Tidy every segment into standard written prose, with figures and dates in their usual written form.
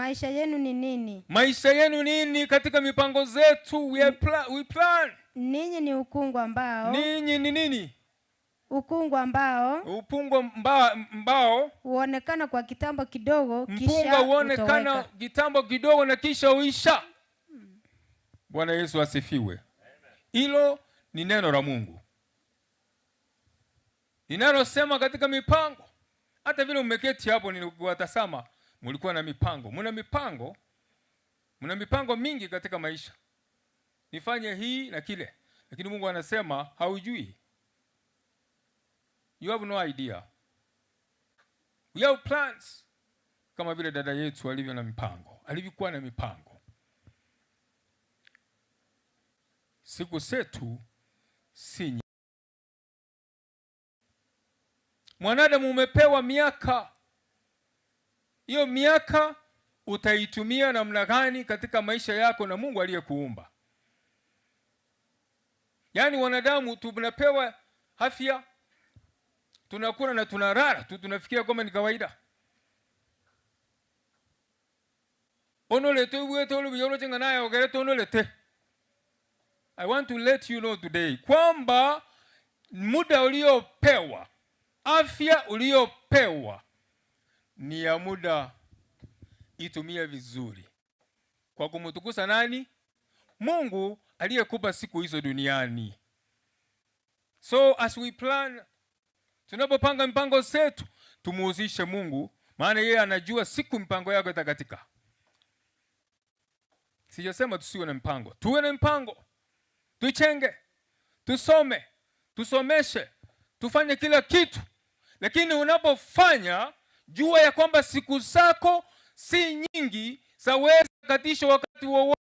Maisha yenu ni nini? Maisha yenu nini katika mipango zetu? We, are pla we plan. Ninyi ni ukungu ambao Ninyi ni nini? Ukungu ambao Upungo mba, mbao huonekana kwa kitambo kidogo mpunga kisha huonekana hutoweka. kitambo kidogo na kisha huisha. Bwana Yesu asifiwe. Hilo ni neno la Mungu linalosema katika mipango. Hata vile mmeketi hapo, nilikuwatazama, mlikuwa na mipango, mna mipango, mna mipango mingi katika maisha, nifanye hii na kile, lakini Mungu anasema haujui, you have no idea. We have plans, kama vile dada yetu alivyo na mipango, alivyokuwa na mipango. Siku zetu si nyingi. Mwanadamu umepewa miaka, hiyo miaka utaitumia namna gani katika maisha yako na Mungu aliyekuumba? Yaani wanadamu tunapewa afya, tunakula na tunalala tu, tunafikiria kwamba ni kawaida. Onolete ubwete olubiyolo naye ogerete onolete. I want to let you know today kwamba muda uliopewa, afya uliopewa ni ya muda, itumie vizuri kwa kumtukuza nani? Mungu aliyekupa siku hizo duniani. So as we plan, tunapopanga mipango zetu tumuhusishe Mungu, maana yeye anajua siku mipango yako itakatika. Sijasema tusiwe na mpango, tuwe na mpango, tuchenge, tusome, tusomeshe, tufanye kila kitu, lakini unapofanya jua ya kwamba siku zako si nyingi, zaweza katishwa wakati wowote.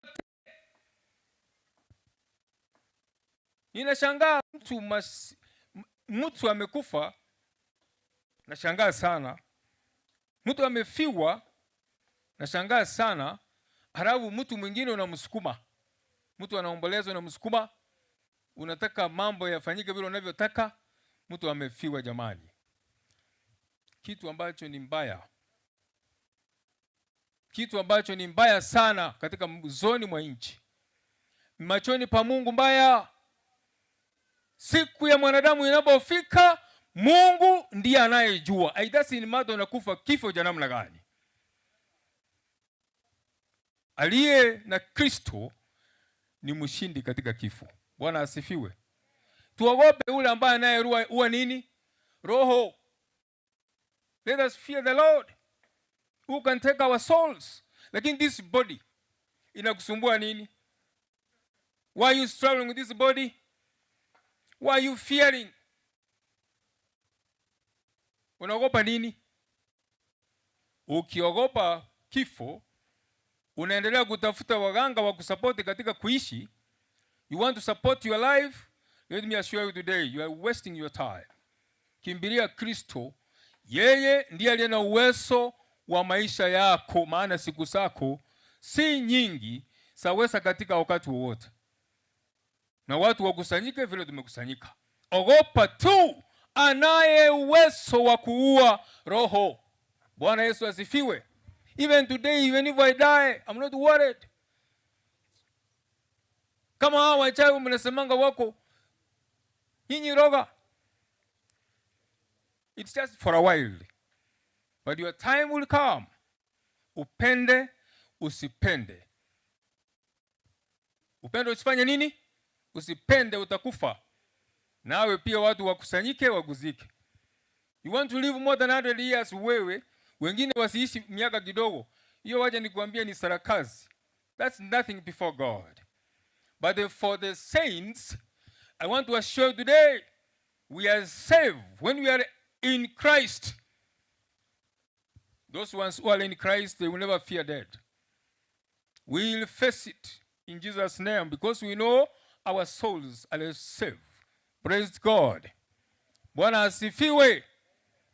Ninashangaa mtu mas, mtu amekufa, nashangaa sana. Mtu amefiwa, nashangaa sana. Halafu mtu mwingine unamsukuma, mtu anaomboleza, unamsukuma, unataka mambo yafanyike vile unavyotaka. Mtu amefiwa, jamani, kitu ambacho ni mbaya, kitu ambacho ni mbaya sana katika zoni mwa nchi, machoni pa Mungu mbaya. Siku ya mwanadamu inapofika, Mungu ndiye anayejua. Aidha ni mato unakufa kifo cha namna gani. Aliye na Kristo ni mshindi katika kifo. Bwana asifiwe. Tuogope yule ambaye anayeua ua nini? Roho. Let us fear the Lord who can take our souls. Lakini this body inakusumbua nini? Why are you struggling with this body? Why are you fearing? Unaogopa nini? Ukiogopa kifo, unaendelea kutafuta waganga wa kusapoti katika kuishi. You want to support your life? Let me assure you today, you are wasting your time. Kimbilia Kristo, yeye ndiye aliye na uwezo wa maisha yako, maana siku zako si nyingi, saweza katika wakati wowote na watu wakusanyike vile tumekusanyika. Ogopa tu anaye uwezo wa kuua roho. Bwana Yesu asifiwe. Even today, even if I die, I'm not worried. Kama hawa wachawi mnasemanga wako nyinyi roga, it's just for a while, but your time will come. Upende usipende, upende usifanye nini? Usipende, utakufa. Nawe pia watu wakusanyike wakuzike. You want to live more than 100 years wewe, wengine wasiishi miaka kidogo. Hiyo wacha nikuambie ni sarakazi. That's nothing before God. But for the saints, I want to assure you today, we are saved when we are in Christ. Those ones who are in Christ, they will never fear death. We will face it in Jesus' name because we know our souls are saved. Praise God. Bwana asifiwe.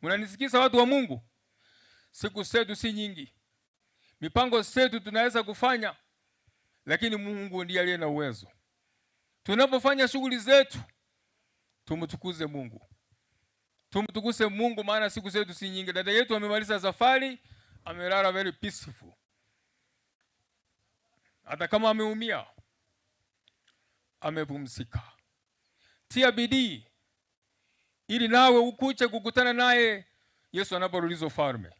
Mnanisikiza watu wa Mungu? Siku zetu si nyingi, mipango zetu tunaweza kufanya, lakini Mungu ndiye aliye na uwezo. Tunapofanya shughuli zetu, tumtukuze Mungu, tumtukuze Mungu, maana siku zetu si nyingi. Dada yetu amemaliza safari, amelala very peaceful. Hata kama ameumia, amepumzika. Tia bidii ili nawe ukuje kukutana naye Yesu anaporudiza ufalme.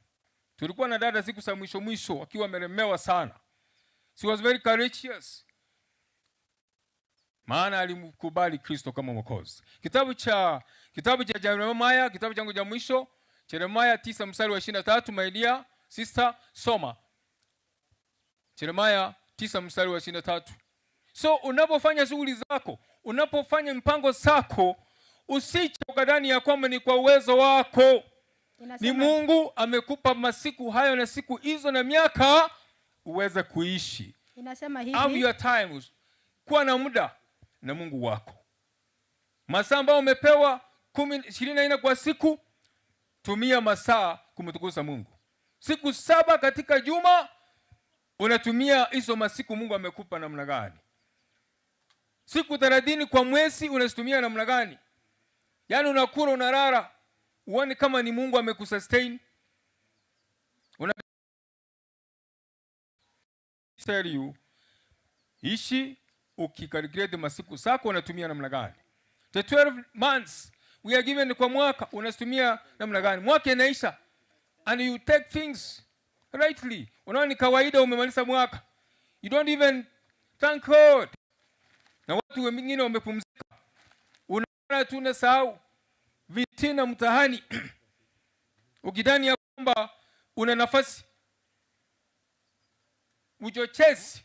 Tulikuwa na dada siku za mwisho mwisho akiwa amelemewa sana. She was very courageous. Maana alimkubali Kristo kama Mwokozi. Kitabu cha kitabu cha Yeremia, kitabu changu cha mwisho, Yeremia 9 mstari wa 23, my dear sister, soma. Yeremia 9 mstari wa 23. So unapofanya shughuli zako, unapofanya mpango zako, usiche ukadhani ya kwamba ni kwa uwezo wako. Ni Inasema, Mungu amekupa masiku hayo na siku hizo na miaka uweze kuishi. inasema Have hivi your times. Kuwa na muda na Mungu wako. Masaa ambayo umepewa 10 24 kwa siku, tumia masaa kumtukuza Mungu. Siku 7 katika juma unatumia hizo masiku Mungu amekupa namna gani? Siku 30 kwa mwezi unazitumia namna gani? Yaani unakula unalala, uone kama ni Mungu amekusustain. Una tell you, ishi ukikalculate masiku zako unatumia namna gani? The 12 months we are given kwa mwaka unazitumia namna gani? Mwaka inaisha and you take things rightly. Unaona ni kawaida umemaliza mwaka. You don't even thank God. Na watu wengine wamepumzika. Unaona tu unasahau vitina mtahani. Ukidhani ya kwamba una nafasi. Uchochezi,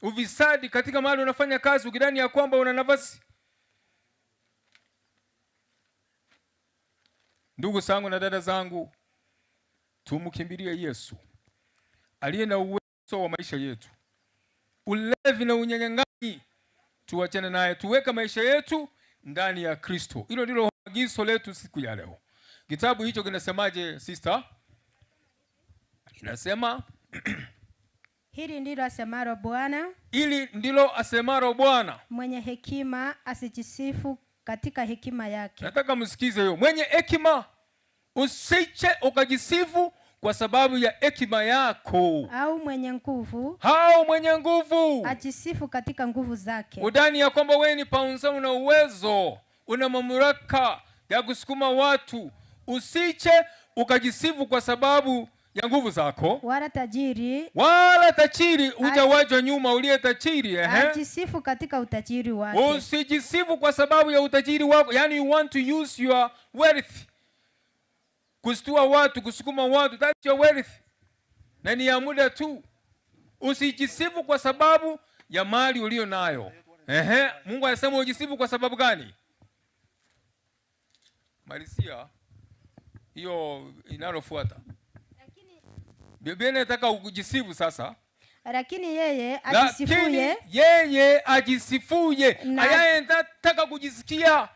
ufisadi katika mahali unafanya kazi ukidhani ya kwamba una nafasi. Ndugu zangu na dada zangu, tumkimbilie Yesu aliye na uwezo wa maisha yetu. Ulevi na unyang'anyi tuachane naye, tuweke maisha yetu ndani ya Kristo. Hilo ndilo agizo letu siku ya leo. Kitabu hicho kinasemaje, sister? Inasema hili ndilo asemalo Bwana, ili ndilo asemalo Bwana. mwenye hekima asijisifu katika hekima yake, Nataka msikize hiyo. Mwenye hekima usiche ukajisifu kwa sababu ya hekima yako, au mwenye nguvu hao mwenye nguvu ajisifu katika nguvu zake, udani ya kwamba wewe ni paunsa, una uwezo, una mamlaka ya kusukuma watu. Usiche ukajisifu kwa sababu ya nguvu zako, wala tajiri wala tajiri hujawachwa nyuma, uliye tajiri ehe. ajisifu katika utajiri wake. Usijisifu kwa sababu ya utajiri wako, yani you want to use your wealth kustua watu, kusukuma watu, that's your wealth, na ni ya muda tu. Usijisifu kwa sababu ya mali ulio nayo. Ehe, Mungu anasema ujisifu kwa sababu gani? Malizia hiyo inalofuata. Biblia inataka ujisifu sasa. Lakini yeye Lakini ajisifuye yeye ajisifuye, Na- anayetaka kujisikia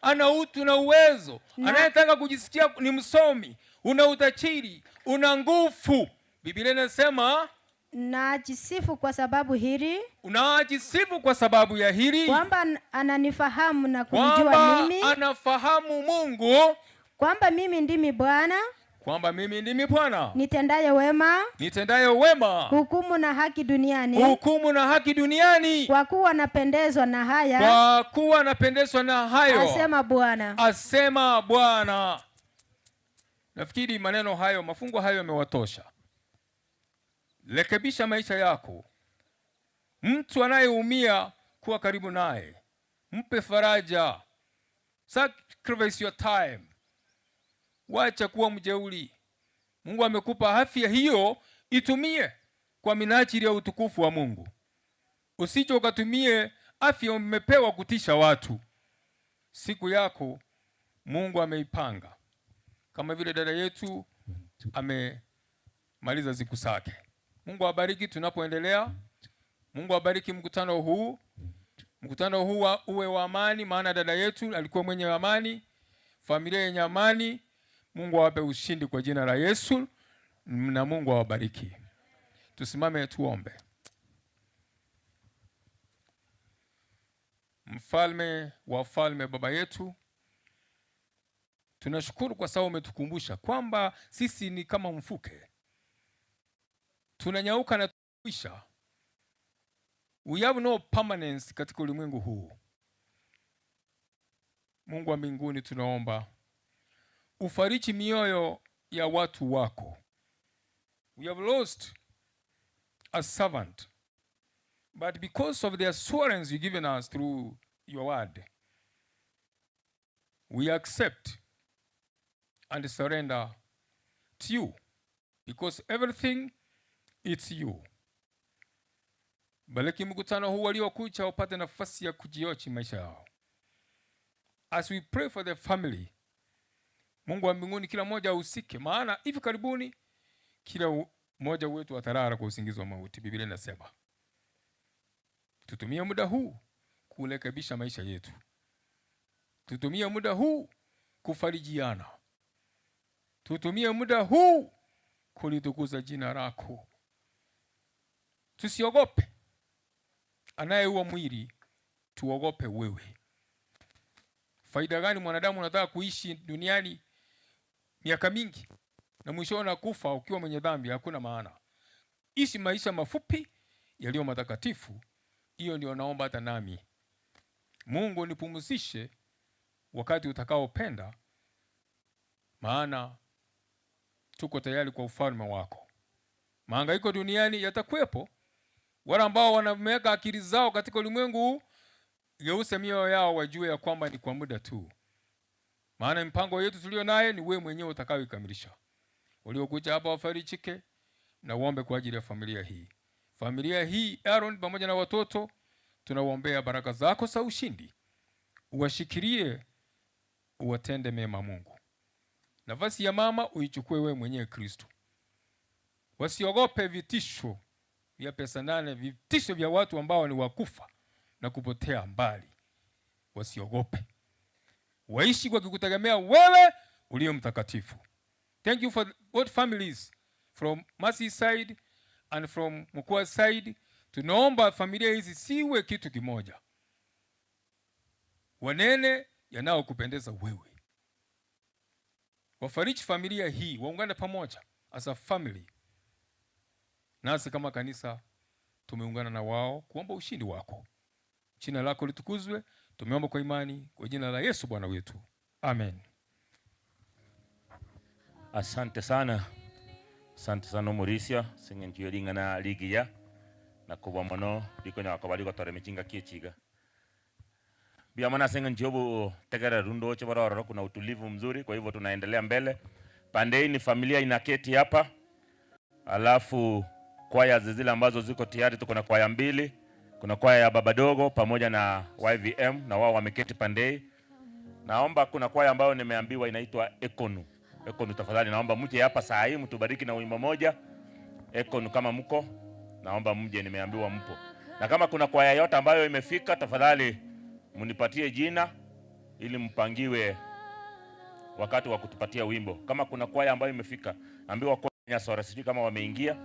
ana utu na uwezo, Na- anayetaka kujisikia ni msomi, una utajiri, una nguvu. Biblia inasema na ajisifu kwa sababu hili unajisifu kwa sababu ya hili, kwamba ananifahamu na kunijua kwamba mimi, anafahamu Mungu, kwamba mimi ndimi Bwana kwamba mimi ndimi Bwana nitendaye wema, nitendaye wema, hukumu na haki duniani, hukumu na haki duniani, kwa kuwa napendezwa na haya, kwa kuwa napendezwa na hayo, asema Bwana. asema Bwana. Nafikiri maneno hayo, mafungo hayo yamewatosha. Rekebisha maisha yako. Mtu anayeumia kuwa karibu naye, mpe faraja. Sacrifice your time. Wacha kuwa mjeuri. Mungu amekupa afya hiyo, itumie kwa minajili ya utukufu wa Mungu. Usije ukatumie afya umepewa kutisha watu. Siku yako Mungu ameipanga, kama vile dada yetu amemaliza siku zake. Mungu awabariki tunapoendelea. Mungu awabariki mkutano huu. Mkutano huu uwe wa amani, maana dada yetu alikuwa mwenye amani, familia yenye amani. Mungu awape ushindi kwa jina la Yesu, na Mungu awabariki. Tusimame tuombe. Mfalme wa falme, Baba yetu, tunashukuru kwa sababu umetukumbusha kwamba sisi ni kama mfuke. Tunanyauka na kuisha. We have no permanence katika ulimwengu huu. Mungu wa mbinguni, tunaomba ufariji mioyo ya watu wako. We have lost a servant, but because of the assurance you've given us through your word, we accept and surrender to you because everything it's you. Bariki mkutano huu waliokuja wapate nafasi ya kujiochi maisha yao. As we pray for the family, Mungu wa mbinguni, kila mmoja ahusike, maana hivi karibuni kila mmoja wetu atalala kwa usingizi wa mauti. Biblia inasema tutumie muda huu kurekebisha maisha yetu, tutumie muda huu kufarijiana, tutumie muda huu kulitukuza jina lako. Tusiogope anayeua mwili, tuogope wewe. Faida gani mwanadamu unataka kuishi duniani miaka mingi na mwisho unakufa ukiwa mwenye dhambi? Hakuna maana. Ishi maisha mafupi yaliyo matakatifu. Hiyo ndio naomba hata nami. Mungu nipumzishe wakati utakaopenda, maana tuko tayari kwa ufalme wako. Mahangaiko duniani yatakuwepo. Wale ambao wanameweka akili zao katika ulimwengu huu, geuze mioyo yao, wajue ya kwamba ni kwa muda tu, maana mipango yetu tuliyo naye ni wewe mwenyewe utakayoikamilisha. Waliokuja hapa wafarijike na uombe kwa ajili ya familia hii. Familia hii Aaron pamoja na watoto, tunawaombea baraka zako za ushindi, uwashikilie, uwatende mema Mungu. Nafasi ya mama uichukue wewe mwenyewe Kristo. Wasiogope vitisho vya pesa nane, vitisho vya watu ambao ni wakufa na kupotea mbali. Wasiogope, waishi kwa kukutegemea wewe uliye mtakatifu. Thank you for both families from Mercy side and from Mukua side. Tunaomba familia hizi siwe kitu kimoja, wanene yanayokupendeza wewe. Wafariji familia hii, waungane pamoja as a family. Nasi kama kanisa tumeungana na wao kuomba ushindi wako. Jina lako litukuzwe. Tumeomba kwa imani kwa jina la Yesu Bwana wetu, amen. Asante sana, asante sana omorisia ase eng'encho ye ring'ana rigiya na kobua mono rikonyara koba rigotore emechinga ki echiga. Mbuya mono ase eng'encho ya obotegereru ndoche bore ororo kuna utulivu mzuri kwa hivyo tunaendelea mbele. Pande hii ni familia inaketi hapa, alafu kwaya zile ambazo ziko tayari, tuko na kwaya mbili. Kuna kwaya ya Baba Dogo pamoja na YVM na wao wameketi pande hii. Naomba kuna kwaya ambayo nimeambiwa inaitwa Ekonu. Ekonu, tafadhali naomba mje hapa saa hii mtubariki na wimbo moja. Ekonu kama mko, naomba mje, nimeambiwa mpo. Na kama kuna kwaya yote ambayo imefika, tafadhali mnipatie jina ili mpangiwe wakati wa kutupatia wimbo. Kama kuna kwaya ambayo imefika, ambiwa kwaya Nyasora, sijui kama wameingia.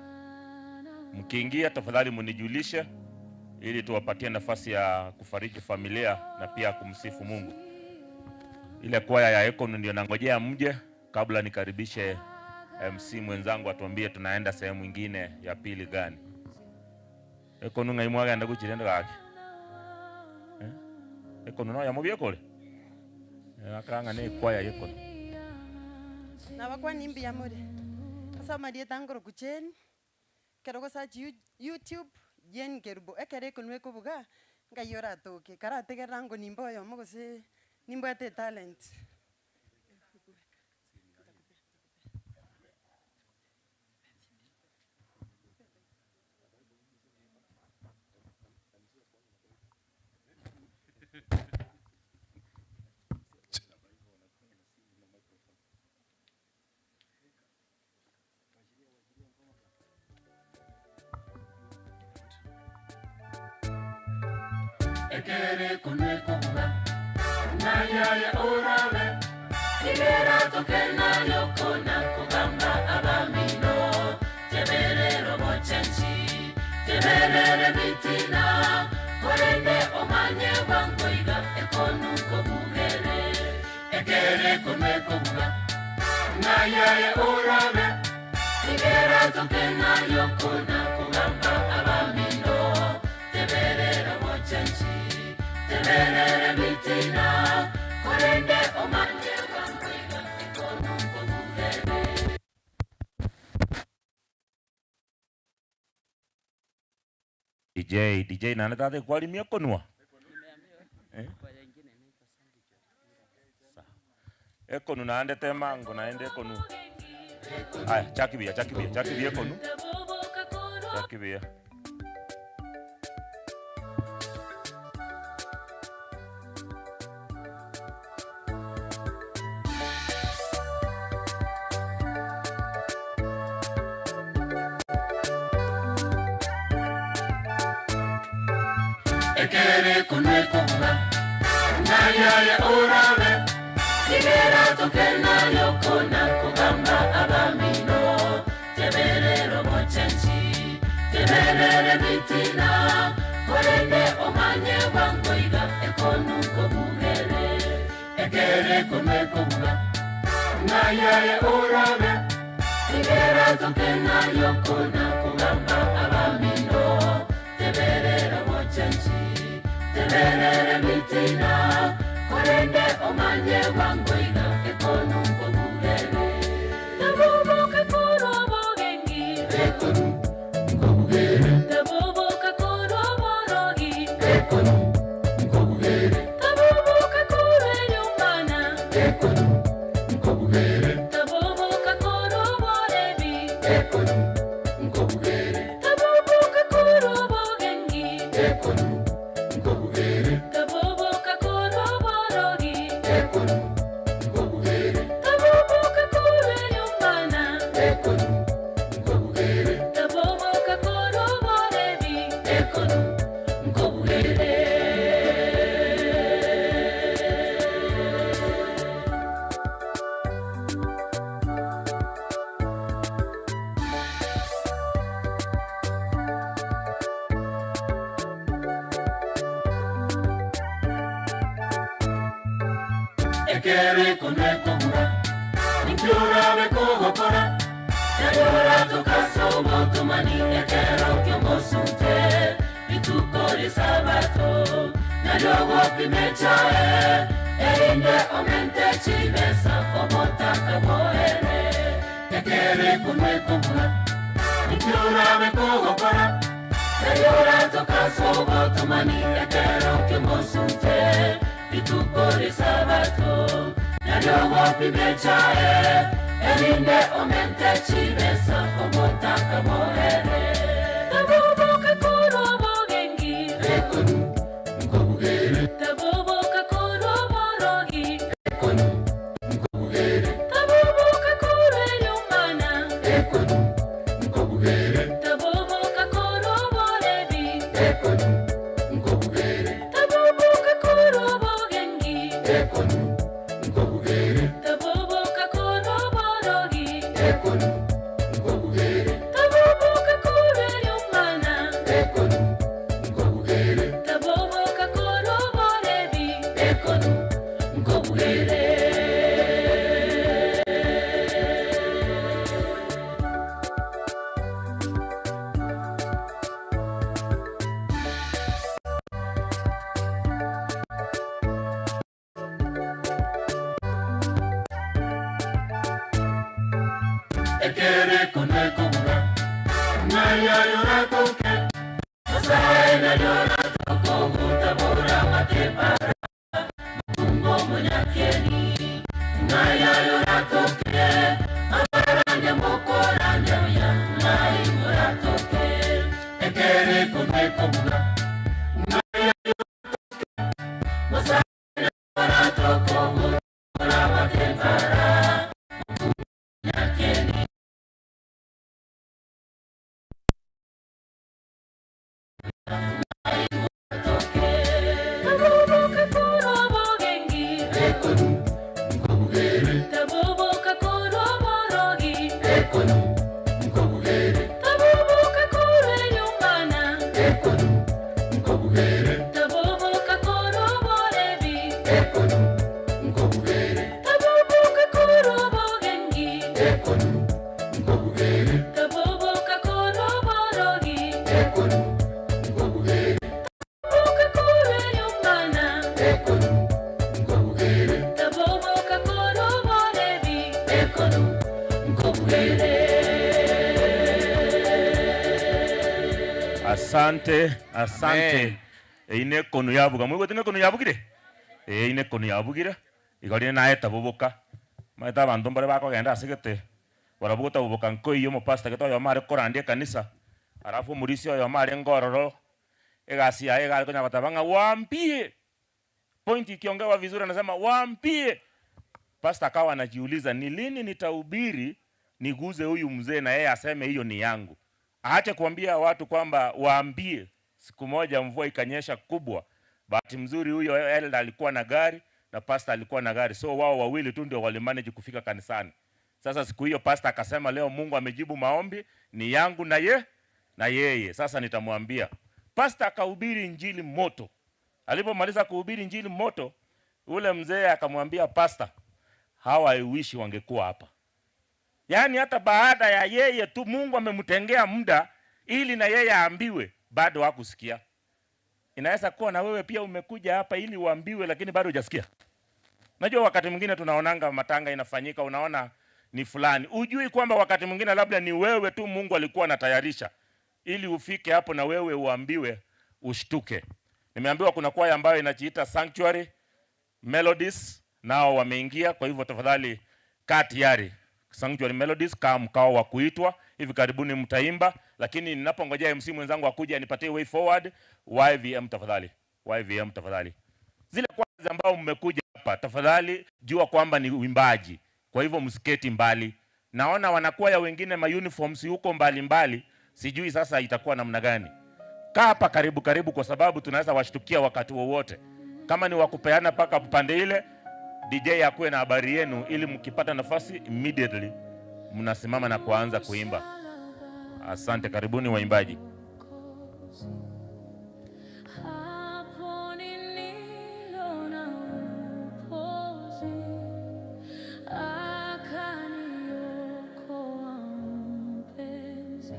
Mkiingia tafadhali mnijulishe ili tuwapatie nafasi ya kufariji familia na pia kumsifu Mungu. Ile kwaya ya Ekonu ndio nangojea mje kabla nikaribishe MC mwenzangu atuambie tunaenda sehemu nyingine ya pili gani. Ekonu ngai mwagenda guchirenda gaki. Ekonu no yamubie kore. Akanga ne kwaya Ekonu. Nabakwani mbuya more. Ase amarieta nkoroku Jane, ekero ogosearch YouTube, Jane Kerubo, ekero ekonwa ekobuga, ngai oratoke, karategerera ngonimba oyomo gose nimbwate etalent. Ekere konwe kobuga, ng'ayaya orabe, Kibera tokena yokona kogamba abamino, teberero bochenchi, teberere bitina, korende omanye bwangoiga ekonu kobugere. Ekere konwe kobuga, ng'ayaya orabe, Kibera Nigeratoke nayokona kugamba abamino teberera bochenchi teberere mitina korende omanye bwangoiga ekonu kobugere. DJ, DJ nane tate kwarimia ekonwa? Eh? Sawa. Ekonu naende temango naende ekonu. Aya, chaki buya, chaki buya, chaki buya ekonu. Chaki buya. Ekere konwe kobuga ngayaya orabe nigera tokena yokona kugamba abamino teberero bochenchi teberere mitina korende omanye bwangoiga ekonu kobugere ekere konwe kobuga ngayaya orabe nigera tokena yokona kugamba abamino teberero bochenchi teberere mitina korende omanye bwangoiga ekonu kobugere Taboboka korobogengi ekonu nkobugere Taboboka koroborogi ekonu nkobugere Taboboka korenyumana ekonu nkobugere Taboboka koroborebi ekonu nkobugere Taboboka korobogengi ekonu nkobugere Taboboka koroborogi ekonu nkobugere Taboboka korenyumana ekonu nkobugere Taboboka koroborebi ekonu nkobugere. Ekere konwe kobura ninkiurabe kogokora nayora tukasobotumani ekero kyomosunte rituko risabato naryogopimechae erinde omente chibesa obotaka boere ekere konwe kobura ninkiurabe kogokora nayora tukasobotumani ekero kyomosunte rituko risabato naryogopimechae erinde omente chibesa obotaka boere Taboboka korobogengi ekonu nkobugere Taboboka koroborogi ekonu nkobugere Taboboka korenyumana ekonu nkobugere Taboboka koroborebi ekonu nkobugere Taboboka korobogengi ekonu nkobugere Taboboka koroborogi ekonu nkobugere Taboboka korenyumana ekonu nkobugere Taboboka koroborebi ekonu nkobugere. Ekere konwe kobuga ngaya yoratoke Osae na yoratoko gutabora matepara Mutungo munyakieni ngaya yoratoke abaranya mokoranya ya ngai muratoke ekere konwe kobuga ngaya yoratoke Osae na yoratoko gutabora matepara munyakieni Taboboka korobogengi ekonu nkobugere Taboboka koroborogi ekonu nkobugere Taboboka korenyumana ekonu Asante, asante. Amen. Eyio nekonu yabuga. Moigwete ng'a ekonu yabugire? Ee, eyio nekonu yabugire. Igo rende naye taboboka. Omanyete abanto mbare bakogenda ase gete, barabwo gotaboboka nkoiyo omopastor gete oyomo are korandia ekanisa, alafu omorisia oyomo arenge ororo, egasi yaye iga are konya goteba ng'a waambie! Point ikiongewa vizuri anasema waambie! Pastor akawa anajiuliza ni lini nitahubiri niguze huyu mzee na yeye aseme hiyo ni yangu. Aache kuambia watu kwamba waambie. Siku moja mvua ikanyesha kubwa. Bahati mzuri huyo elder alikuwa na gari na pastor alikuwa na gari, so wao wawili tu ndio walimanage kufika kanisani. Sasa siku hiyo pastor akasema, leo Mungu amejibu maombi, ni yangu na ye na yeye, sasa nitamwambia. Pastor akahubiri injili moto. Alipomaliza kuhubiri injili moto, ule mzee akamwambia pastor, hawa I wish wangekuwa hapa. Yaani hata baada ya yeye tu Mungu amemtengea muda ili na yeye aambiwe, bado hakusikia. Inaweza kuwa na wewe pia umekuja hapa ili uambiwe, lakini bado hujasikia. Najua wakati mwingine tunaonanga matanga inafanyika, unaona ni fulani, hujui kwamba wakati mwingine labda ni wewe tu Mungu alikuwa anatayarisha ili ufike hapo na wewe uambiwe, ushtuke. Nimeambiwa kuna kwaya ambayo inajiita Sanctuary Melodies, nao wameingia. Kwa hivyo tafadhali kaa tayari. Sanctuary Melodies, kaa mkao wa kuitwa, hivi karibuni mtaimba, lakini ninapongojea MC mwenzangu akuje anipatie way forward, YVM tafadhali, YVM tafadhali. Zile kwaya ambao mmekuja hapa, tafadhali jua kwamba ni uimbaji, kwa hivyo msiketi mbali. Naona wanakwaya wengine ma uniforms huko mbali mbali, sijui sasa itakuwa namna gani. Kaa hapa karibu karibu, kwa sababu tunaweza washtukia wakati wowote. Kama ni wakupeana paka pande ile, DJ akuwe na habari yenu, ili mkipata nafasi immediately mnasimama na kuanza kuimba. Asante, karibuni waimbaji. Hapo niliona Mwokozi, akaniokoa mpenzi,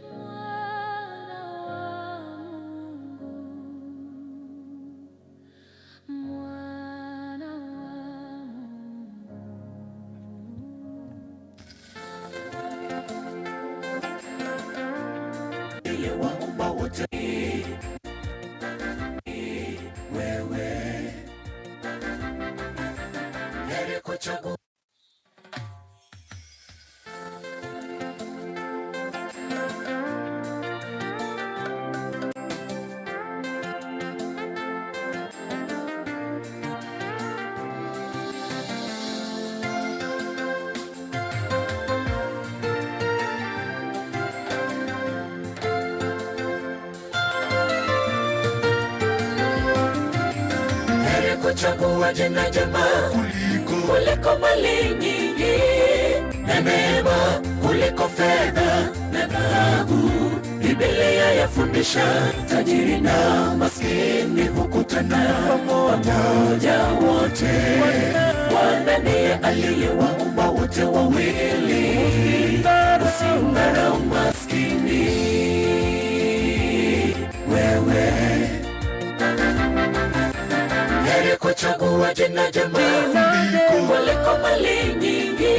Mwana wa Mungu, Mwana wa Mungu. Aliyewaumba wote wewe, heri kuchagua Heri kuchagua jina jema kuliko mali nyingi, na neema kuliko fedha na dhahabu. Biblia yafundisha tajiri na maskini hukutana pamoja wote. Bwana ndiye aliyewaumba wote wawili, usimdharau maskini wewe. Heri kuchagua jina jema kuliko mali nyingi,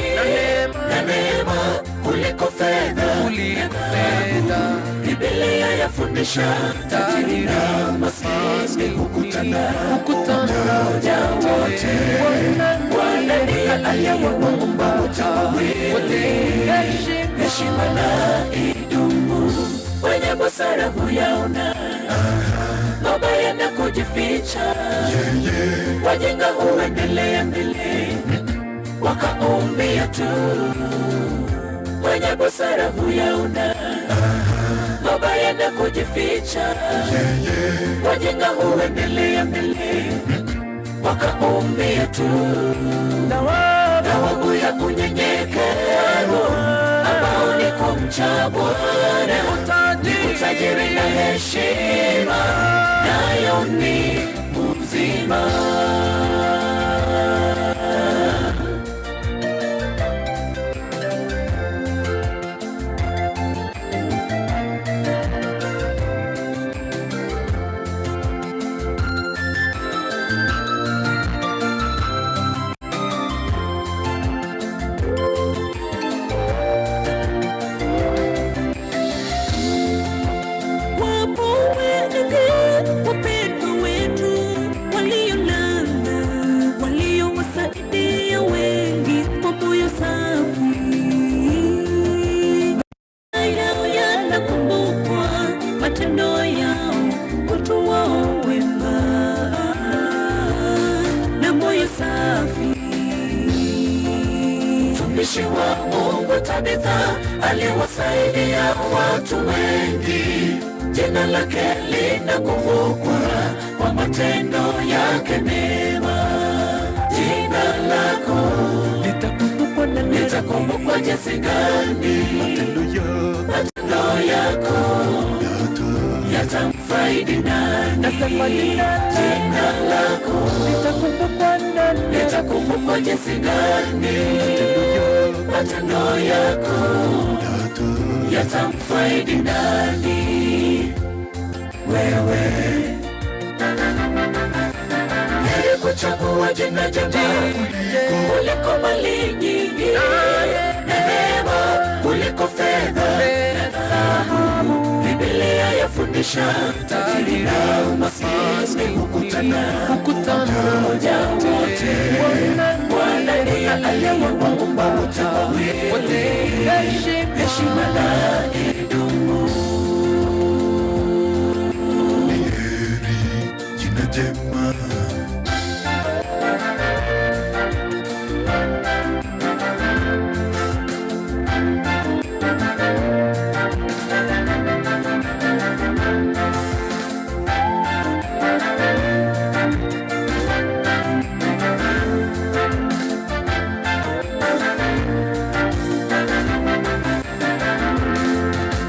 na neema kuliko fedha na dhahabu. Biblia yafundisha tajiri na maskini hukutana pamoja wote. Bwana ndiye aliyewaumba wote wawili, heshima na idumu. Wenye busara huyaona mabaya na kujificha, wajinga huendelea mbele, wakaumia tu. Wenye busara huyaona mabaya na kujificha, wajinga huendelea mbele, wakaumia tu. Thawabu ya unyenyekevu ambao ni kumcha Bwana ni utajiri na heshima, nayo ni uzima. Mtumishi wa Mungu Tabitha aliwasaidia watu wengi. Jina lake linakumbukwa kwa matendo yake mema. Jina lako Litakumbukwa na nani? litakumbukwa jinsi gani? Matendo yako Matendo yako yatamfaidi nani? Nasema jina Jina lako litakumbukwa na nani? litakumbukwa jinsi gani? Matendo yako Matendo yako yatamfaidi nani? Wewe heri kuchagua jina jema kuliko mali nyingi, na neema kuliko fedha na dhahabu. Biblia yafundisha tajiri na maskini hukutana pamoja wote. Bwana ndiye aliyewaumba wote wawili, heshima na idumu. Jina jema.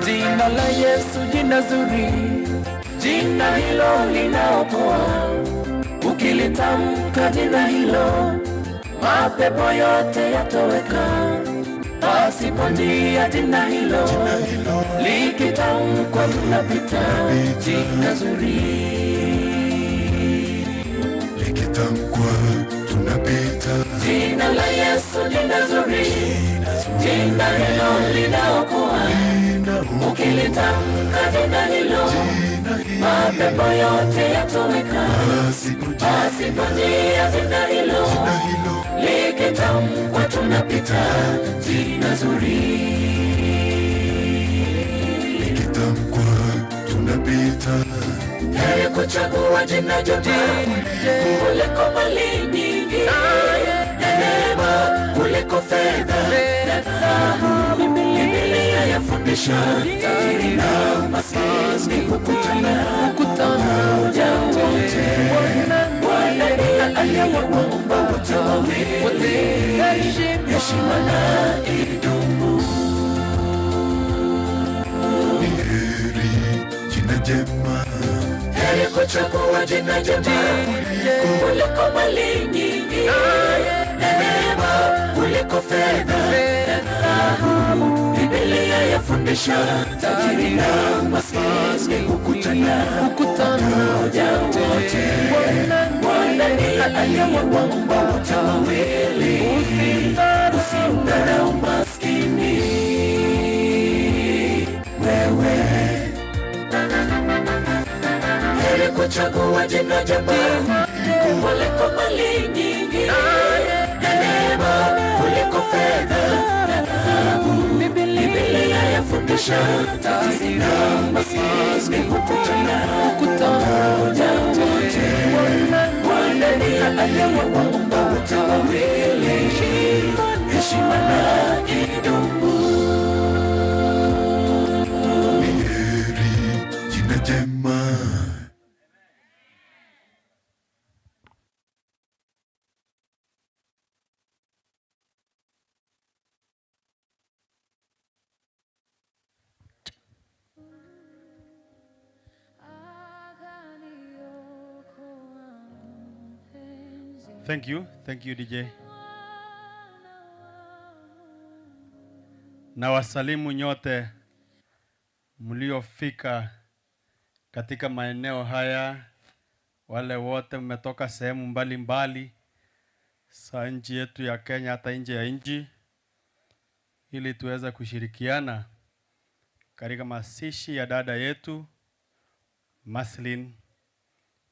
Jina la Yesu, jina zuri, jina hilo linaokoa. Ukilitamka jina hilo, mapepo yote yatoweka. Pasipo njia jina hilo, likitamkwa tunapita. Jina zuri Likitamkwa tunapita. Jina la Yesu, jina zuri, jina hilo linaokoa. Ukilitamka jina hilo, mapepo yote yatoweka. Pasipo njia jina hilo, likitamkwa tunapita. Jina zuri Likitamkwa tunapita. Heri kuchagua jina jema kuliko mali nyingi, na neema kuliko fedha na dhahabu. Biblia yafundisha tajiri na maskini hukutana pamoja wote. Bwana ndiye aliyewaumba wote wawili, heshima na idumu. Heri jina jema. Heri kuchagua jina jema kuliko mali nyingi, na neema kuliko fedha na dhahabu. Biblia yafundisha tajiri na maskini hukutana pamoja wote. Bwana ndiye aliyewaumba wote wawili, usimdharau maskini wewe. Heri kuchagua jina jema kuliko mali nyingi, na neema kuliko fedha na dhahabu. Biblia yafundisha tajiri na maskini hukutana pamoja wote. Bwana ndiye aliyewaumba wote wawili, heshima na idumu. Heri jina jema. Akaniokoa mpenzi, Thank you. Thank you DJ. Mwana wa Mungu. Na wasalimu nyote mliofika katika maeneo haya, wale wote mmetoka sehemu mbalimbali za nchi yetu ya Kenya, hata nje ya nchi, ili tuweze kushirikiana katika mazishi ya dada yetu Maslin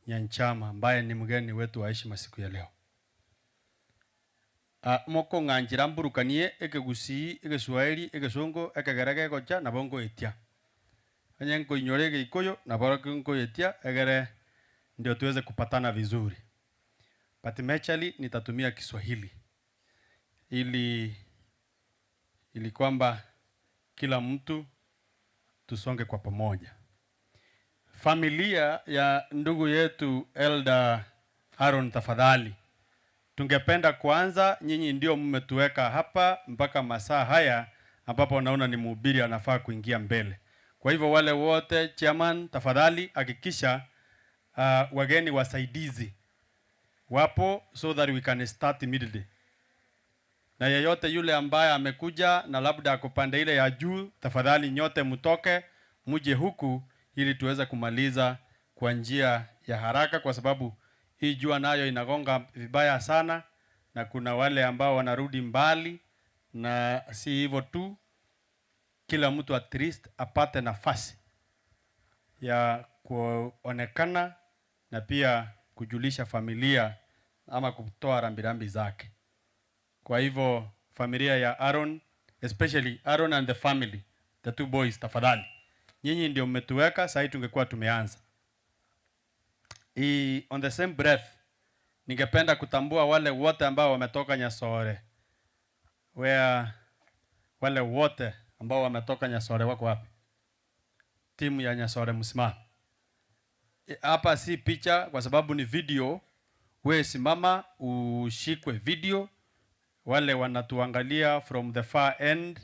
Nyanchama ambaye ni mgeni wetu wa heshima siku ya leo. Mokong'anchera mburukanie ekegusii egeswahili egesongo ekegere gegocha nabo nkoetia onye nkoinyora egeikoyo nabo nkoetia egere ndio tuweze kupatana vizuri, but majorly nitatumia Kiswahili ili ili kwamba kila mtu tusonge kwa pamoja. Familia ya ndugu yetu Elder Aaron, tafadhali tungependa kwanza, nyinyi ndio mmetuweka hapa mpaka masaa haya ambapo naona ni mhubiri anafaa kuingia mbele. Kwa hivyo wale wote, chairman, tafadhali hakikisha wageni wasaidizi wapo so that we can start immediately. Na yeyote yule ambaye amekuja na labda ako pande ile ya juu, tafadhali nyote mtoke muje huku ili tuweze kumaliza kwa njia ya haraka, kwa sababu hii jua nayo inagonga vibaya sana, na kuna wale ambao wanarudi mbali, na si hivyo tu, kila mtu at least apate nafasi ya kuonekana na pia kujulisha familia ama kutoa rambirambi zake. Kwa hivyo familia ya Aaron, especially Aaron and the family, the two boys, tafadhali nyinyi ndio mmetuweka, sasa tungekuwa tumeanza. I, on the same breath, ningependa kutambua wale wote ambao wametoka Nyasore. Where wale wote ambao wametoka Nyasore wako wapi? Timu ya Nyasore msimame. Hapa si picha kwa sababu ni video. We simama ushikwe video. Wale wanatuangalia from the far end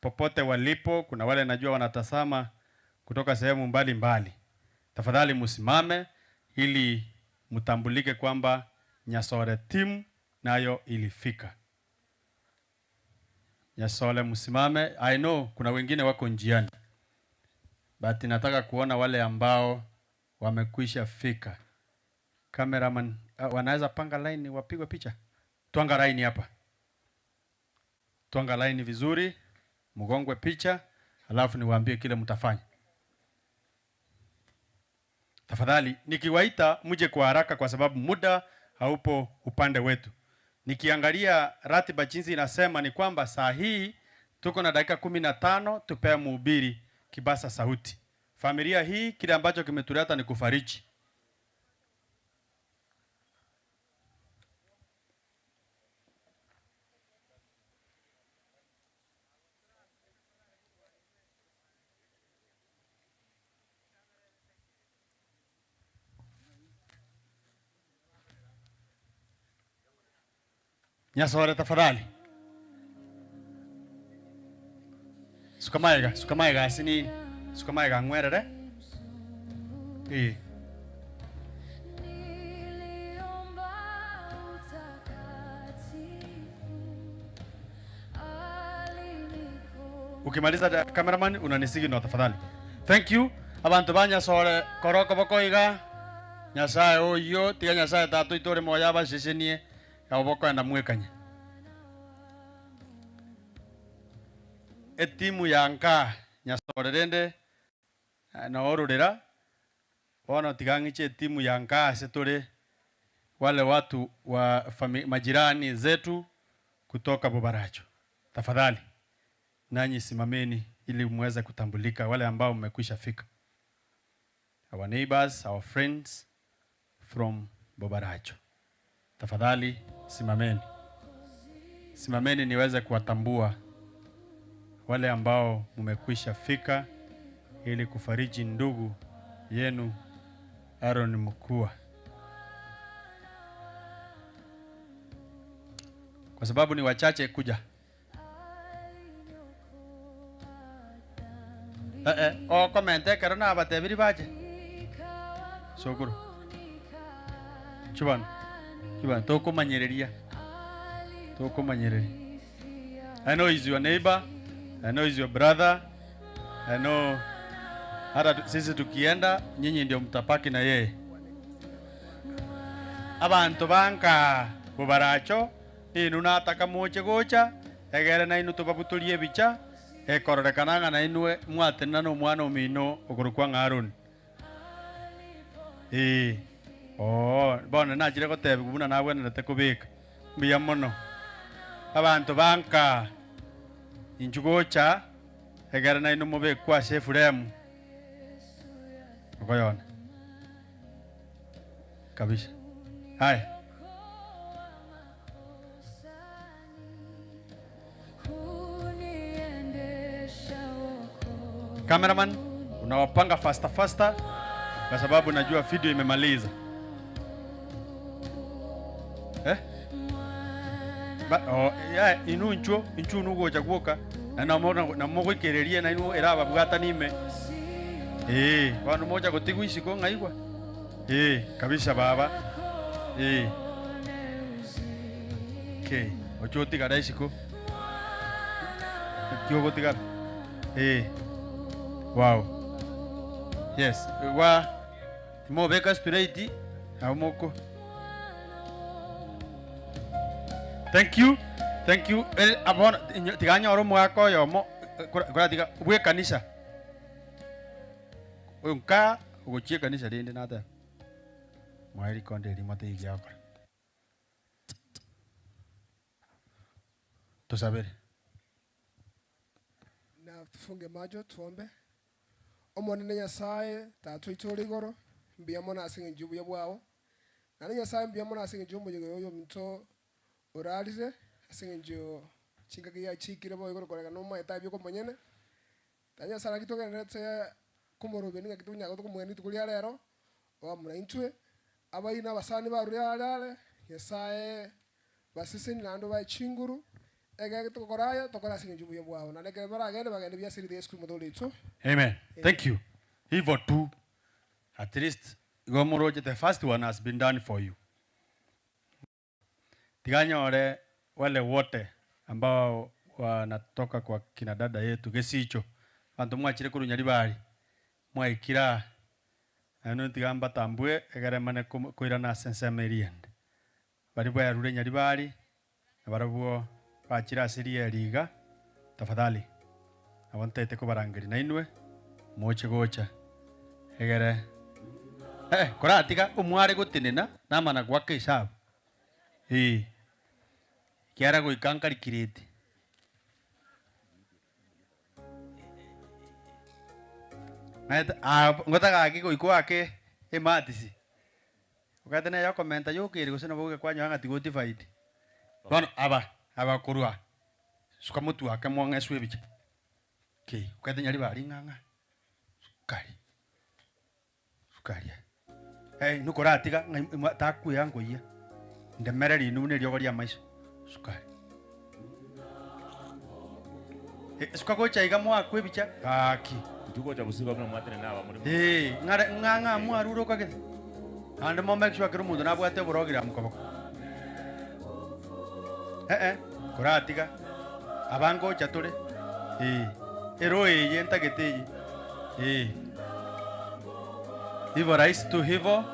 popote walipo, kuna wale najua wanatazama kutoka sehemu mbalimbali. Tafadhali msimame ili mtambulike kwamba Nyasore team nayo ilifika. Nyasore msimame. I know kuna wengine wako njiani, but nataka kuona wale ambao wamekwisha fika. Cameraman, wanaweza panga line wapigwe picha. Twanga line hapa, twanga line vizuri, mgongwe picha, alafu niwaambie kile mtafanya. Tafadhali nikiwaita mje kwa haraka, kwa sababu muda haupo upande wetu. Nikiangalia ratiba jinsi inasema ni kwamba saa hii tuko na dakika 15 tupee mhubiri kibasa sauti. Familia hii kile ambacho kimetuleta ni kufariji. Nyasore tafadhali. Sukamaega, sukamaega asini, sukamaega ngwerere. Niliomba utakatifu, Ukimaliza cameraman unanisigino tafadhali. Thank you. Abantu ba Nyasore koroko bokoiga. Nyasaye oyo tiga Nyasaye tatu itore moya abasheshenie abo bokoenda mwekanye. Etimu ya nka Nyasore rende na ororera bono tiga ng'iche etimu ya nka ase tore wale watu wa majirani zetu kutoka Bobaracho. Tafadhali nanyi simameni ili muweze kutambulika, wale ambao mmekwisha fika. Our neighbors, our friends from Bobaracho. Tafadhali simameni. Simameni niweze kuwatambua wale ambao mmekwisha fika ili kufariji ndugu yenu Aaron Mkua. Kwa sababu ni wachache kuja. O komente kero na abatebiri bache. Sokuru. Chubano. Chubano tokomanyereria. Tokomanyereria. I know he's your neighbor. I know he's your brother. I know hata sisi tukienda nyinyi ndio mtapaki na yeye. Abantu banka Bobaracho inu nataka moche gocha egere na inu tubabuturie bicha ekororekananga na inwe mwatena no mwana omino okorokwa ng'a Aaron. Oh, bono nachire gotebigwa buna nabwenerete kobeka. Mbuya mono. Abantu banka inchu gocha egere na inu mobekwa ase efuremu. Okoyona. Kabisa. Haya. Cameraman, unawapanga faster faster kwa sababu najua video imemaliza. Eh? Ba, oh, ya, inu inchuo, inchuo nugocha gwoka na namo namo goikereria na inu erababwata nime. Eh, bono mocha gotigwa isiko ng'aigwa. Eh, kabisa baba. Eh. Okay, oche otigare isiko. Ekio ogotigara. Eh. Wow. Yes, wa timobeka straight nabo moko. Thank you. Thank you. Eh, abono tiga nyore omogaka oyomo eh, kora kora tiga bwe ekanisa. Oyo nka ogochia ekanisa rende nateba. Moe rikonde erio motebi egiagokora. Tosabere. Na tufunge macho tuombe. Omonene Nyasae, Tata oito ore igoro, mbuya mono ase eng'encho y'obuya bwao. Naende Nyasae mbuya mono ase eng'encho y'omoyega oyo oyominto orarire, ase eng'encho chingaki yachiikire boigo koreng'ana nomomaete abia okomonyene. Tata Nyasae naki togendererete komorobia ning'aki tonyare tokomogenia rituko ria rero, oamuna intwe, abaino abasani barure are are, Nyasae basesenie naende obae chinguru, ekero togokora aya, tokore ase eng'encho y'obuya bwao, naende ekero baragende, bagende buya ase erieta ria Yeso Kristo Omotoori oito. Amen. Thank you. Hivyo tu. At least igo moroche the first one has been done for you. Tiga nyore wale wote ambao wanatoka kwa kina dada yetu gesicho, abanto mwachire korwa Nyaribari, mwaikire aa, naende tiga mbatambue egere mane koirana ase ensemo eria ende. Baria bwerure Nyaribari, nabarabwo bachire ase rieri iga, tafadhali nabo ntaete kobarangeria nainwe, moche gocha egere eh, koratiga omware gotenena namana goaka esabu. Ee, ekiagera goika nkarikirete. Naete aa ngotaka gaki goika oake ematisi, okagete neye okomenta yoka ere gose nabo ogekwanyora ng'a tigotifaidi. Bono aba, aba korwa suka motwe ake mwang'eswe ebicha, okay, okagete nyaribari ng'a ng'a sukari. Sukari aye. Eh, inwe koratiga ng'a im- takwea nkoyia, ndemereri inwe buna eriogo ri'amaiso, sukari. Eh, suka gocha iga moakwe ebicha, gaki. Intwe gocha bosio buna mwatenena aba more Eh, ng'are ng'a ng'a mwarure okagete. Naende mo make sure kera omonto nabwate oborogira mokoboko. Eh eh, koratiga, aba ngocha tore, eh, ero eye ntagete eye, eh. Hivo rahisi tu hivo.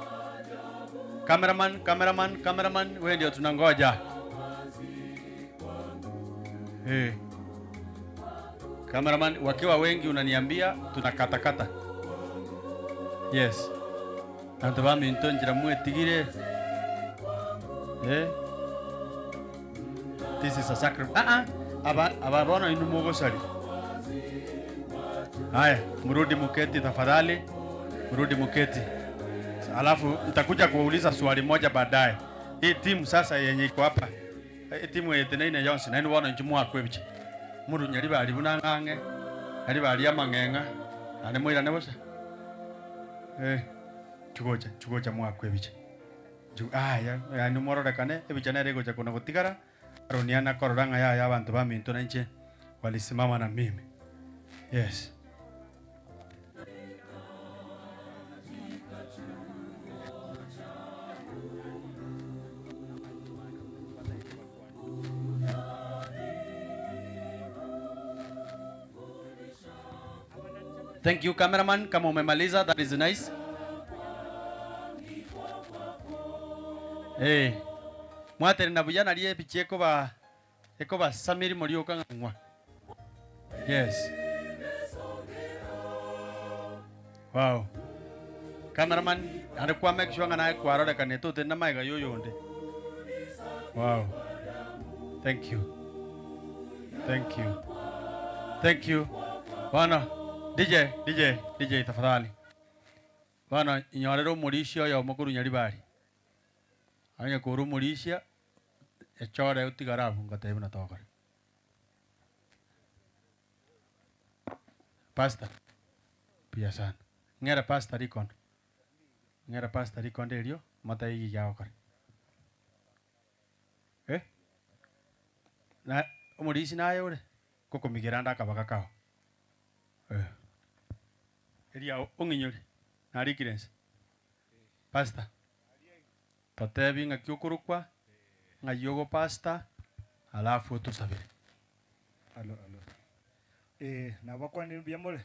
Cameraman, cameraman, cameraman, wewe ndio tunangoja. Eh. Cameraman, wakiwa wengi unaniambia tunakatakata. Yes. Abanto baminto nchera mwetigire. Eh. This is a sacrament. Ah ah. Aba aba bono inwe mogosaria. Haya, mrudi muketi tafadhali. Mrudi muketi. Alafu nitakuja kuwauliza swali moja baadaye. Hii timu sasa yenye iko hapa. Hii timu yeteneine yonsi nainwe bono inche mwakwe ebicha. Morunyari bari buna ng'ang'e, nari bari amang'eng'a, naende moirane bosa. Eh, chigocha, chigocha mwakwe ebicha. Aya, yaani mororekane, ebicha nere egocha kona gotigara, Aroni ana korora ng'a yaya abanto baminto na inche walisimama na mimi. Yes. Thank you cameraman, kama umemaliza that is nice. Eh. Mwatenena buya nario ebichie ekoba ekobasamiri morioka ng'a ng'wa. Yes. Wow. Cameraman, naende kwa make sure ng'a naye kwarorekanete otenene magega ya oyonde. Wow. Thank you. Thank you. Thank you. Bono, DJ, DJ, DJ tafadhali. Bono inyorera omorisia oyomo korwa Nyaribari. Onye kore omorisia, echore otigare abwo ngotebi buna togokora. Pastor. Buya sana. Ng'ere pastor rikondo. Ng'ere pastor rikondo erio, motebi giki agokora. Eh? Na omorisia naye ore? Ngokomigera ande akabaga kao. Eh. Eria ong'inyore, narikire inse. Pastor, totebi ng'aki okorokwa, ng'ai ogopastor, alafu otosabere. Alo alo. Ee, nabakwanire mbuya more?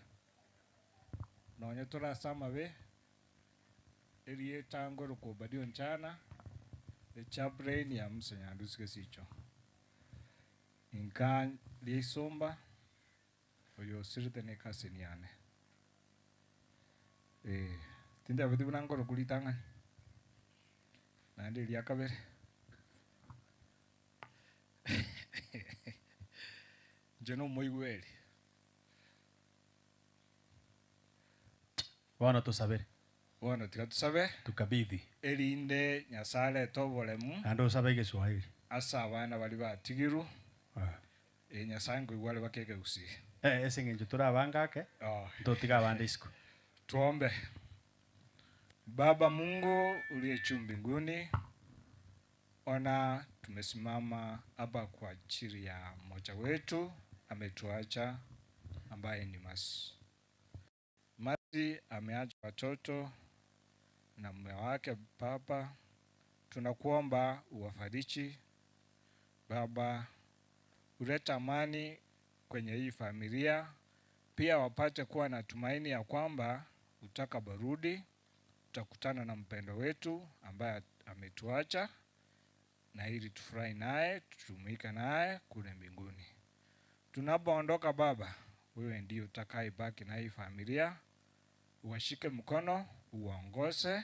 Nonye tore ase amabe, erieta ngorokwa Obadia Onchana, the chaplain ya Musa Nyandusi Gesicho. Inka riaisomba, oyo osirete ne cousin yane. Ee, tindabeti buna nkorokwa ritang'ani, naende eria kabere. Inche nomoigweri. Bono tosabere. Bono tiga tosabe. Tukabidhi. Erinde Nyasae arete oboremu. Naende osabe egeswahili. Ase abana baria batigirwe. Ee, Nyasae nkoigwa are baka ekegusii. Ee, ase eng'encho tore abange ake, ntotige abande isiko. Tuombe. Baba Mungu uliye juu mbinguni, ona tumesimama hapa kwa ajili ya mmoja wetu ametuacha ambaye ni Mercy. Mercy ameacha watoto na mume wake Baba, tunakuomba uwafariji Baba, ulete amani kwenye hii familia, pia wapate kuwa na tumaini ya kwamba utakaporudi tutakutana na mpendo wetu ambaye ametuacha, na ili tufurahi naye, tujumuike naye kule mbinguni. Tunapoondoka Baba, wewe ndiye utakayebaki na hii familia, uwashike mkono, uwaongoze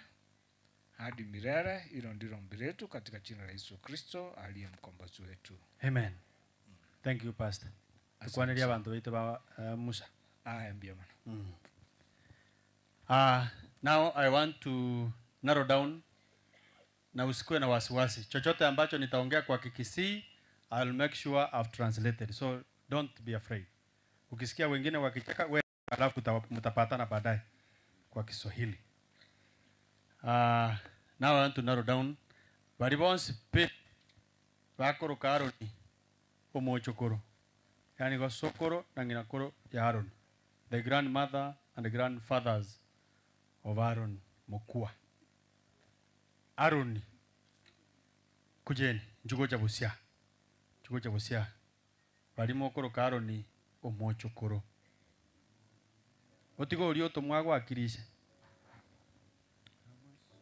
hadi milele. Hilo ndilo ombi letu katika jina la Yesu Kristo aliye mkombozi wetu. Amen. Thank you pastor. Tukwanerie abanto baito ba uh, Musa. Aya mbuya mono. Mm. Uh, now I want to narrow down na usikuwe na wasiwasi. Chochote ambacho nitaongea kwa Kikisii, I'll make sure I've translated. So don't be afraid. Ukisikia wengine wakicheka we, alafu mtapatana baadaye kwa Kiswahili. Now I want to narrow down. Bari bonsi pe bakoroka Aroni omochokoro. Yani gosokoro na ng'inakoro ya Aaron. The grandmother and the grandfathers of Aaron Mokua. Aaron kujeni njugo cha busia. Njugo cha busia. Bari mokoroka Aaron omochokoro. Otigo oria otomwa gwakirise.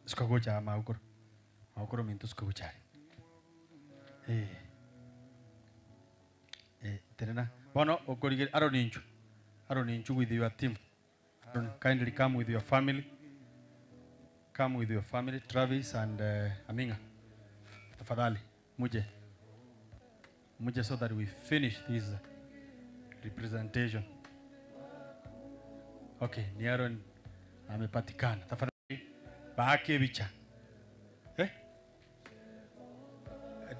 Sikagocha maukoro. Maukoro minto sikagocha. Terena. Bono okorige Aaron inchu. Aaron inchu with your team. Aaron, kindly come with your family. Come with your family, Travis and Aminga. Tafadhali, muje. Muje so that we finish this representation. Okay, ni Aaron amepatikana. Tafadhali, baake bicha.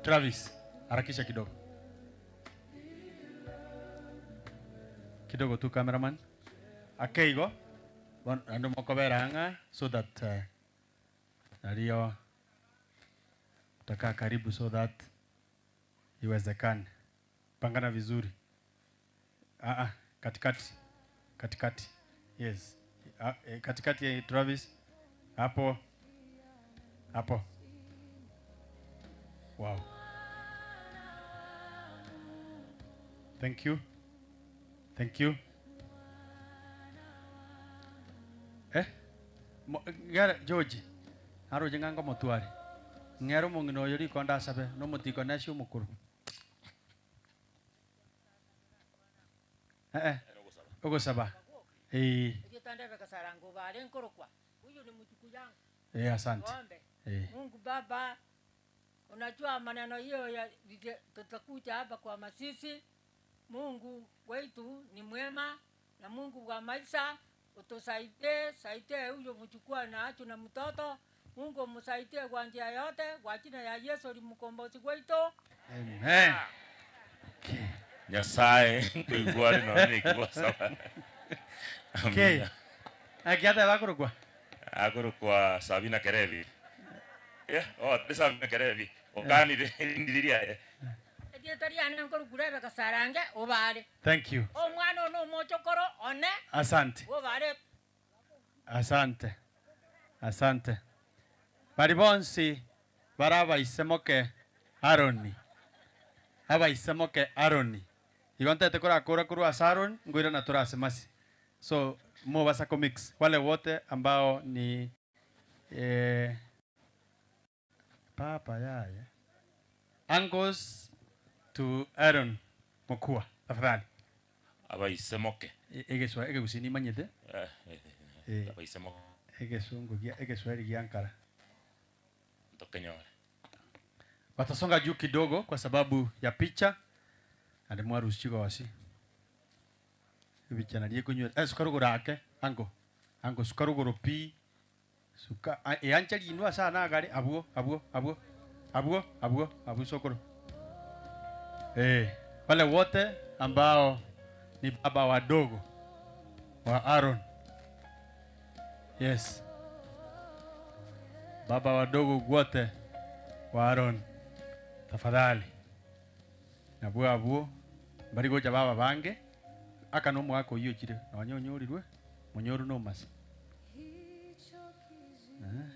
Travis, harakisha kidogo. Kidogo tu cameraman. Akeigo. Bon, ando mokobera anga so that nario utakaa karibu so that iwezekane. Pangana vizuri. Katikati. Katikati. Yes. Katikati ya Travis. Hapo. Hapo. Wow. Thank you. Thank you. Ngere George. Aroje ng'ango motware. Ng'ero mong'ina oyo rikonda asabe nomotiko nesio omokoro. Ogosaba. Asante. Mungu Baba, unajua maneno hiyo ya tutakuja hapa kwa masisi. Mungu wetu ni mwema na Mungu wa maisha, utusaidie, saidie huyo mchukua na achu na mtoto. Mungu umsaidie kwa njia yote, kwa jina ya Yesu ni mkombozi wetu. Amen. Nyasaye kuigwa no ni kwa sawa. Okay. Naki ateba akorokwa? Akorokwa Sabina Kerebi. Eh, oh, tari Sabina Kerebi. Okanire rindiri riaye. Erieta riane nkorokwa Rebeka Sarange Obare. Thank you. Omwana one omochokoro one Asante. Obare. Asante. Asante. Baria bonsi bare abaisemoke Aroni, abaisemoke Aroni. Igo ntagete korakora korwa ase Aroni, nkoirana tore ase Mercy. So, mobasa komix, wale wote ambao ni eh, papa yaya, uncles to Aaron Mokua, tafadhali. Abaisemoke. Egeswa egegusii nimanyete. Eh, Eh. abaisemoke. Egesungu gia egeswahili gia nkara. Ntokenyore. Watasonga juu kidogo kwa sababu ya picha ande mwarusi chigosi ebicha nari ekonywera eh, suka rogoro ake ango ango suka rogoro pi suka a- eancha rinwa ase ane agare abwo abwo abwo abwo abwo abwo sokoro eh, wale wote ambao ni baba wadogo wa Aaron yes baba wadogo wote wa Aaron tafadhali nabwo abwo mbari gocha baba bange aka na omogaka oyio ochire nonya onyorirwe monyoru na omase Eh.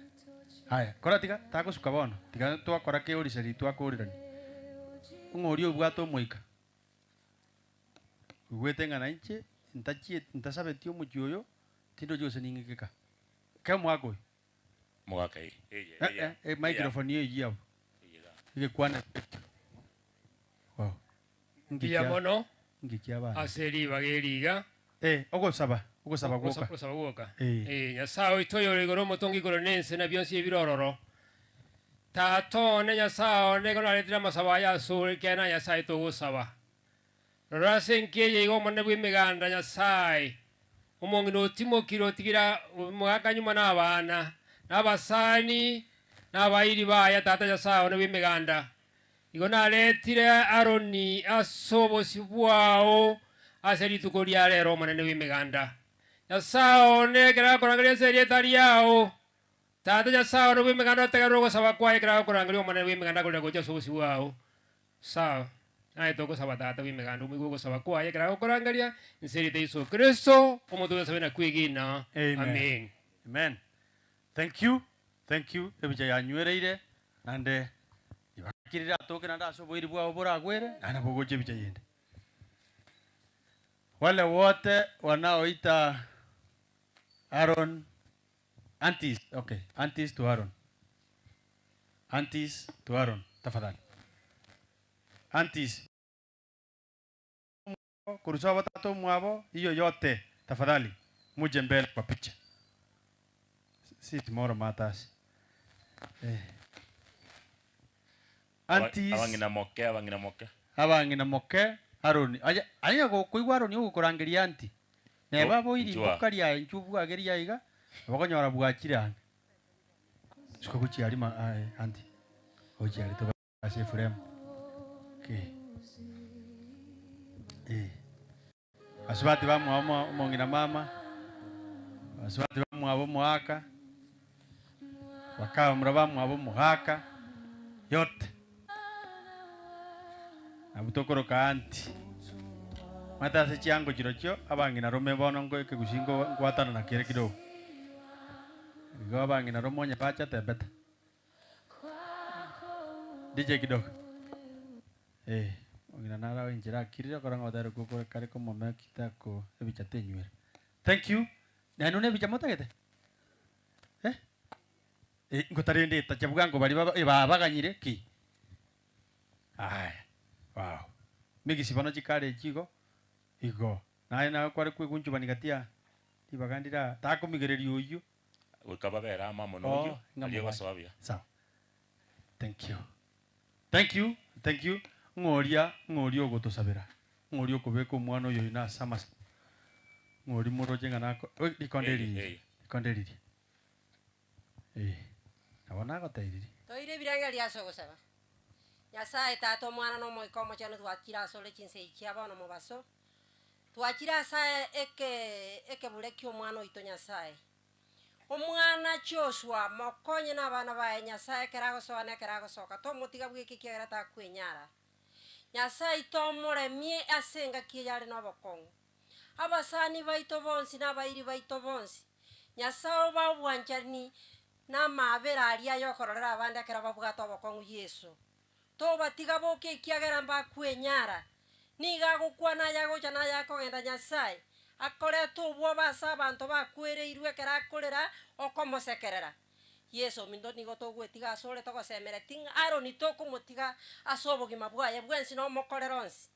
Haya, kora tiga tagosuka bono tiga twakora keoriseri twakorirani ng'a oria obwate omoika oigwete ng'a nainche ntachie ntasabeti omochie oyo tindochi gose ning'ikeka. Kera omogaka oyo. Omogaka eye, eye, Eh, eye. eh, eh, microphone eyio abwo. Egekwana ekio. Wow. Mbuya mono Ngikia abana. ase ribaga eri iga. Eh, ogosaba, ogosaba gwoka. Ogosaba gwoka. Eh. Eh, Nyasae oito oyore igoro omotongi igoro na ense na bionsi ebire ororo. Tata one, Nyasae one, ekero naretire amasabo aya asore, ekiagera na Nyasae togosaba. Rora ase enki eye iga Omonene bw'Emeganda, Nyasae, omong'ina otimokire otigire omogaka nyuma na abana, na abasani, na abairi baye, Tata Nyasae one bw'Emeganda. Igo naretire Aroni ase obosio bwao ase rituko ria rero, Omonene bw'Emeganda. Nyasae one, ekero akorangeria ase erieta riao, Tata Nyasae one bw'Emeganda, otegerere ogosaba kwaye ekero agokorangeria Omonene bw'Emeganda akorire gocha ase obosio bwao. Sawa. Naye togosaba Tata bw'Emeganda omoigwe ogosaba kwaye ekero agokorangeria, inse erieta Yeso Kristo, omonto oyosabe na kwegena. Amen. Amen. Amen. Thank you. Thank you. Ebicha yanywereire naende ibakirire atoke naende ase oboiri bwao boragwere naende nabo ogocha ebicha yende. Wale wote wanaoita Aaron aunties, okay, aunties to Aaron. Aunties to Aaron, tafadhali. Aunties korwa sobo tata omwabo iyo yote tafadhali muje mbele kwa picha. Si tomorrow matters. Eh. Aunties Abang'ina moke, abang'ina moke. Abang'ina moke Aroni. Aye aye gokoigwa Aroni ogokorangeria auntie. Neba Oh, boiri inchwa. imboka riaye inchuo bwageria aiga, nabo okonyora bwachire ang'e. Suka gochia aria ma aye auntie. Gochia aria tobe ase eframe. Okay. Eh. Basubati bamwabo mo omong'ina mama, basubati bamwabo omoaka, bakamura bamwabo omogaka, yote. Nabwo tokoroka auntie. Omanyete ase chiango chirochio, abang'ina rome bono nko ekegusii nko nkwatanana kere kidogo. Igo abang'ina rome onye bachete better. DJ kidogo. Eh, omong'ina naro enchera akirire okora ng'a otari gokora kare komomeki tako ebicha tenywera. Thank you. Naende buna ebicha motagete? Eh? Eh, ngotarende etacha bwango baria baba eh babaganyire ki? Aya, wow. Migisi bono chikare echi igo, igo. Naye naye kware kwegunchubani gati aa, ribaga ndire aa, takomigereria oyio. Goika babere amo amo Oh, noyio, ng'a aria mobae. gosoa buya. Sawa. Thank you. Thank you, thank you. Ng'a oria, ng'a oria ogotosabera, ng'a oria okobeka omwana oyo oino ase amasabo, ng'a oria moroche ng'a nako oi rikonde Eye, riria, eye. rikonde riria. Eh, nabo nagotebirie. Toire ebirengererio ase ogosaba. Nyasae, Tata, Omwana, na Omoika Omochenu twachire asore chinsa echi chia bono mobaso. Twachire ase eke ekebure ki'omwana oito Nyasae. Omwana Joshua, mokonye na abana baye Nyasae ekero agosoa na ekero agosoka, tomotiga bweka ekiagera takwenyara. Nyasae tomoremie ase engaki eye are nobokong'u. Abasani baito bonsi na abairi baito bonsi, Nyasae obae obwanchani na amaabera aria ayokororera abande ekero babwate obokong'u Yeso. Tobatiga boka ekiagera mbakwenyara. Nigo agokwana ayagocha na ayakogenda Nyasae akorete obwoba ase abanto bakwereirwe ekero akorera okomosekerera. Yeso ominto nigo togwetiga asore togosemeretie ng'a Aroni tokomotiga ase obogima bwaye bwensi na omokorere onsi.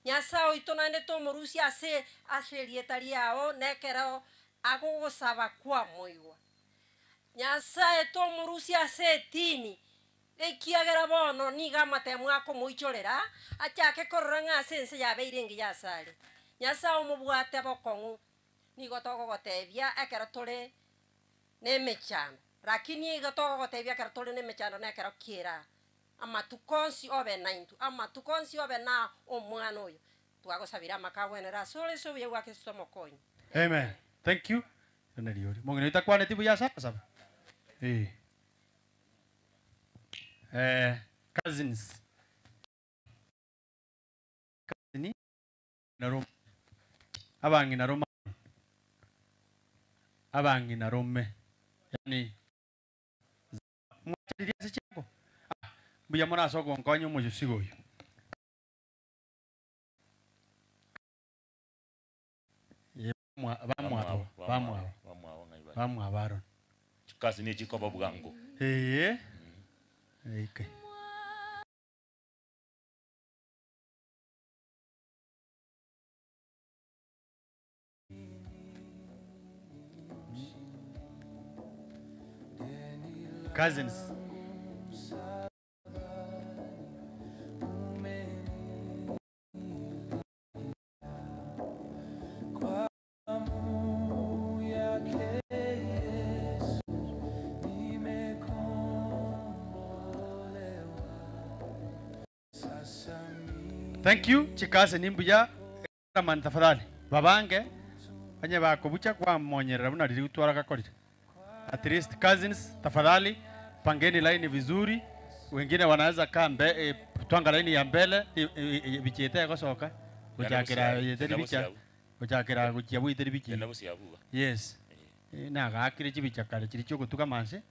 Nyasae oito naende tomorusie ase ase erieta riao na ekero agogosaba kwamoigwa. Nyasae tomorusie ase etini, ekiagera bono nigo amatemo akomoichorera, achake korora ng'a ase ense yabeire engiya asare. Nyasae omobwate bokong'u, nigo togogotebia ekero tore nemechando, lakini igo togogotebia ekero tore nemechando na ekero ki'eraa. Amatuko onsi obe naintwe, amatuko onsi obe na omwana oyo. Twagosabire amaka agwenere asore ase obuya bwa Kristo Omokonyi. Amen. Thank you. Ere neriori. Omong'ina oyo takwaneti buya ase amasabo? Eh. Eh, cousins. Cousin na rome. Abang'ina rome. Abang'ina rome. Yaani Mwacharirie ase chiango? Ah, mbuya mono ase ogonkonya omoyosigo oyo. Ee, bamwa- bamwabo, bamwabo, Bamwabo ng'ai bari? bamwabo Aaron. Chikasi nigo chikoba bwango. Ee, eike. Cousins. Thank you chikaseni mbuya Cameraman tafadhali babange onye bakobucha kwamonyerera buna riria twaragakorire. At least cousins tafadhali pangeni line vizuri, wengine wanaweza kaa mbe, eh, twanga line ya mbele bichete egosoka gochakera yeteri bicha gochakera gochia bwiteri bichi. Yes. Eh, nagakire chibicha kare chiri chiogotuga manse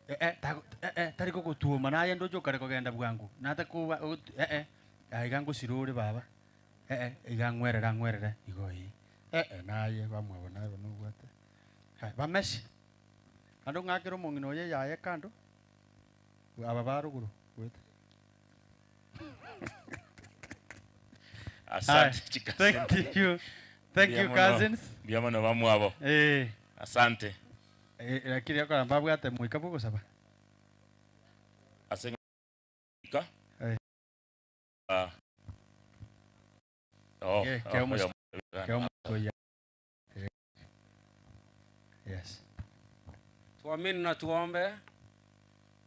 eh, eh, tago- eh, eh, tari gogotuoma naye ndoche okare kogenda bwango natakoba eh, eh, aiga ngosira ore baba Eh, eh, iga ang'werere ang'werere igo ii. Eh, eh, naye bamwabo naye bono obwate. Hai, bamesi. Ando ng'akere omong'ina oyo eyaye kando, aba ba rogoro goeta. Asante Haya, chikaseni. Thank you. Thank Mbuya you mono. cousins. Mbuya mono bamwabo. Eh. Asante. Eh, lakini akora mbabwate moika bogosaba. Ase ng'a Eh. Ah. Oh, Eh, oh, keo mus- oyo- keo mus- Eh. Yes. Tuamini na tuombe.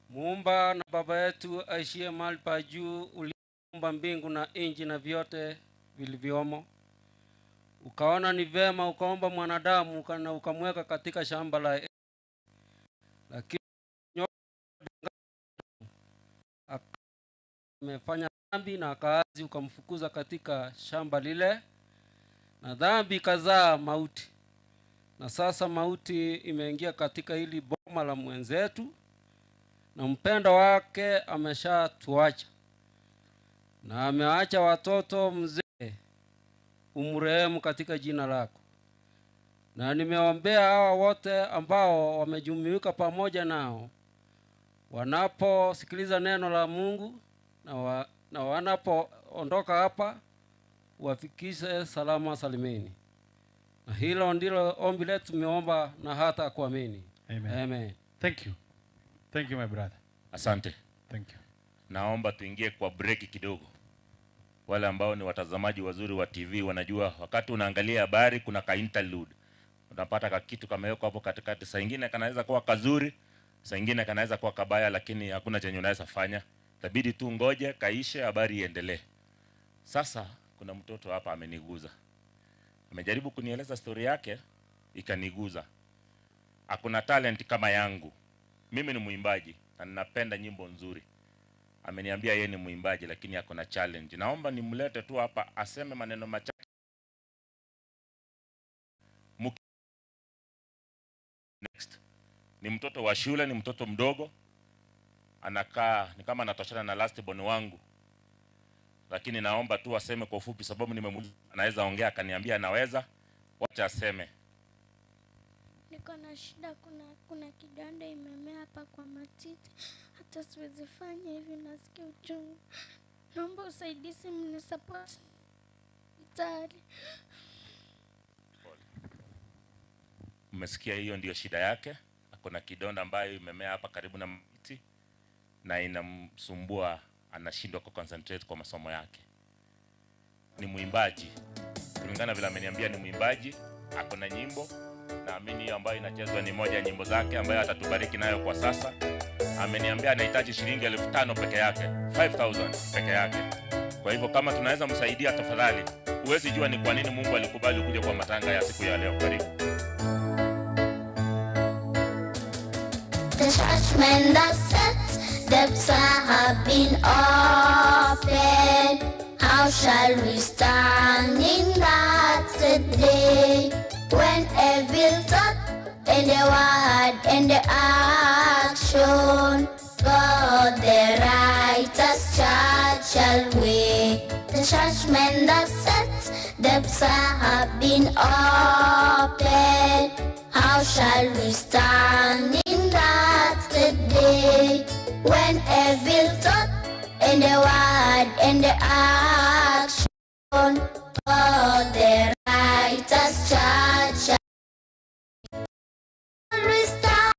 Muumba na Baba yetu aishie mahali pa juu, uliumba mbingu na nchi na vyote vilivyomo, ukaona ni vema ukaomba mwanadamu uka- na ukamweka katika shamba la Edeni. Lakini nyoka aka- amefanya dhambi na akaazi, ukamfukuza katika shamba lile, na dhambi ikazaa mauti na sasa mauti imeingia katika hili boma la mwenzetu, na mpendo wake ameshatuacha na ameacha watoto. Mzee, umrehemu katika jina lako. Na nimeombea hawa wote ambao wamejumuika pamoja nao wanaposikiliza neno la Mungu na, wa, na wanapoondoka hapa wafikishe salama salimini. Na hilo ndilo ombi letu tumeomba na hata kuamini. Amen. Amen. Thank you. Thank you my brother. Asante. Thank you. Naomba tuingie kwa break kidogo. Wale ambao ni watazamaji wazuri wa TV wanajua wakati unaangalia habari kuna ka interlude. Unapata ka kitu kamewekwa hapo katikati. Saa ingine kanaweza kuwa kazuri, saa ingine kanaweza kuwa kabaya, lakini hakuna chenye unaweza fanya. Itabidi tu ngoje kaishe, habari iendelee. Sasa Kuna mtoto hapa ameniguza, amejaribu kunieleza story yake ikaniguza. Akuna talent kama yangu. Mimi ni mwimbaji na ninapenda nyimbo nzuri. Ameniambia yeye ni mwimbaji lakini ako na challenge. Naomba nimlete tu hapa aseme maneno machache. Next. Ni mtoto wa shule, ni mtoto mdogo, anakaa ni kama anatoshana na last born wangu, lakini naomba tu aseme kwa ufupi, sababu nimemuuliza anaweza ongea, akaniambia anaweza. Wacha aseme. Niko na shida, kuna kidonda imemea hapa kwa matiti, hata siwezi fanya hivi, nasikia uchungu. Naomba usaidizi, mnisupport hospitali. Mmesikia, hiyo ndio shida yake. Ako na kidonda ambayo imemea hapa karibu na matiti na inamsumbua, anashindwa ku concentrate kwa masomo yake. Ni mwimbaji, kulingana vile ameniambia, ni mwimbaji, ako na nyimbo. Naamini hiyo ambayo inachezwa ni moja ya nyimbo zake ambayo atatubariki nayo kwa sasa. Ameniambia anahitaji shilingi 5,000 peke yake, 5,000 peke yake. Kwa hivyo kama tunaweza msaidia, tafadhali. Huwezi jua ni kwa nini Mungu alikubali kuja kwa matanga ya siku ya leo. Karibu. The judgment that sets depths have been opened. How shall we stand in that day when every thought and the word and the action God the righteous judge shall weigh? The judgment that sets depths have been opened. How shall we stand in that day when every thought and the word and the action God the righteous judge shall we stand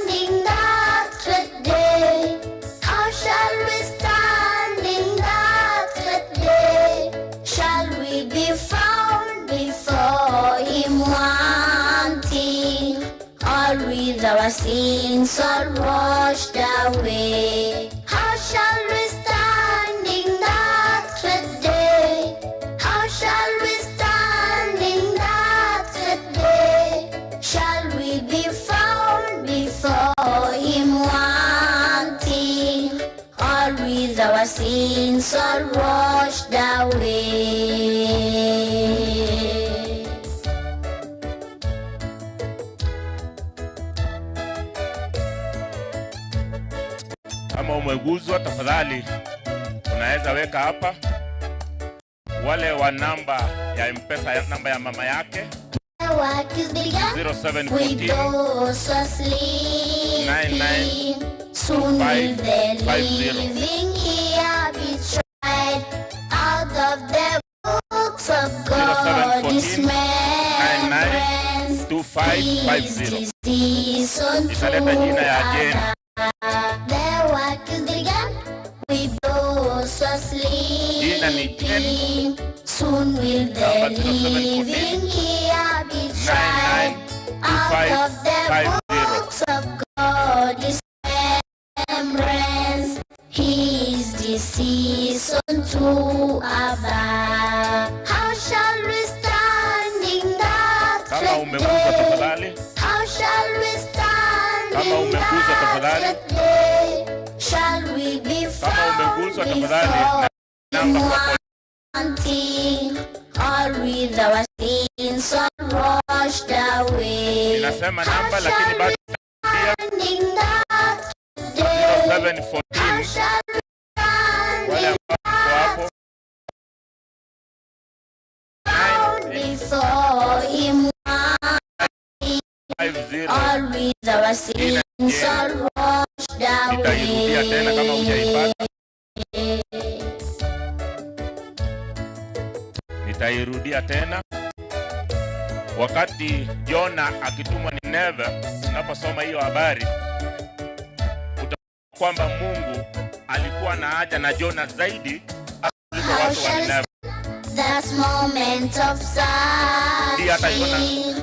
in that great day? How shall we stand in that great day? Shall we be found before him wanting, or with our sins all washed away? How shall we stand in that great day? How shall we stand in that great day? Shall we be found before him wanting, or with our sins all washed away? Kama umeguzwa, tafadhali unaweza weka hapa. Wale wa namba ya M-Pesa, ya namba ya mama yake The work is begun 0714 with those who are sleeping. 99 Soon will the 550. living here be tried out of the books of God is 0714 99 2550. season Italeta jina ya Jane. The work is begun with those who are Jina ni Jane. sleeping. Soon will the Namba 0714 living here be tried out of the 99 books of God is remembrance. His decision to abide. How shall we stand in that Kama great umeguzwa day? tafadhali, How shall we stand kama in umeguzwa that tafadhali, great day? Shall we be kama found umeguzwa tafadhali, before na namba kwa wanting, or with our sins all washed away? ninasema namba lakini bado Stand in that day. 0714 How shall we stand wale in ambao wako hapo found before him wanting, 50 or with our sins all washed nitairudia tena kama away? hujaipata. Nitairudia tena. Wakati Jona akitumwa Nineve, unaposoma hiyo habari utaona kwamba Mungu alikuwa na haja na Jona zaidi kuliko How watu wa shall Nineve. that moment of Ndiye hata Jona searching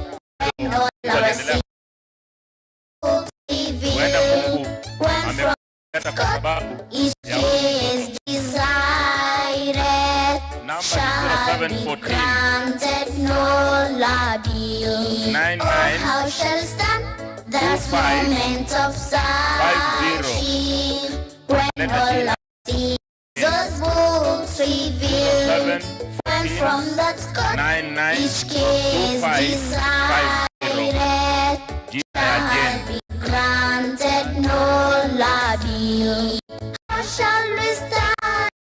when all our aliendelea sins huenda revealed, Mungu when from amemleta kwa sababu each ya huyu is desired, namba ni shall Shall be 0714 granted no appeal. 99 Oh, how shall stand that 25 moment of 50. searching when Leta all jina. our Jesus books reveal 07 and from that court 99 each case 25 50. decided Jina ya Jane. shall be granted no appeal. How shall we stand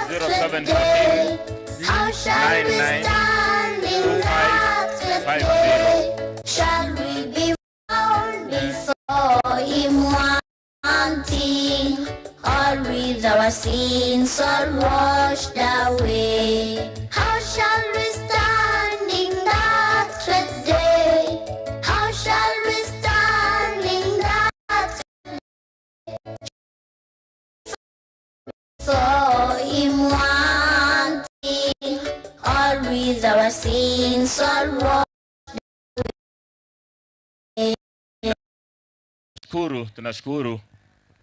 0714 day? How shall we 99 stand in that 50. day? Shall we be found before Him wanting, or with our sins all washed away? How shall we stand in that great day? How shall we stand in that For him wanting, all with our sins all washed away. Shukuru, tunashukuru.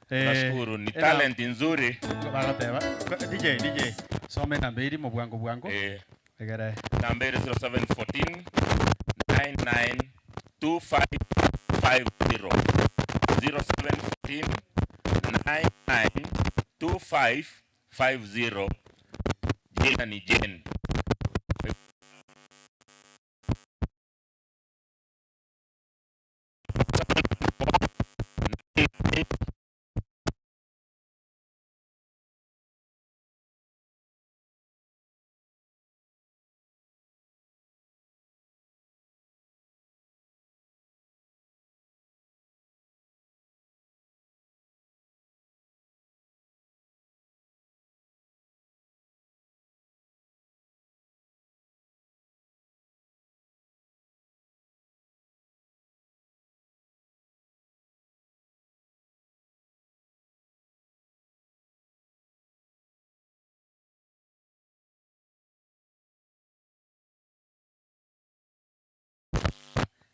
Tunashukuru, ni ena- talent nzuri. Bagateba. DJ, DJ. Some namba iri mu bwangu bwangu. Eh. Egere. Namba iri 0714 99 2550. 0714 99 2550. Jina ni Jane.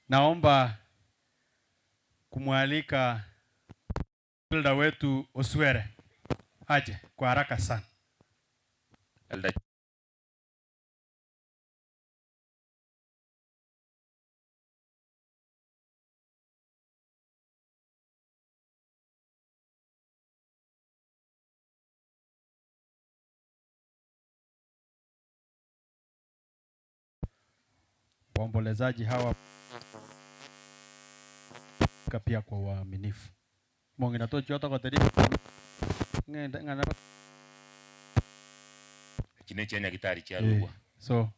Naomba kumwalika elda wetu Oswere aje kwa haraka sana. Elda Waombolezaji hawa pia kwa uaminifu. Mongina tochioto koteri ng'enda ng'ana Chine chenya gitari cha Eh, Rugwa. so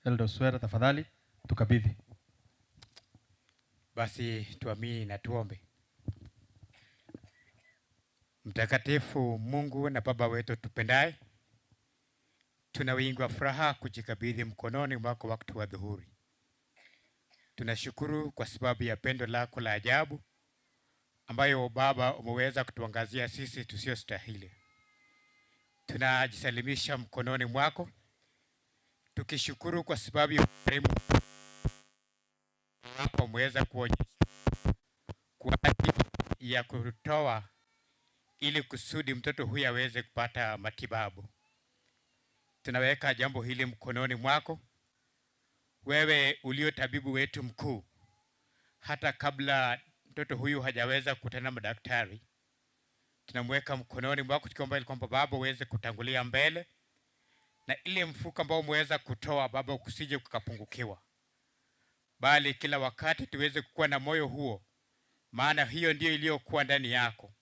Elda Oswere tafadhali tukabidhi. Basi tuamini na tuombe. Mtakatifu Mungu na Baba wetu tupendaye, tuna wingi wa furaha kujikabidhi mkononi mwako wakati wa dhuhuri. Tunashukuru kwa sababu ya pendo lako la ajabu ambayo Baba umeweza kutuangazia sisi tusiostahili. Tunajisalimisha mkononi mwako tukishukuru kwa sababu ya ukarimu wako umeweza kuonyesha kwa ajili ya kutoa ili kusudi mtoto huyu aweze kupata matibabu. Tunaweka jambo hili mkononi mwako, wewe ulio tabibu wetu mkuu. Hata kabla mtoto huyu hajaweza kukutana na madaktari, tunamweka mkononi mwako tukiomba ili kwamba Baba uweze kutangulia mbele na ile mfuko ambao umeweza kutoa Baba usije kukapungukiwa, bali kila wakati tuweze kukuwa na moyo huo, maana hiyo ndiyo iliyokuwa ndani yako,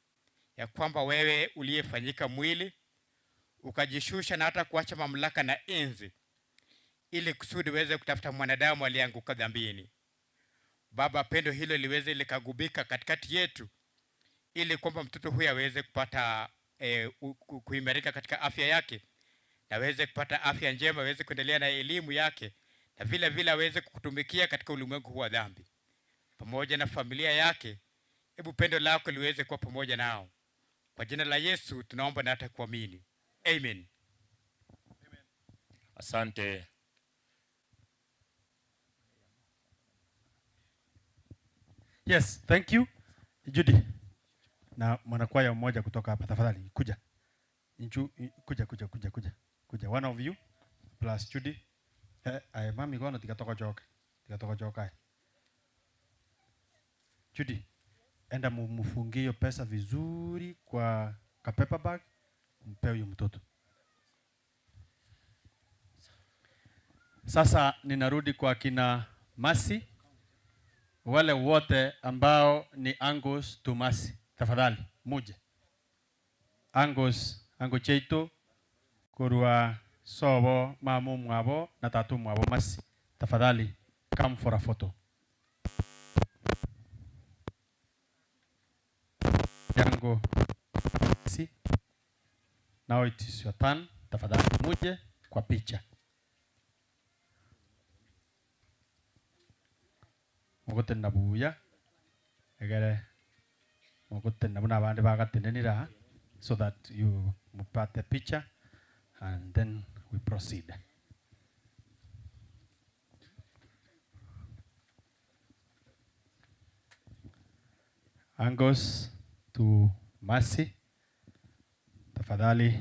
ya kwamba wewe uliyefanyika mwili ukajishusha na hata kuacha mamlaka na enzi, ili kusudi uweze kutafuta mwanadamu aliyeanguka dhambini. Baba, pendo hilo liweze likagubika katikati yetu, ili kwamba mtoto huyu aweze kupata eh, kuimarika katika afya yake na aweze kupata afya njema, aweze kuendelea na elimu yake, na vile vile aweze kukutumikia katika ulimwengu huu wa dhambi pamoja na familia yake. Hebu pendo lako liweze kuwa pamoja nao. Kwa jina la Yesu tunaomba na hata kuamini, amen. Asante. Yes, thank you Judy. Na mwanakwaya mmoja kutoka hapa tafadhali kuja. Inchu, kuja kuja kuja kuja. Kuja one of you. plus Judy. Eh, aye mami bono tiga togochoke, tiga togochoke aye. Judy, enda mumufungie hiyo pesa vizuri kwa ka paper bag, mpe huyo mtoto. Sasa ninarudi kwa kina Mercy, wale wote ambao ni uncles to Mercy, tafadhali muje. Uncles, uncle Cheito korwa sobo mama mwabo na tatu mwabo Mercy, tafadhali come for a photo. Yango Mercy, now it is your turn, tafadhali muje kwa picha. Mogotenda buya egere mogotenda buna abande bagatenenire aa so that you mupate picha and then we proceed. Angos to Mercy, tafadhali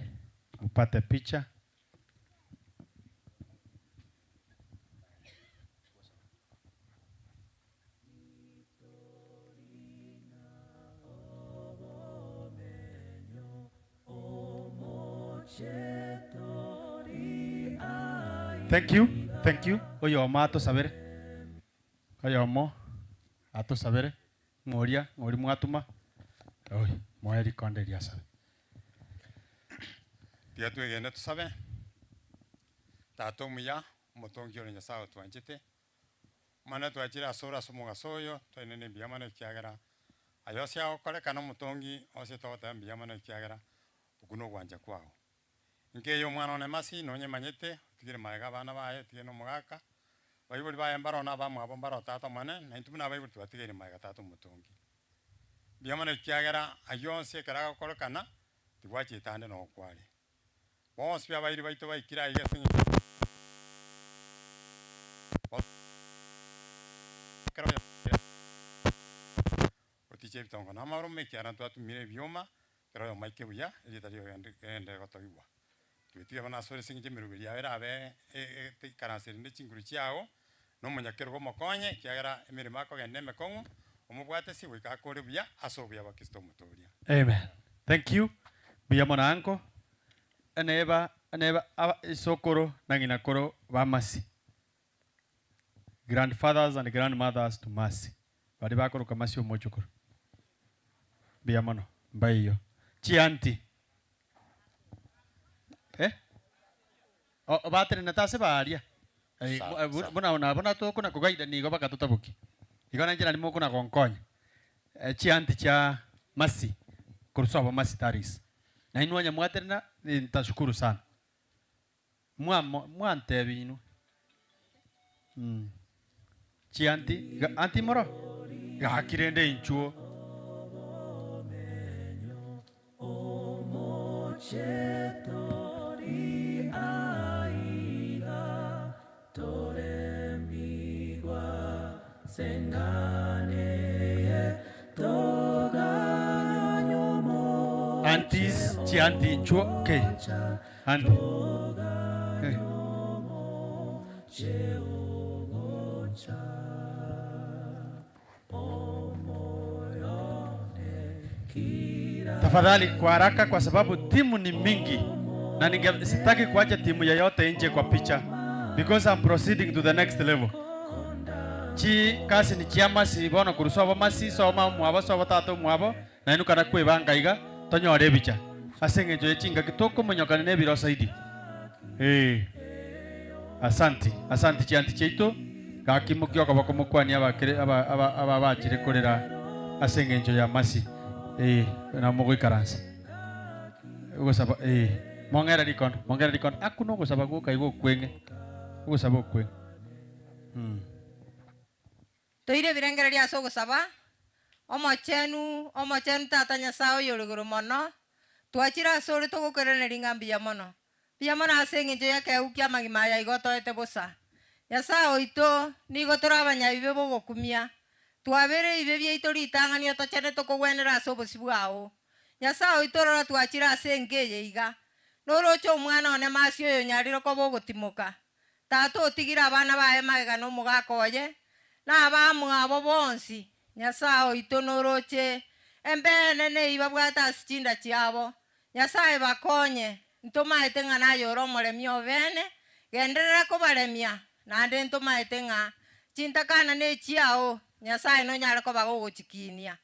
mupate picha. Thank you, thank you. Oyomo atosabere, oyomo atosabere, ng'oria ng'ori mwatuma oi moe rikonde riasabe. Tiga twegene tusabe tata omuya omotongi ore Nyasaye otwanchete mana twachire ase ore ase omogaso oyo twainene mbuya mono ekiagera aye ase agokorekana omotongi ase togoteba mbuya mono ekiagera okwo na ogwancha kwago. Nkeiyo omwana one Mercy nonyemanyete otigire magega abana baye otigire na omogaka baibori baye mbaro na abamwabo mbaro tata omone na intwe buna abaibori twatigaire magega tata omotongi. Mbuya mono ekiagera aywo onsi ekero agokorekana tibwachete ande na okware. Bonsi pi abairi baito baikire aiga ase eng'encho otiche ebitongo na amarume ekiagera ntwatumire ebioma ekero oyomo aike buya erieta riogende rigenderere gotoigwa. Twetige bono ase ore ase eng'encho emeroberi yago erabe ikaranse rende chinguru chiago, na omonyakerogo omokonye ekiagera emeremo akogenda emekong'u, omobwate ase goika akore buya ase obuya bwa Kristo omotoria. Amen. Thank you. Mbuya mono uncle. Neba neba aba isokoro na ng'ina koro ba Mercy. Grandfathers and grandmothers to Mercy. Baria bakoroka Mercy omochokoro. Mbuya mono. Mbaiyo. Chianti. Eh? O batenenete ase baria. Eh, Sawa, sawa. buna nabo natokona kogaida nigo bakatotabokia. Igo nainche nari mokona gonkonya. Eh, chianti chia Mercy, korwa sobo Mercy Taris. Na inwe onye mwatenena, nitashukuru sana. Mwamo mwantebia inwe. Mm. Chianti, iga aunty moro? Gaki rende inchuo. Aunties, chianti inchuo, okay. Aunty. Eh. Tafadhali kwa haraka, kwa sababu timu ni mingi na ninge, sitaki kuacha timu yoyote nje kwa picha because I'm proceeding to the next level. Chi kasi ni chia Mercy bono korwa sobo Mercy sobo mama mwabo sobo tata omwabo nainwe kana kwebanga iga tonyore ebicha ase eng'encho ye chingaki tokomonyokana na ebiro zaidi. Eh. Asanti, asanti chianti chiaito gaki mokia okoboko mokwanie abakere aba aba aba bachire korera ase eng'encho ya Mercy. Eh, nabo mogoikaransa. Ogosaba eh, mong'ere rikondo, mong'ere rikondo, akuna ogosaba gwoka iga okweng'e, ogosaba okweng'e. Mm. Toire ebirengererio ase ogosaba, Omochenu, Omochenu Tata Nyasae oyore igoro mono, twachire asore togokoiraneria ng'a mbuya mono. Mbuya mono ase engencho y'ekeegwa ki'amagima aya igo otoete bosa. Nyasae oito, nigo tore abanyabibe b'ogokumia. Twabere ebibe biaito ritang'ani otochene tokogwenera ase obosio bwao. Nyasae oito rora twachire ase enka eye iga. Noroche omwana one Mercy oyo onyarire koba ogotimoka. Tata otigire abana baye magega na omogaka oye, na abamwabo bonsi. Nyasae oito noroche embeene neyio babwate ase chinda chiabo. Nyasae bakonye, ntomaete ng'a naye ore omoremi obeene, genderera kobaremia, naende ntomaete ng'a chintakana nechiao, Nyasae nonyare koba gogochikinia.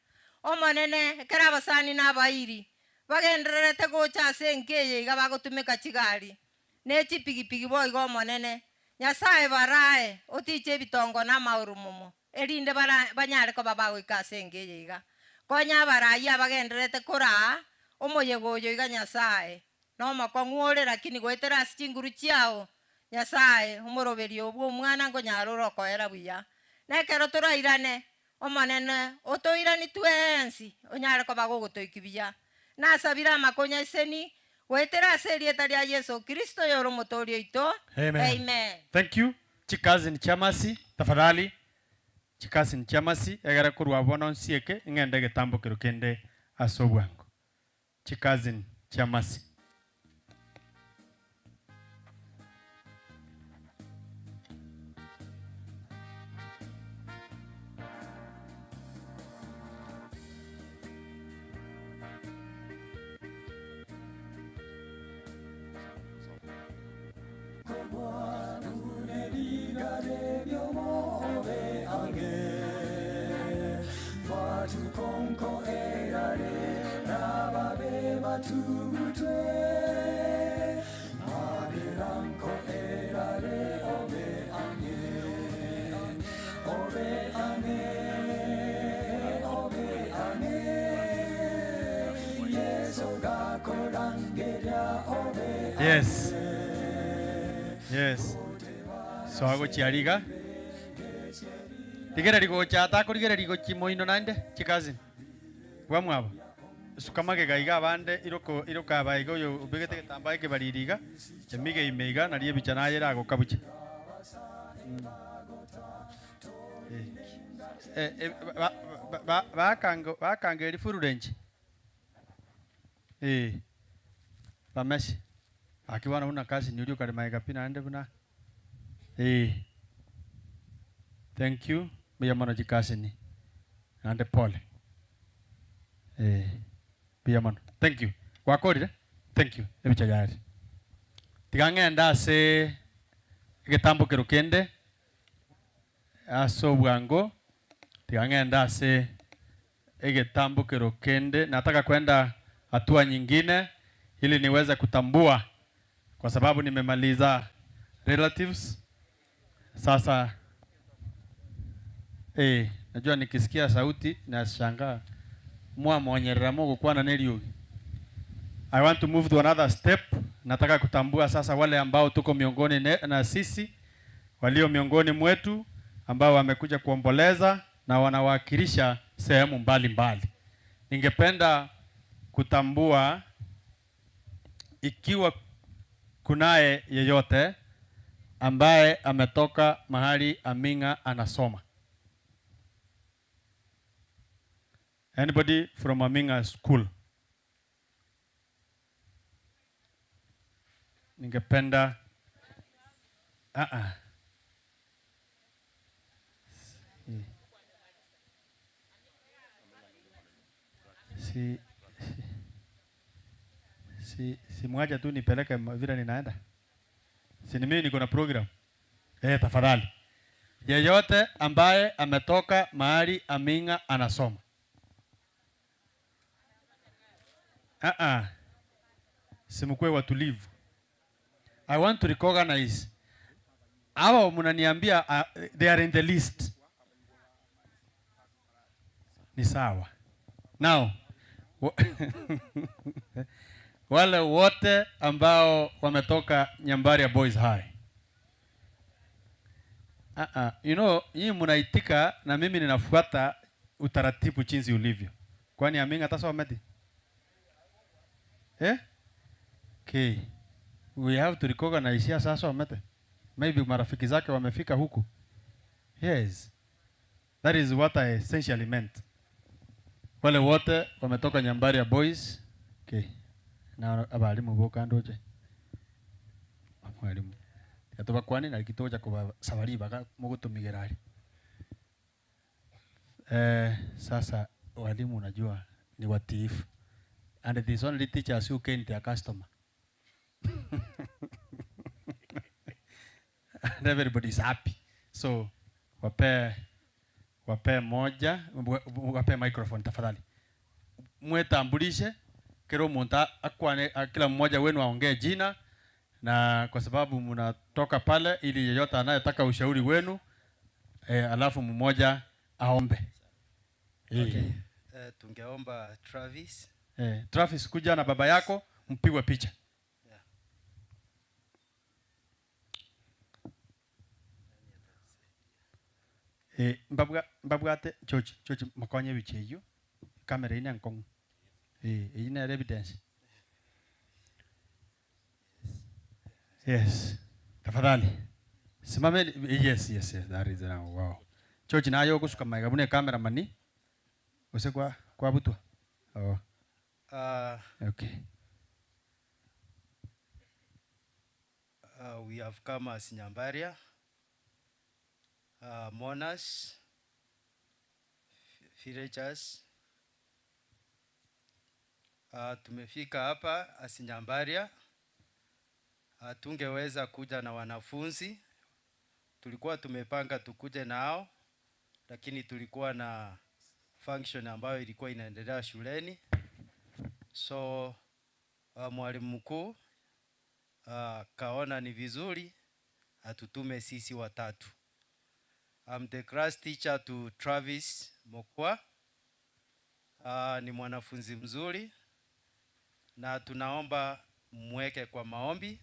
Omonene, ekero abasani na abairi bagendererete gocha ase enka eye iga bagotumeka chigari, ne chipigipigi boigo Omonene, Nyasae barae, otiche ebitongo na amaorumomo, erinde banyare koba bagoika ase enka eye iga. Konya abarai abagendererete koraa omoyega oyo iga Nyasae, nomokong'u ore lakini goetera ase chinguru chiao, Nyasae, omoroberio bw'omwana nkonyara ore okoera buya. Na ekero torairane, Omonene, otoiranie twensi, onyare koba gogotoikia buya. Nasabire amakonyo aiseni, goetera ase erieta ria Yeso Kristo oyore Omotoori oito. Amen. Amen. Thank you. Chicousin chiamasi tafadhali chicousin chiamasi egere korwa bono nsieke ng'ende egetambokero kende ase obwango. Chicousin chiamasi. Yes. Yes. Soa gochia riga. Rigereria gocha atakorigereria gochia moino naende chicousin. Bwamwabo. Suka magega iga abande iroko iroka aba iga oyo obegete egetambaa ekebariri iga, emige ime iga nario ebicha naye eragokabuche. Eh, eh, ba, ba, ba, bakanga bakanga eri full range. Eh. Bamesi. Gaki bono buna cousin oria okare magega pi naende buna eh. Thank you, mbuya mono chicousin naende pole. Eh, mbuya mono. Thank you. Gwakorire? Thank you. Ebicha yari. Tiga ng'ende ase egetambokero kende ase obwango, tiga ng'ende ase egetambokero kende, nataka kwenda hatua nyingine ili niweze kutambua kwa sababu nimemaliza relatives. Sasa eh, najua nikisikia sauti nashangaa mwamonyerera mugukwana neriogi. I want to move to another step. Nataka kutambua sasa wale ambao tuko miongoni ne, na sisi walio miongoni mwetu ambao wamekuja kuomboleza na wanawakilisha sehemu mbalimbali. Ningependa kutambua ikiwa kunaye yeyote ambaye ametoka mahali Aminga anasoma. Anybody from Aminga school? Ningependa ah ah. Si, si, si, si mwacha tu nipeleke vile ninaenda. Si ni mimi niko na program. Eh, tafadhali. Yeyote ambaye ametoka mahali Aminga anasoma. Ah ah. Simkuwe watulivu. I want to recognize hawa mnaniambia they are in the list. Ni sawa. Now wale wote ambao wametoka Nyambaria Boys High. You know, nyinyi mnaitika na mimi ninafuata utaratibu jinsi ulivyo. Kwani Aminga tasometi? Eh? Okay. We have to recognize here sasa wamete. Maybe marafiki zake wamefika huku. Yes. That is what I essentially meant. Wale wote wametoka Nyambaria Boys. Okay. Na abalimu boka ndoje. Mwalimu. Tiga tobakwane nari ki togocha kobasaba ribaga mogotomigera aria. Eh, sasa walimu unajua ni watiifu and it is only teachers who cane their customer and everybody is happy so wape wape moja wape microphone tafadhali mwetambulishe kila omonto akwane kila mmoja wenu aongee jina na kwa sababu mnatoka pale ili yeyote anayetaka ushauri wenu eh, alafu mmoja aombe eh. Okay. Eh, tungeomba Travis. Eh, Travis kuja na baba yako mpigwe picha. Eh, mbabwa mbabwate chochi chochi makonye bicha eyio camera ine nkong'u eh, eyio nere evidence. Yes. Tafadhali. Simameni. Yes, yes, yes. That is now. Wow. Chochi nayo ogosuka maiga buna camera mani. Gose kwa kwa butwa. Oh. Okay. We have come as Nyambaria, mourners, villagers. Tumefika hapa as Nyambaria. Tungeweza kuja na wanafunzi, tulikuwa tumepanga tukuje nao, lakini tulikuwa na function ambayo ilikuwa inaendelea shuleni. So mwalimu mkuu kaona ni vizuri atutume sisi watatu. I'm the class teacher to Travis Mokwa. Ni mwanafunzi mzuri na tunaomba mweke kwa maombi,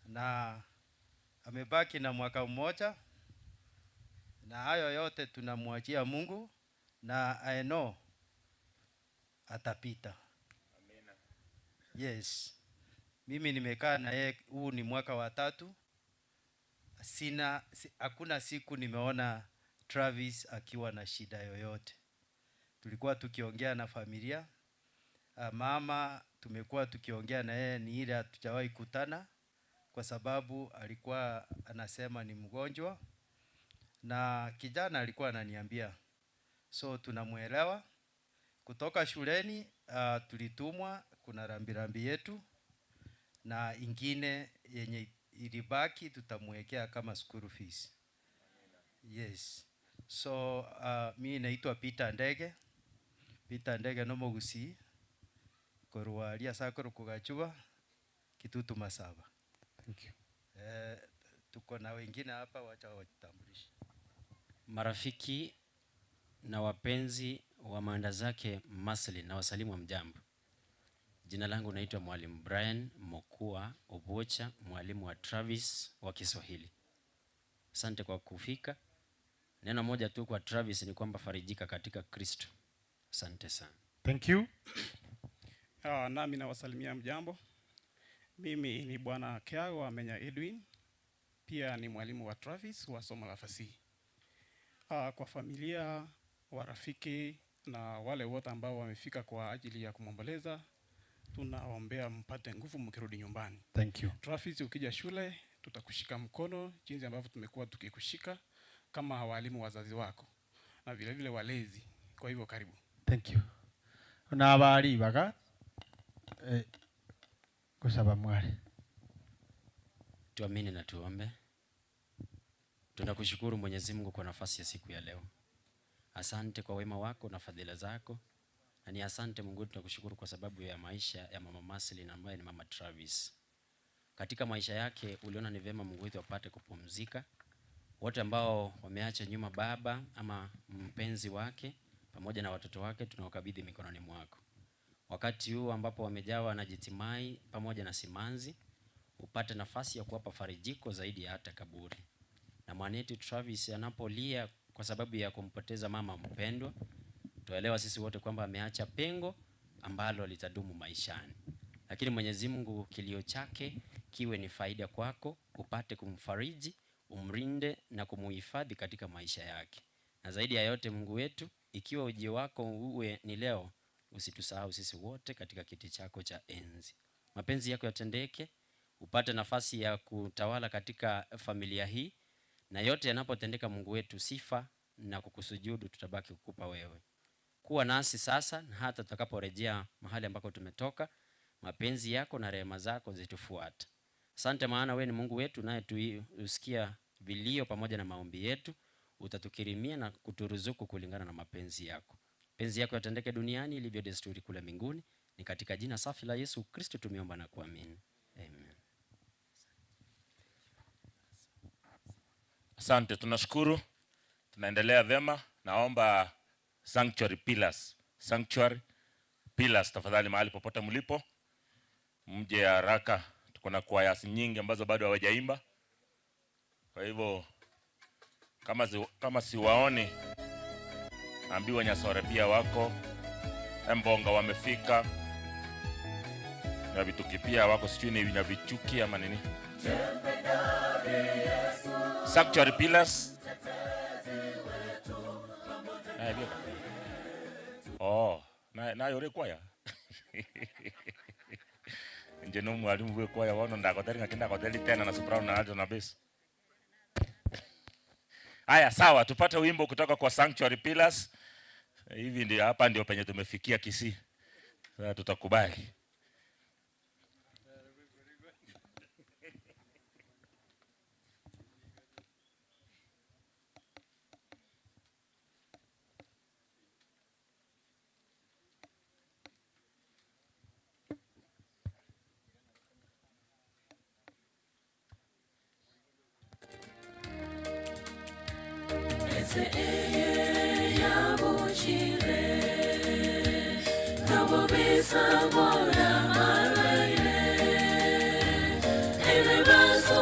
na amebaki na mwaka mmoja, na hayo yote tunamwachia Mungu na I know atapita. Amina. Yes. Mimi nimekaa na yeye, huu ni mwaka wa tatu. Sina, hakuna siku nimeona Travis akiwa na shida yoyote. Tulikuwa tukiongea na familia. Mama tumekuwa tukiongea na yeye, ni ile hatujawahi kutana kwa sababu alikuwa anasema ni mgonjwa, na kijana alikuwa ananiambia, so tunamuelewa. Kutoka shuleni tulitumwa, kuna rambirambi yetu na ingine yenye ilibaki tutamwekea kama school fees. Yes. So mi naitwa Peter Ndege. Peter Ndege no mogusi korwa ria sakoro kugachuba kitutu masaba. Thank you. Tuko na wengine hapa, wacha wajitambulishe. Marafiki na wapenzi wa maanda zake Maslin na wasalimu wa mjambo. Jina langu naitwa Mwalimu Brian Mokua Obocha, mwalimu wa Travis wa Kiswahili. Asante kwa kufika. Neno moja tu kwa Travis ni kwamba farijika katika Kristo. Asante sana. Thank you. Nami nawasalimia mjambo. Mimi ni Bwana Kiago Amenya Edwin, pia ni mwalimu wa Travis wa somo la fasihi. Kwa familia, warafiki na wale wote ambao wamefika kwa ajili ya kumwomboleza, tunaombea mpate nguvu mkirudi nyumbani. Thank you. Travis, ukija shule tutakushika mkono jinsi ambavyo tumekuwa tukikushika kama walimu wazazi wako na vile vile walezi. Kwa hivyo karibu. Thank you. Na abari baga eh, kusaba mwari. Tuamini na tuombe. Tunakushukuru Mwenyezi Mungu kwa nafasi ya siku ya leo. Asante kwa wema wako na fadhila zako. Na ni asante Mungu, tunakushukuru kwa sababu ya maisha ya Mama Maslin ambaye ni Mama Travis. Katika maisha yake uliona ni vema Mungu wetu apate kupumzika. Wote ambao wameacha nyuma baba ama mpenzi wake pamoja na watoto wake tunawakabidhi mikononi mwako. Wakati huu ambapo wamejawa na jitimai pamoja na simanzi, upate nafasi ya kuwapa farijiko zaidi ya hata kaburi. Na mwanetu Travis anapolia kwa sababu ya kumpoteza mama mpendwa, tuelewa sisi wote kwamba ameacha pengo ambalo litadumu maishani. Lakini Mwenyezi Mungu, kilio chake kiwe ni faida kwako, upate kumfariji, umrinde na kumuhifadhi katika maisha yake. Na zaidi ya yote Mungu wetu, ikiwa ujio wako uwe ni leo, usitusahau sisi wote katika kiti chako cha enzi. Mapenzi yako yatendeke, Upate nafasi ya kutawala katika familia hii, na yote yanapotendeka, Mungu wetu, sifa na kukusujudu tutabaki kukupa wewe. Kuwa nasi sasa na hata tutakaporejea mahali ambako tumetoka, mapenzi yako na rehema zako zitufuate. Asante, maana wewe ni Mungu wetu naye tusikia vilio pamoja na maombi yetu, utatukirimia na kuturuzuku kulingana na mapenzi yako. Penzi yako yatendeke duniani ilivyo desturi kule mbinguni. Ni katika jina safi la Yesu Kristo tumeomba na kuamini, amen. Asante, tunashukuru, tunaendelea vyema. Naomba Sanctuary Pillars, Sanctuary Pillars, tafadhali mahali popote mlipo mje haraka. Tuko na kwaya nyingi ambazo bado hawajaimba, kwa hivyo kama siwaoni, ambiwa Nyasore pia wako, Mbonga wamefika, Nyavituki pia wako, sijui ni Nyavichuki ama nini. Sanctuary Pillars. Naye pia. Oh, naye uri kwaya. Nje no mwalimu we kwaya wono ndakoteri ngaki ndakoteri tena na soprano na alto na bass. Haya, sawa, tupate wimbo kutoka kwa Sanctuary Pillars. Hivi ndio hapa ndio penye tumefikia Kisii. Sasa tutakubali. Ese eye yabuchile Nobobisa bora malaile Ele baso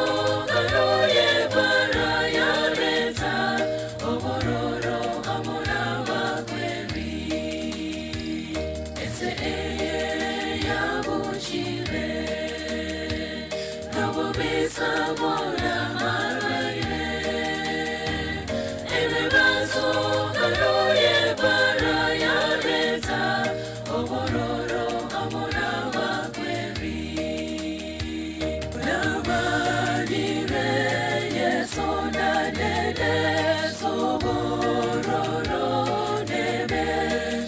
karoye bara ya reta Obororo amora wakweli Ese eye yabuchile Nobobisa bora malaile Elebaso karoye bara ya reta Obororo amora wakweli Nabarire Yesu na nene Sobororo neme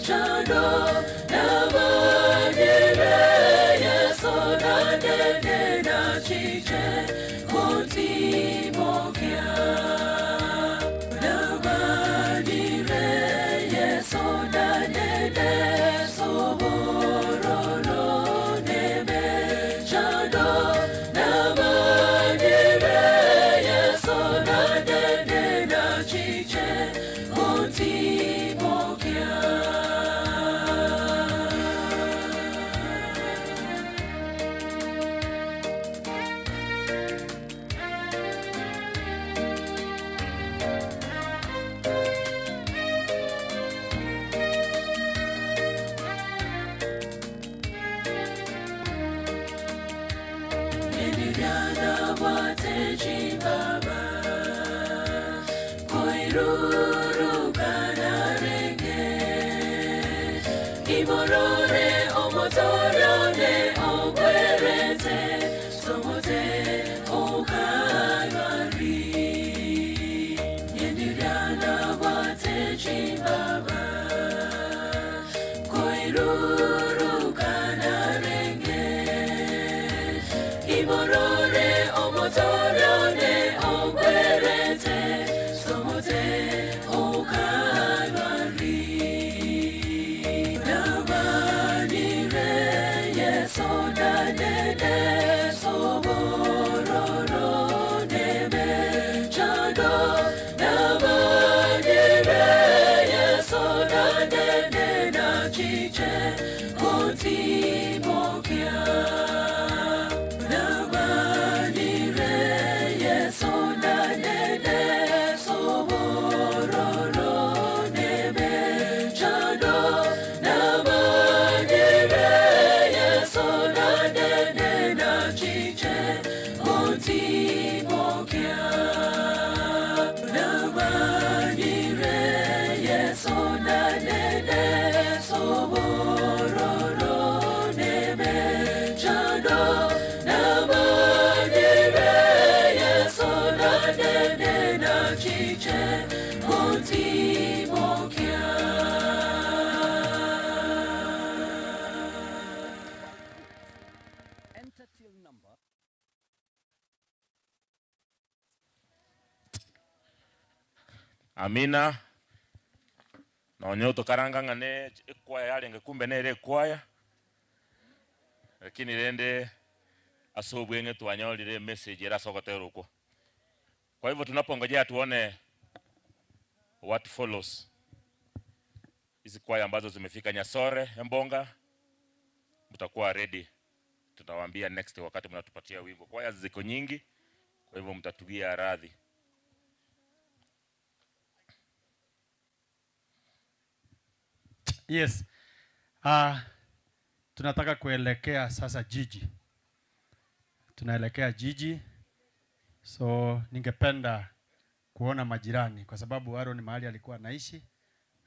chando Nabarire Yesu na nene na chiche Kutimokia Nabarire Yesu na nene Sobororo neme chando Nabarire Yesu na nene na chiche Kutimokia. Yenigana wateji baba Koiruru kanarenge Iborore omotorone ogwerete Somote okalwari Yenigana wateji baba Koiruru kanarenge Iborore omotorone ogwerete Somote okalwari Nabarire Yesu na nene Sobororo neme chando Nabarire Yesu na nene na chiche Kutimokia Nabarire Yesu na nene Sobororo neme chando Nabarire Yesu na nene na chiche Kutimokia Nabarire Yesu na nene Sobororo neme Amina. Nonya otokaranga ng'a ne ekwaya yarenge kumbe nere ekwaya, lakini rende ase obweng'e twanyorire emessage ere ase ogotera okwo. Kwa hivyo tunapongojea tuone what follows. Hizi kwaya ambazo zimefika Nyasore, Embonga, mtakuwa ready. Tutawaambia next wakati mnatupatia wimbo. Kwaya ziko nyingi, kwa hivyo mtatugia radhi. Yes. Tunataka kuelekea sasa jiji. Tunaelekea jiji. So ningependa kuona majirani kwa sababu Aaron mahali alikuwa anaishi,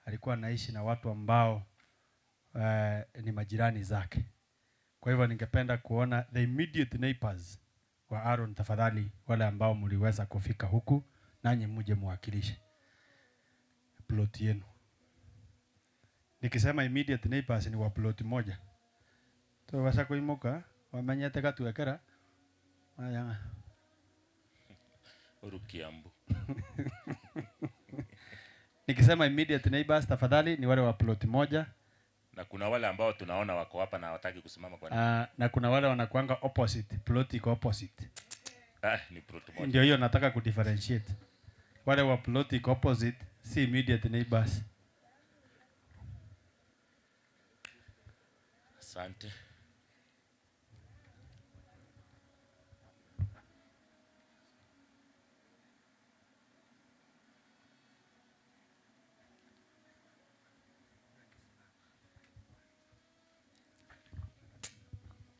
alikuwa anaishi na watu ambao ni majirani zake. Kwa hivyo ningependa kuona the immediate neighbors wa Aaron, tafadhali wale ambao mliweza kufika huku nanyi muje muwakilishe plot yenu. Nikisema immediate neighbors ni wa plot moja. Tuweza kuimuka wamenyete gatuekera aya Urukiambu. Nikisema immediate neighbors tafadhali ni wale wa plot moja. Na kuna wale ambao tunaona wako hapa na hawataki kusimama kwa nini? Na kuna wale wanakuanga opposite, plot iko opposite. Ni plot moja. Ndio hiyo nataka kudifferentiate. Wale wa plot iko opposite si immediate neighbors. Asante.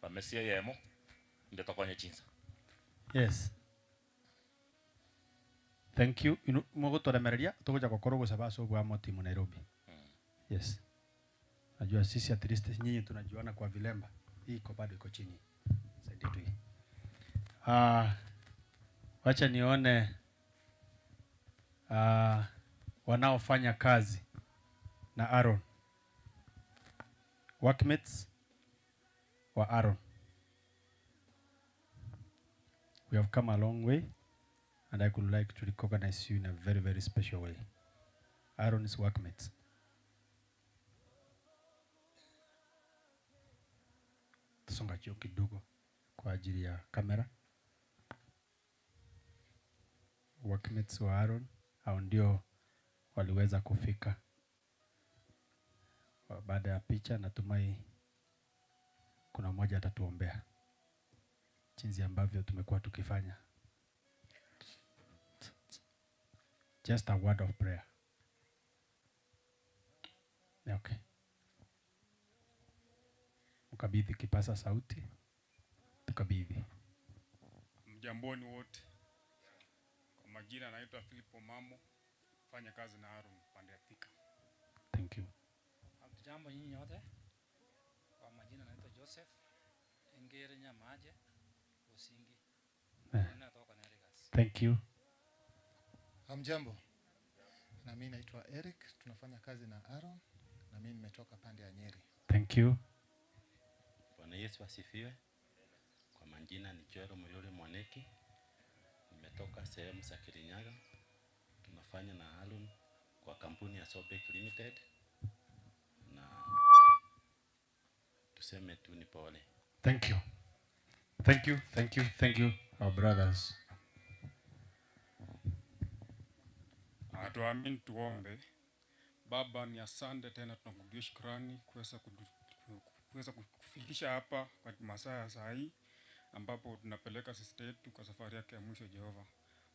Pamesia yemo ndio tokonye chinsa. Yes. Thank you. Inu mugutoremereria tuguja gukorwo gucaba ase obwa motimu Nairobi. Yes. Najua sisi at least nyinyi tunajuana kwa vilemba. Hii iko bado iko chini. Saidia tu hii. Wacha nione wanaofanya kazi na Aaron. Workmates wa Aaron. We have come a long way and I could like to recognize you in a very, very special way. Aaron's workmates. Tusonga juu kidogo kwa ajili ya kamera. Workmates wa Aaron hao ndio waliweza kufika. Baada ya picha natumai kuna mmoja atatuombea jinsi ambavyo tumekuwa tukifanya. Just a word of prayer. Okay. Mkabidhi kipasa sauti. Tukabidhi. Mjamboni wote. Kwa majina naitwa Philip Omamo, fanya kazi na Aaron pande ya Thika. Thank you. Hamjambo nyinyi nyote. Kwa majina naitwa Joseph Engere Nyamaje Usingi. Natoka Nerigas. Thank you. Hamjambo. Na mimi naitwa Eric, tunafanya kazi na Aaron na mimi nimetoka pande ya Nyeri. Thank you. Bwana Yesu asifiwe. Kwa majina ni Joel Muriuri Mwaniki. Nimetoka sehemu za Kirinyaga. Tunafanya na Aaron kwa kampuni ya Sobek Limited. Na tuseme tu ni pole. Thank you. Thank you, thank you, thank you, our brothers. Tuamini tuombe. Baba, ni asante tena, tunakurudia shukrani kuweza kufikisha hapa kwa masaa ya saa hii ambapo tunapeleka sister yetu kwa safari yake ya mwisho. Jehova,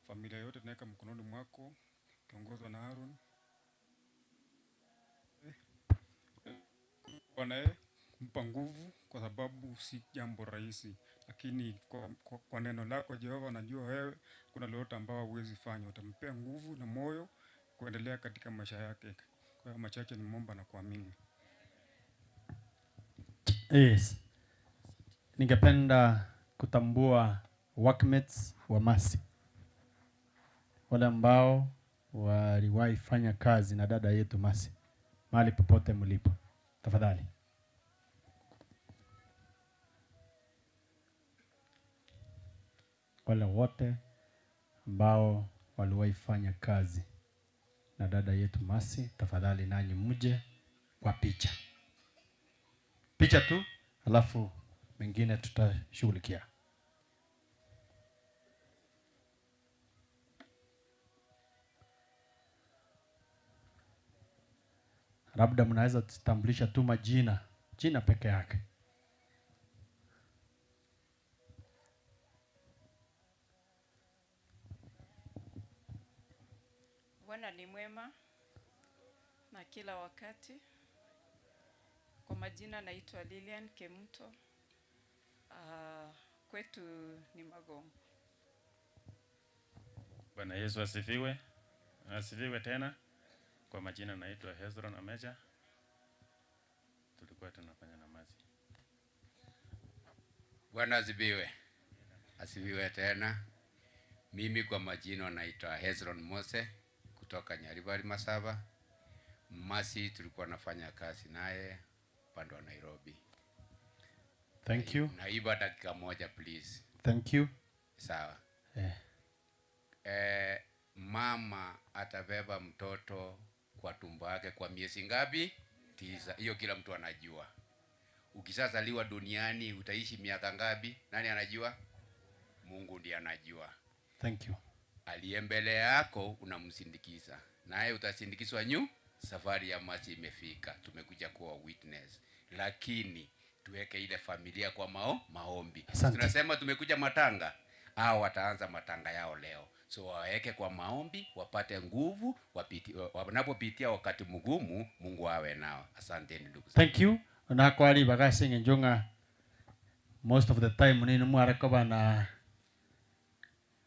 familia yote tunaweka mkononi mwako, kiongozwa na Aaron. Bwana kumpa nguvu, kwa sababu si jambo rahisi, lakini kwa neno lako Jehova, najua wewe kuna lolote ambao huwezi fanya. Utampea nguvu na moyo kuendelea katika maisha yake. Kwa hiyo machache nimeomba na kuamini. Yes. Ningependa kutambua workmates wa Mercy, wale ambao waliwahi fanya kazi na dada yetu Mercy, mahali popote mlipo, tafadhali. Wale wote ambao waliwahi fanya kazi na dada yetu Mercy, tafadhali nanyi mje kwa picha. Picha tu, alafu mengine tutashughulikia. Labda mnaweza tutambulisha tu majina, jina peke yake. Bwana ni mwema na kila wakati. Kwa majina naitwa Lilian Kemuto. Kwetu ni Magongo. Bwana Yesu asifiwe. Asifiwe tena. Kwa majina naitwa Hezron Amecha. Tulikuwa tunafanya na Mercy. Bwana asifiwe. Asifiwe tena. Mimi kwa majina naitwa Hezron Mose kutoka Nyaribari Masaba. Mercy tulikuwa nafanya kazi naye upande wa Nairobi. Thank you. Naiba dakika moja please. Thank you. Sawa. Mama atabeba mtoto kwa tumbo yake kwa miezi ngapi? 9. Hiyo kila mtu anajua. Ukishazaliwa duniani utaishi miaka ngapi? Nani anajua? Mungu ndiye anajua. Thank you. Aliye mbele yako unamsindikiza, naye utasindikizwa nyu. Safari ya Mercy imefika, tumekuja kuwa witness, lakini tuweke ile familia kwa maombi. Asante. Tunasema tumekuja matanga, hao wataanza matanga yao leo, so waweke kwa maombi, wapate nguvu, wanapopitia wakati mgumu, Mungu awe nao. Asanteni ndugu zangu. Thank you. Na kwali bagase njonga most of the time nini mwarakoba na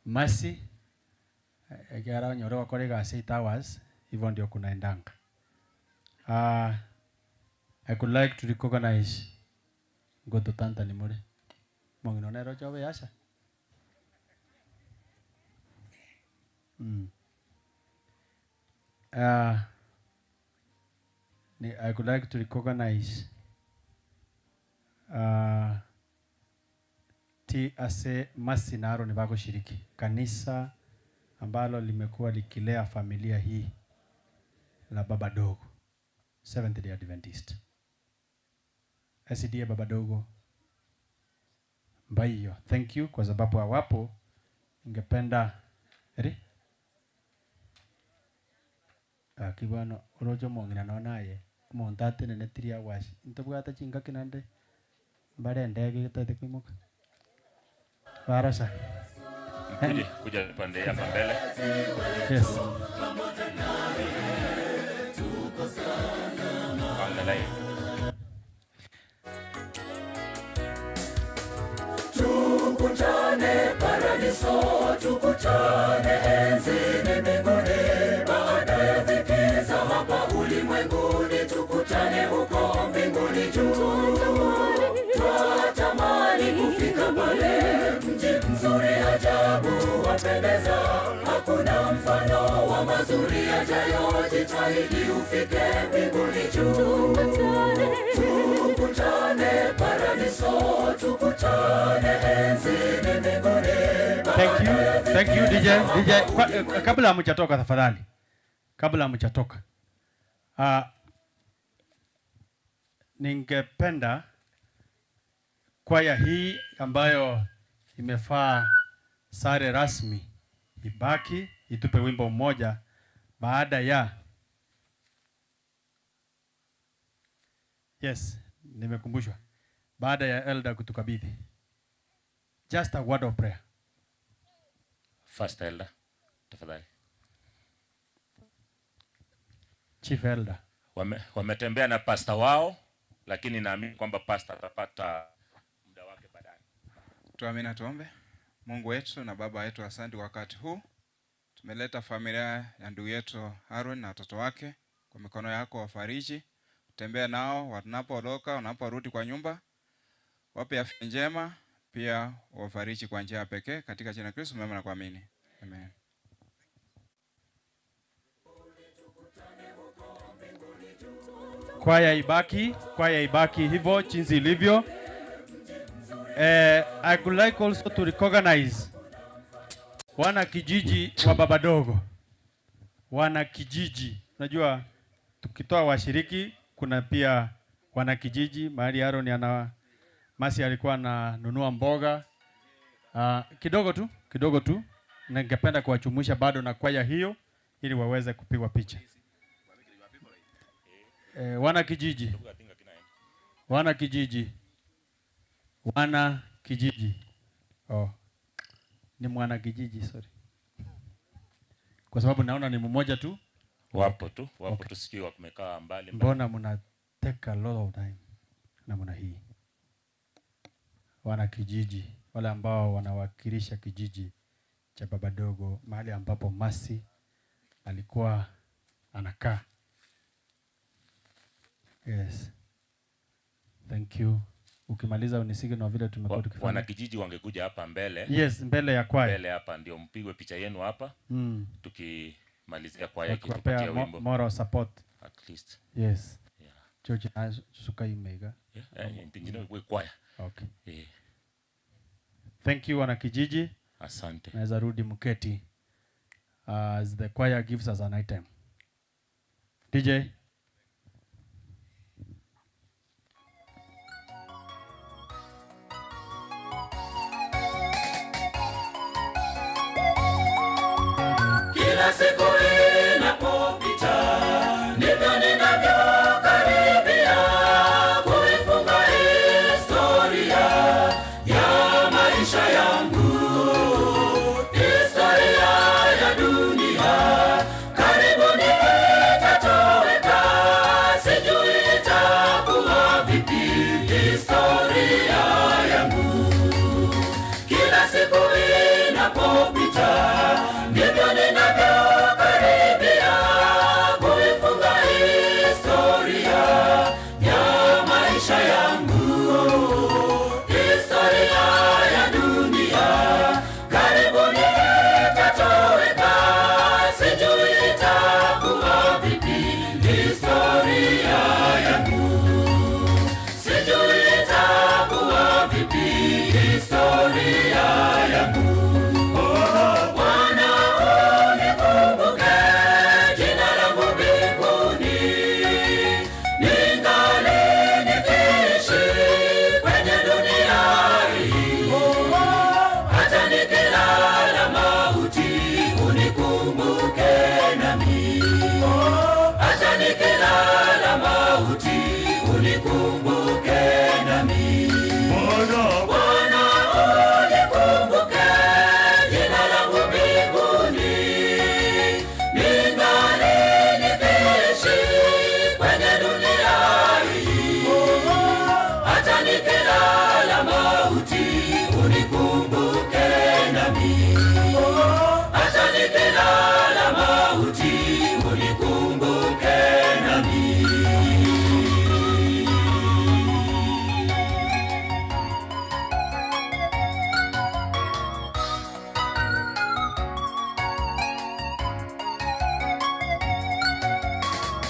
Mercy egera nyore wakore gase 8 hours hivyo ndio kunaendanga. I could like to recognize Goto Tanta ni more. Mongino nero chobe yasha. I could like to recognize TAC Mercy na Aaron bagoshiriki kanisa ambalo limekuwa likilea familia hii la Baba Dogo, Seventh Day Adventist. SDA Baba Dogo Mbaiyo, thank you kwa sababu hawapo. Ningependa eri akibano orojo mongina naye montate nene tiria washi ntobwata chingaki nande mbare ndege gitete kuimuka barasa. Mkuje, kuja pande hapa mbele. Yes. Angalia. Tukutane paradiso, tukutane enzini mbinguni, baada ya dhiki za hapa ulimwenguni, tukutane huko mbinguni juu. Twatamani kufika pale, mji mzuri ajabu wapendeza, hakuna mfano wa mazuri yajayo, jitahidi ufike mbinguni juu. Tukutane paradiso, tukutane enzini mbinguni. Thank you, thank you DJ, DJ. Kwa kabla hamjatoka tafadhali. Kabla hamjatoka. Ningependa kwaya hii ambayo imefaa sare rasmi ibaki itupe wimbo mmoja baada ya Yes, nimekumbushwa. Baada ya elder kutukabidhi. Just a word of prayer. First elder, tafadhali. Chief elder. Wametembea na pastor wao, lakini naamini kwamba pastor atapata muda wake baadaye. Tuamini na tuombe. Mungu wetu na Baba yetu, asante kwa wakati huu. Tumeleta familia ya ndugu yetu Aaron na watoto wake kwa mikono yako, wafariji. Tembea nao wanapoondoka, wanaporudi kwa nyumba. Wape afya njema, pia wafariji kwa njia ya pekee katika jina la Kristo mema na kuamini. Amen. Kwaya ibaki, kwaya ibaki hivyo jinsi ilivyo. I would like also to recognize wana kijiji wa Baba Dogo. Wanakijiji, unajua tukitoa washiriki kuna pia wanakijiji mahali Aaron ana Masi alikuwa ananunua mboga kidogo tu kidogo tu, na ningependa kuwachumuisha bado na kwaya hiyo ili waweze kupigwa picha. Wana kijiji, wana kijiji, wana kijiji. Oh, ni mwana kijiji, sorry, kwa sababu naona ni mmoja tu. Wapo tu, wapo tu, sijui wamekaa mbali mbali. Mbona mna take a lot of time namna hii? Wana kijiji wale ambao wanawakilisha kijiji cha Baba Dogo, mahali ambapo Masi alikuwa anakaa. Yes. Thank you. Ukimaliza unisignal vile tumekuwa tukifanya. Wanakijiji wangekuja hapa mbele. Yes, mbele ya kwaya. Mbele hapa ndio mpigwe picha yenu hapa. Tukimalizia kwaya Wakiwapea ikitupatia wimbo. moral support. At least. Yes. Yeah. George Suka imega. Yeah, yeah, yeah, kwaya. Okay. Yeah. Thank you wanakijiji. Asante. Naweza rudi mketi as the choir gives us an item. DJ. Kila siku inapopita ndivyo ninavyokaribia kuifunga historia ya maisha yangu, historia ya dunia karibuni itatoweka, sijui itakuwa vipi historia yangu. Kila siku inapopita ndivyo ninavyokaribia kuifunga historia ya maisha yangu, historia ya dunia karibuni itatoweka, sijui itakuwa vipi historia yangu, sijui itakuwa vipi historia yangu. Bwana unikumbuke, jina langu mbinguni, ningali nikiishi kwenye dunia hii. Hata nikilala mauti, unikumbuke nami. Hata nikilala mauti, unikumbuke nami. Bwana unikumbuke, jina langu mbinguni, ningali nikiishi kwenye dunia hii. Hata nikilala mauti, unikumbuke nami. Hata nikilala mauti, unikumbuke nami.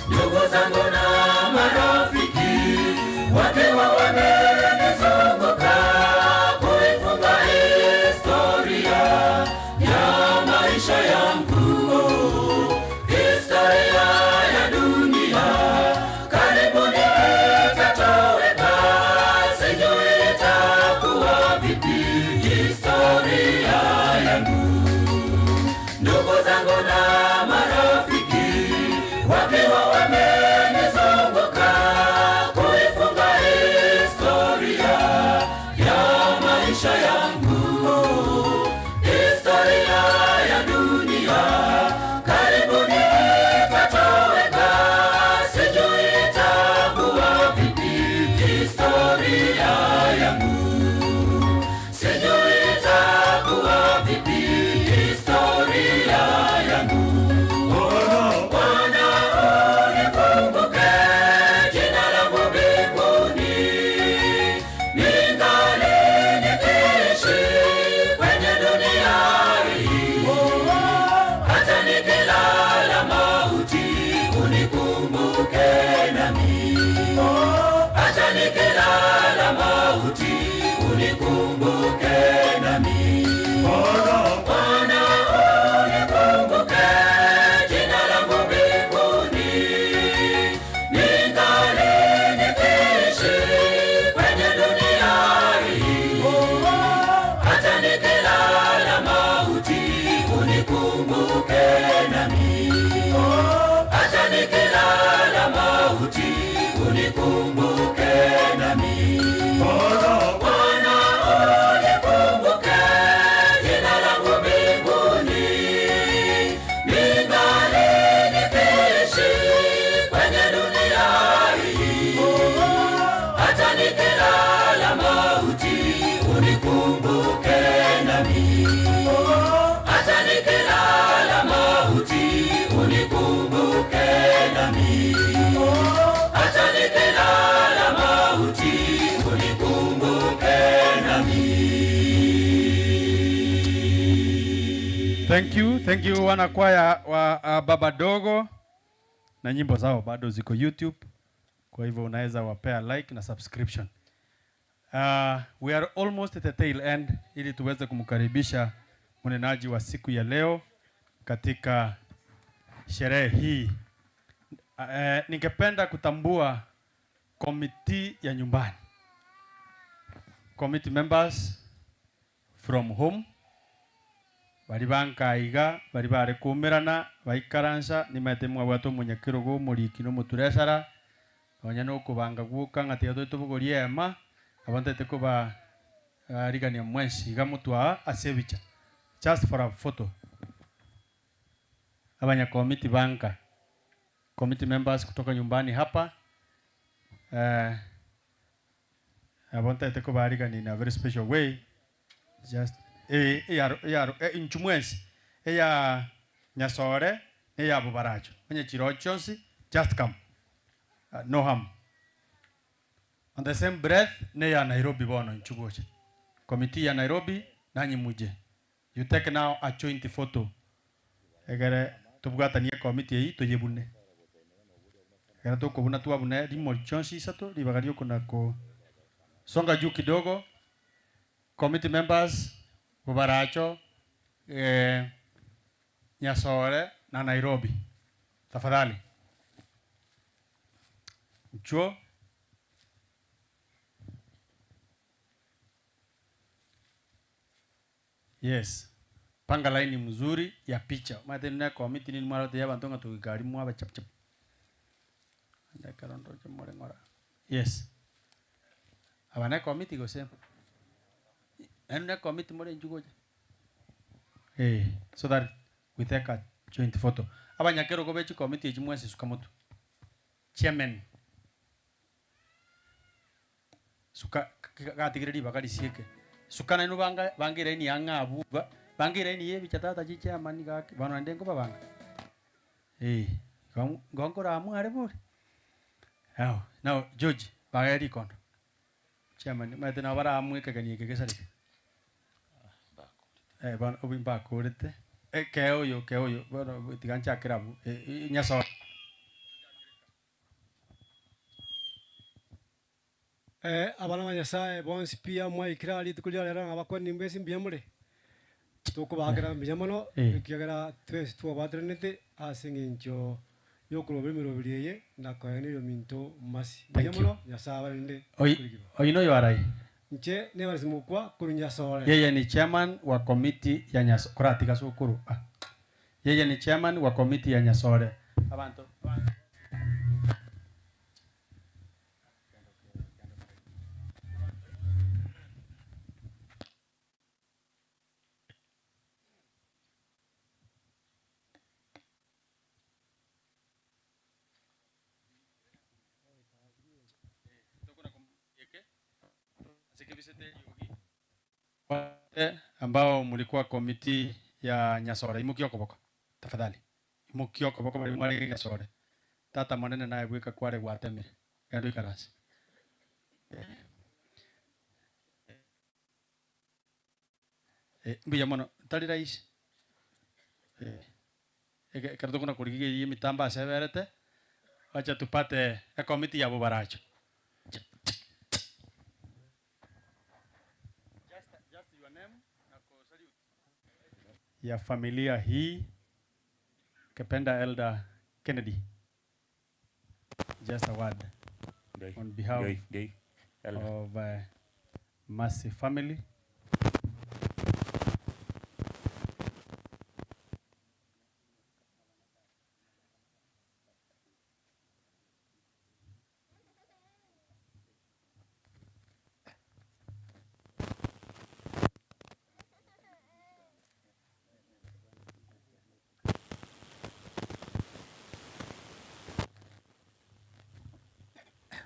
Ndugu zangu na marafiki wakiwa wamenizunguka kuifunga historia ya maisha yangu, historia ya dunia karibuni itatoweka, sijui itakuwa vipi historia yangu. Ndugu zangu na marafiki wakiwa wamenizunguka kuifunga historia ya maisha yangu, historia ya dunia karibuni itatoweka, sijui itakuwa vipi historia yangu, sijui Thank you, thank you wanakwaya wa Baba Dogo, na nyimbo zao bado ziko YouTube, kwa hivyo unaweza wapea like na subscription. We are almost at the tail end ili tuweze kumkaribisha mnenaji wa siku ya leo katika sherehe hii. Ningependa kutambua komiti ya nyumbani, committee members from home bari bankaiga bari bare kumirana baikaransa nimaete mwabwate omonyakerogo omoriki na omoturesara nonya na okobanga gwoka ng'a tiga totobogoria ema abo ntaete koba arigania mwensi iga motwaa ase ebicha just for a photo. Abanyakomiti banka committee members kutoka nyumbani hapa abo ntaete kobarigania in a very special way just eyaro eyaro inchu mwensi eya Nyasore eya Bobaracho onye chiro chionsi just come, no harm. On the same breath ne ya Nairobi bono inchu gocha committee ya Nairobi nanyi muje you take now a joint photo egere tubwatanie committee eyi toyebune egere tokobuna twabune rimo chionsi isato ribaga riokona ko songa juu kidogo. Committee members Bobaracho, Nyasore na Nairobi, tafadhali nchuo. Yes, panga laini mzuri ya picha matene committee ni mwaro ya bantu ngatu gari mwaba chap chap ndakarondo chomore ngora. Yes, abana committee gose ene committee more njugoja so that we take a joint photo. Abanyakero ko bechi committee echi mwese suka motu chairman suka gatigire ribaga risieke suka nainu banga bangire ni anga abuga bangire ni yebi chatata chi chairman gake bano ande ngo babanga ngongora amware buri. Now George bageri kondo chairman mate na bara amwe kagani ke kesari bano obimba korete ke oyo ke oyo bano tigancha kirabu nyaso. Abana ba Nyasaye bonsi pia mwaikira rituko ria rero ng'abakweni mbesi mbuya more tokobakera mbuya mono ekiagera twesi twabateranete ase eng'encho yokorobera emeroberi eye na koeneria ominto masi mbuya Thank you. mono Nyasaye abarende. Oino yoarai Nche nebarisi mokwa korwa Nyasore. Yeye ni chairman wa committee ya Nyasore koratiga sukuru. Yeye ni chairman wa committee ya Nyasore. Abantu ambao mlikuwa komiti ya Nyasore imukio koboko tafadhali imukio koboko bali mwari Nyasore tata monene naye bweka kware gwatemire gendo ikarasi mbuya mono tari rahisi ekero tokona kurigiria mitambo aseberete wacha tupate ekomiti ya Bobaracho. Ya familia hii kependa Elder Kennedy, just a word Dei. on behalf Dei, dei. Elder. of Mercy family.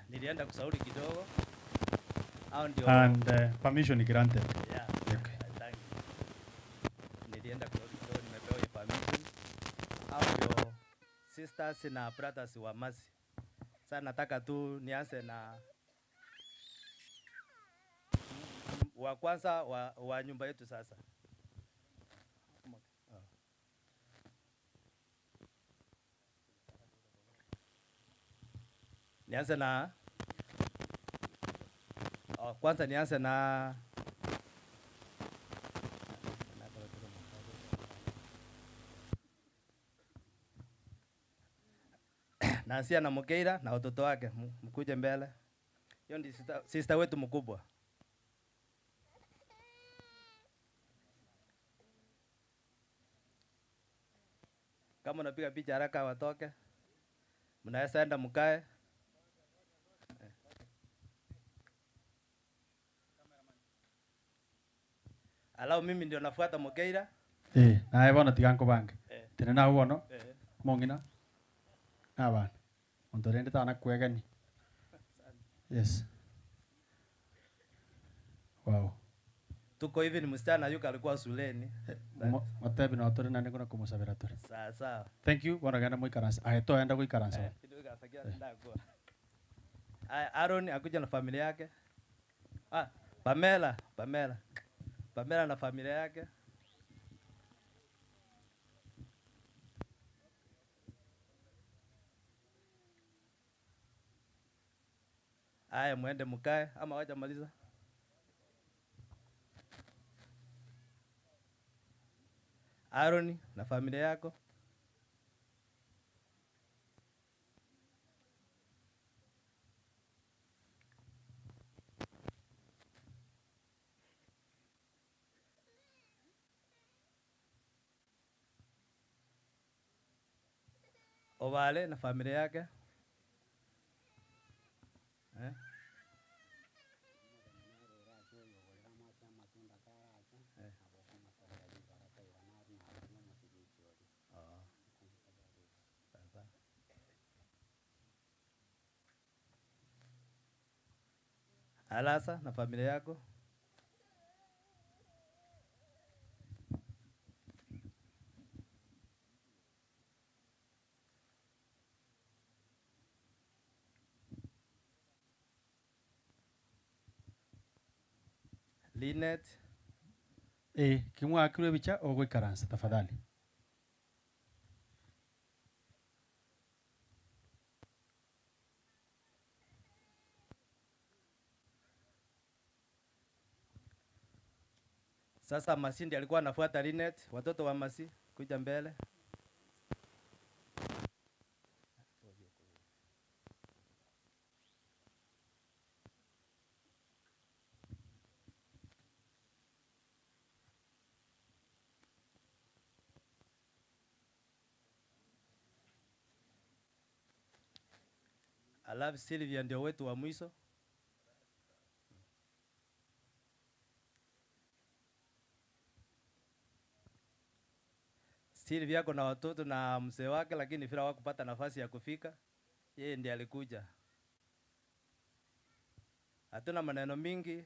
Nilienda kusauri kidogo. Hao ndio And permission granted. Yeah. Okay. Thank you. Nilienda kusauri kidogo, nimepewa hiyo permission. Hao ndio sisters na brothers wa Mercy. Sasa nataka tu nianze na wa kwanza wa nyumba yetu sasa. Nianze na oh, kwanza nianze na Naanzia na Mukeira na watoto wake, mkuje mbele. Hiyo ndi sister, sister wetu mkubwa. Kama unapiga picha haraka watoke, mnaweza enda mkae. Alau mimi ndio nafuata Mukeira. Eh, naye bono tiga nkobange. Eh. Tene nawe bono, Eh. omong'ina, na abana. Monto rende tana kwegeni. Yes. Wow. Tuko hivi ni msichana yuko alikuwa shuleni. Motebi no tore nande kona komosabera tore. Sawa sawa. Thank you. Bono genda moikaranse. Aye toenda goikaransa. Eh, kidogo asakia ndakua. Aya, Aaron akuja na familia yake. Ah, Pamela, Pamela. Pamela na familia yake. Aya, muende mkae ama wajamaliza? Aaron na familia yako. Ovale na familia yake. Eh? Eh. Oh. Sawa. Alasa na familia yako. Linet. Eh, kimwakirwe bicha ogoikaransa tafadhali. Sasa Masindi alikuwa anafuata Linet, watoto wa Masi kuja mbele. Alafu Sylvia ndio wetu wa mwisho. Sylvia ako na watoto na mzee wake, lakini vile hawakupata nafasi ya kufika, yeye ndiye alikuja. Hatuna maneno mingi,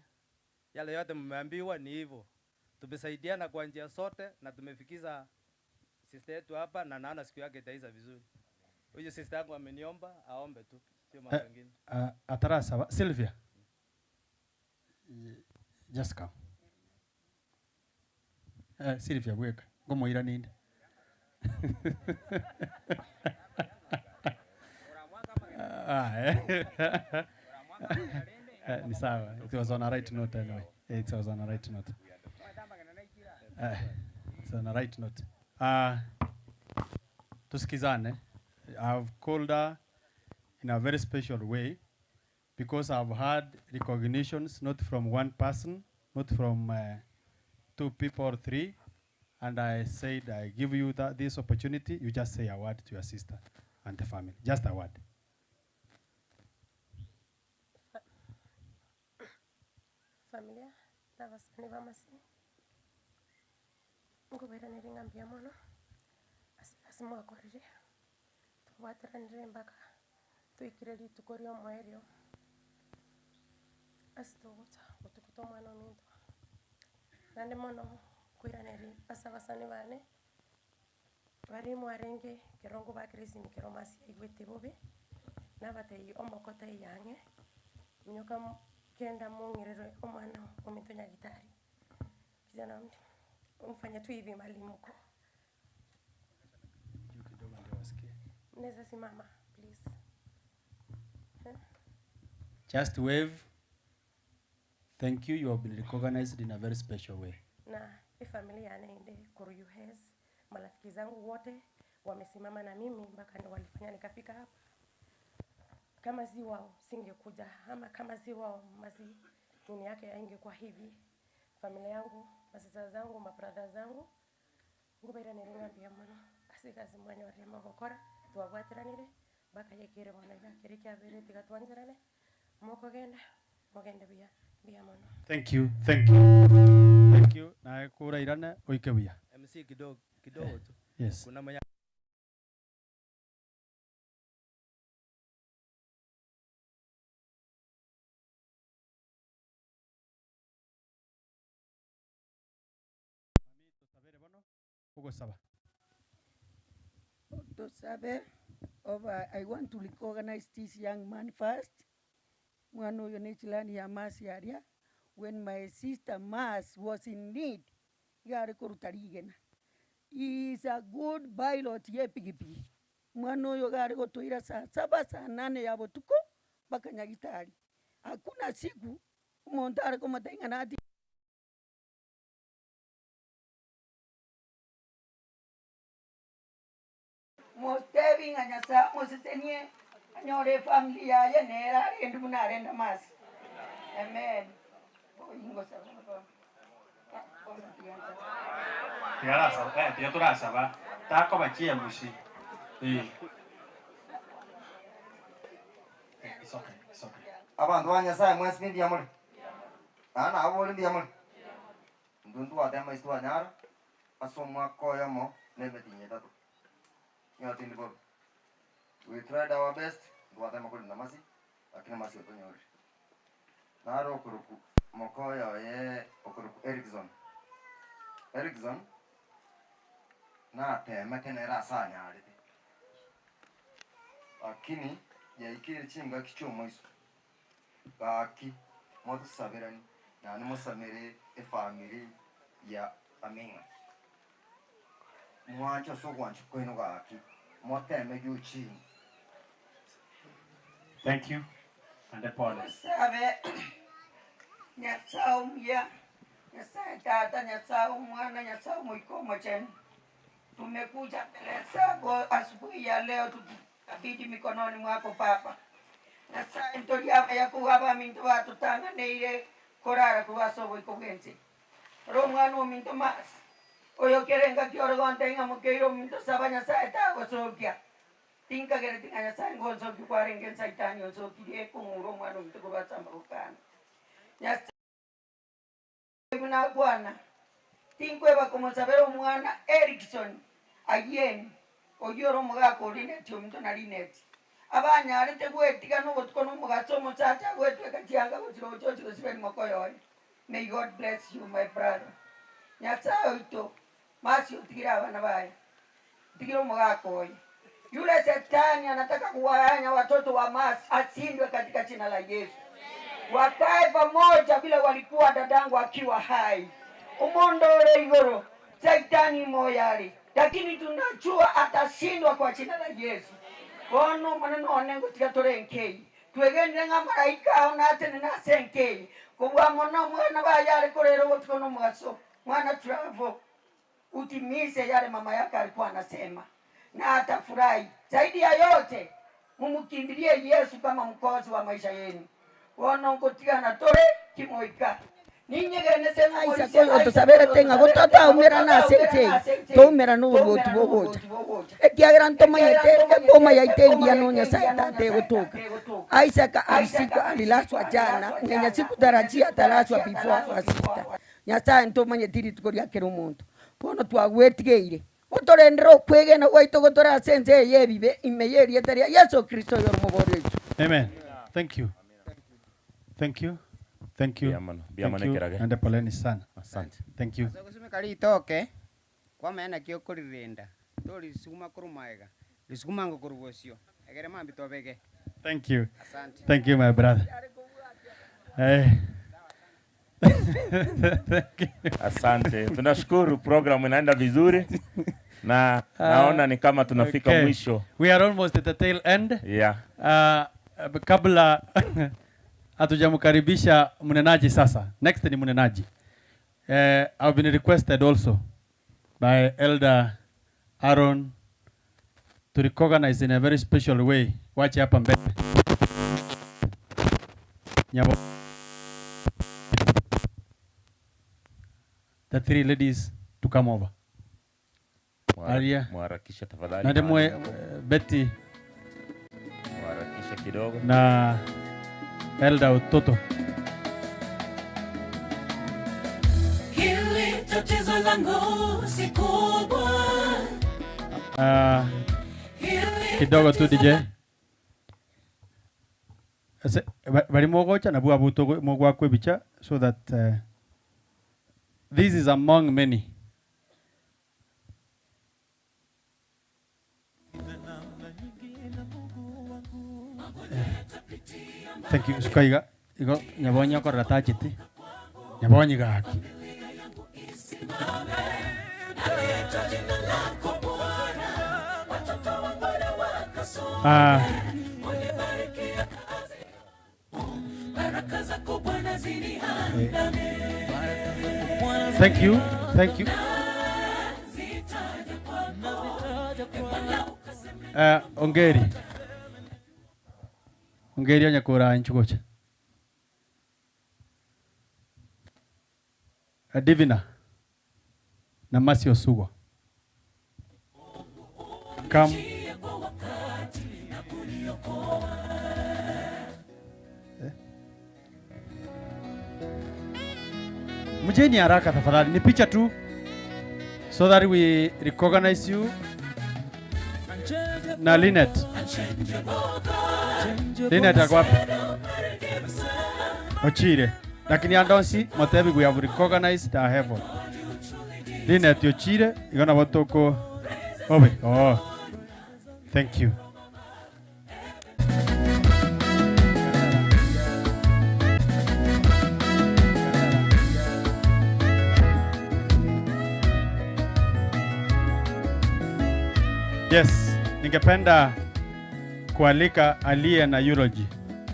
yale yote mmeambiwa ni hivyo. Tumesaidiana kwa njia zote na tumefikiza sister yetu hapa, na naona siku yake itaisha vizuri. Huyu sister yangu ameniomba aombe tu, sio mambo mengine. Atarasa Sylvia. Just come. Sylvia bweka. Ngomoira ninde. Ah, eh. Ni sawa. It was on a right note anyway. It was on a right note. It's on a right note. Tusikizane. I've called her in a very special way because I've had recognitions not from one person, not from two people or three, and I said I give you that, this opportunity, you just say a word to your sister and the family. Just a word. Familia n'abasani b'amasi nguberanire ng'ambia mono ase mwakorire twabwateranire mpaka twikire rituko ria omoerio ase togocha gotuguta omwana ominto naende mono kwiraneri ase abasani bane bari mwarenge kero bakire esimi kero masi aigwete bobe nabatei omoko taiyo ang'e minyoka kenda mung'erere omwana ominto nyagitari kijana mfanya tu hivi mali mko mnaweza simama please. Eh? Just wave. Thank you, you have been recognized in a very special way. Na efamily yane ende korwa US, marafiki zangu wote wamesimama na mimi mpaka ndo walifanya nikafika hapa. Kama si wao singekuja, ama kama si wao masi nini yake haingekuwa hivi. Familia yangu, masista zangu, mabradha zangu ngobairanere ng'a mbuya mono ase egasi mwanyorire mogokora, twabwatiranire mpaka yaikire bono iga kere kiabeire tiga twancherane, mokogenda mogende buya, mbuya mono. Thank you, thank you. Thank you. Naye kurairane oike buya. MC kidogo kidogo tu. Yes. Kuna mwenye Ogosaba. Tosabe oba I want to recognize this young man first. Mwana oyo ne chilani ya Mercy aria when my sister Mars was in need iga are koruta rigena. He is a good pilot ye pikipiki. Mwana oyo iga are gotoira saa saba saa nane ya botuko mpaka Nyagitari. Hakuna siku omonto are komotebia ng'a nati. Motebi ng'a Nyasae amosesenie anyore efamiri yaye nere arende buna arenda Mercy. Amen. Ingosaba baba. Bono tiga nsabe. Tiga arasaba, eh, tiga torasaba, takoba chiemusi, eh. It's okay, it's okay. Abanto ba Nyasae mwensi mbuya more? Naende nabwo mbuya more? Intwe ntwatema ase twanyara ase omwaka oyomo na emetienyi etato. Nigo tindi bobe. We tried our best, ntwatema korenda Mercy, lakini Mercy otonyorire. Naro okorokwa moka oyo oye okorokwa Erickson. Erickson natemete nere ase anyarete, lakini yaikeire chingaki chia omoiso. Gaki motosaberani naende mosamere efamiri ya Aming'a. Mwanche ase ogwancha kwaino gaki, moteme juu chini. Thank you and pole. Tosabe Nyasae omuya, Nyasae Tata, Nyasae Omwana, Nyasae Omoika Omochenu, tumekuja mbele zako asubuhi ya leo tukikabidhi mikononi mwako Baba. Nyasae ntori abaya kobua abaminto batotang'aneire korara korwa ase oboiko bw'ense. Ore omwana ominto Mercy, oyo kera engaki ore gontebia ng'a mokeire ominto saba Nyasae tagosokia. Tinkagereti ng'a Nyasae ngonsokia kwarenge Saitani onsokirie kong'ura omwana ominto korwa ase amaboko ane. Nyasae buna akwana, tinkweba komosabera omwana Erickson Ayieni, oyio ore omogaka o Linet ominto na Linet, abanyarete gwetiga nobotuko na omogaso omosacha agwetweka chianga gosira ochochi gosiba rimoko yoye. May God bless you my brother. Nyasae oito, Mercy otigire abana baye, otigire omogaka oye. Yule shetani anataka kuwagawanya watoto wa Mercy ashindwe katika jina la Yesu. Wakae pamoja vile walikuwa dadangu akiwa hai. Omondo ore igoro, Saitani moyari, lakini tunajua atashindwa kwa jina la Yesu. Bono omonene one ngotiga tore enkei. Twegenire ng'a malaika ao natenene ase enkei. Kobua mono omwana baye are korera obotuko na omogaso, mwana Travo, utimize yale mama yake alikuwa anasema na atafurahi. Zaidi ya yote mumkimbilie Yesu kama mkozi wa maisha yenu. Bono ngotigana tore kimoika. Isaka oyo otosaberete ng'a gototaumerana ase ense eye, toumerane oboruoti bogocha, ekiagera ntomanyete eboma yaito engiya no Nyasae Tata egotoka. Isaka alizikwa alilazwa jana, mwenye sikutarajia atalazwa before our sister. Nyasae ntomanyeti rituko ria kera omonto, bono twagwetigeire, otorendere okwegena gwaito gotore ase ense eye y'ebibe ime y'erieta ria Yeso Kristo oyore omobori oito. Amen. Thank you. Thank you. Thank you. Mbuya mono, mbuya Thank mono you. ekerage. Naende poleni sana. Asante. Thank you. Ase ogosimeka ritoke, kwamanya naki okorirenda, torisuguma korwa magega, risuguma ango korwa bosio, egere mambia tobege. Thank you. Asante. Thank you my brother. Eh. Thank you. Asante, tunashukuru programu inaenda vizuri na naona ni kama tunafika Okay. mwisho. We are almost at the tail end. Yeah. Kabla Hatujamkaribisha mnenaji sasa. Next ni mnenaji. Eh, I've been requested also by Elder Aaron to recognize in a very special way. Wache hapa mbele. Nyabo. The three ladies to come over. Aria. Mwaharakishe tafadhali. Na ndimwe mahali mko. Betty Mwaharakishe kidogo. na Elder Ototo. Hili tatizo langu si kubwa. Uh, kidogo tu DJ. Ase bari mogocha nabwo abuto mogwakwa ebicha so that this is among many. Thank you. Sukaiga igo nyabonye okorora tacheti. Nyabonye gaki. Naleta jina lako Bwana, watoto wangu na wakasome. Ah. Unibarikie kazi. Baraka zako Bwana ziniandame. Thank you. Thank you. Nazitaja kwako. E Bwana ukaseme Ongeri. Ongeri onyakora nchugocha. Divina na Mercy Osugo. Come. kwa wakati na kuniokoa. Mjeni haraka tafadhali, ni picha tu so that we recognize you. Na Linet. Linet ako wapi? Ochire. Lakini andonsi motebi we have recognized our heaven. Linet ochire igona botoko obe. Oh. Thank you. Yes, ningependa kualika aliye na eulogy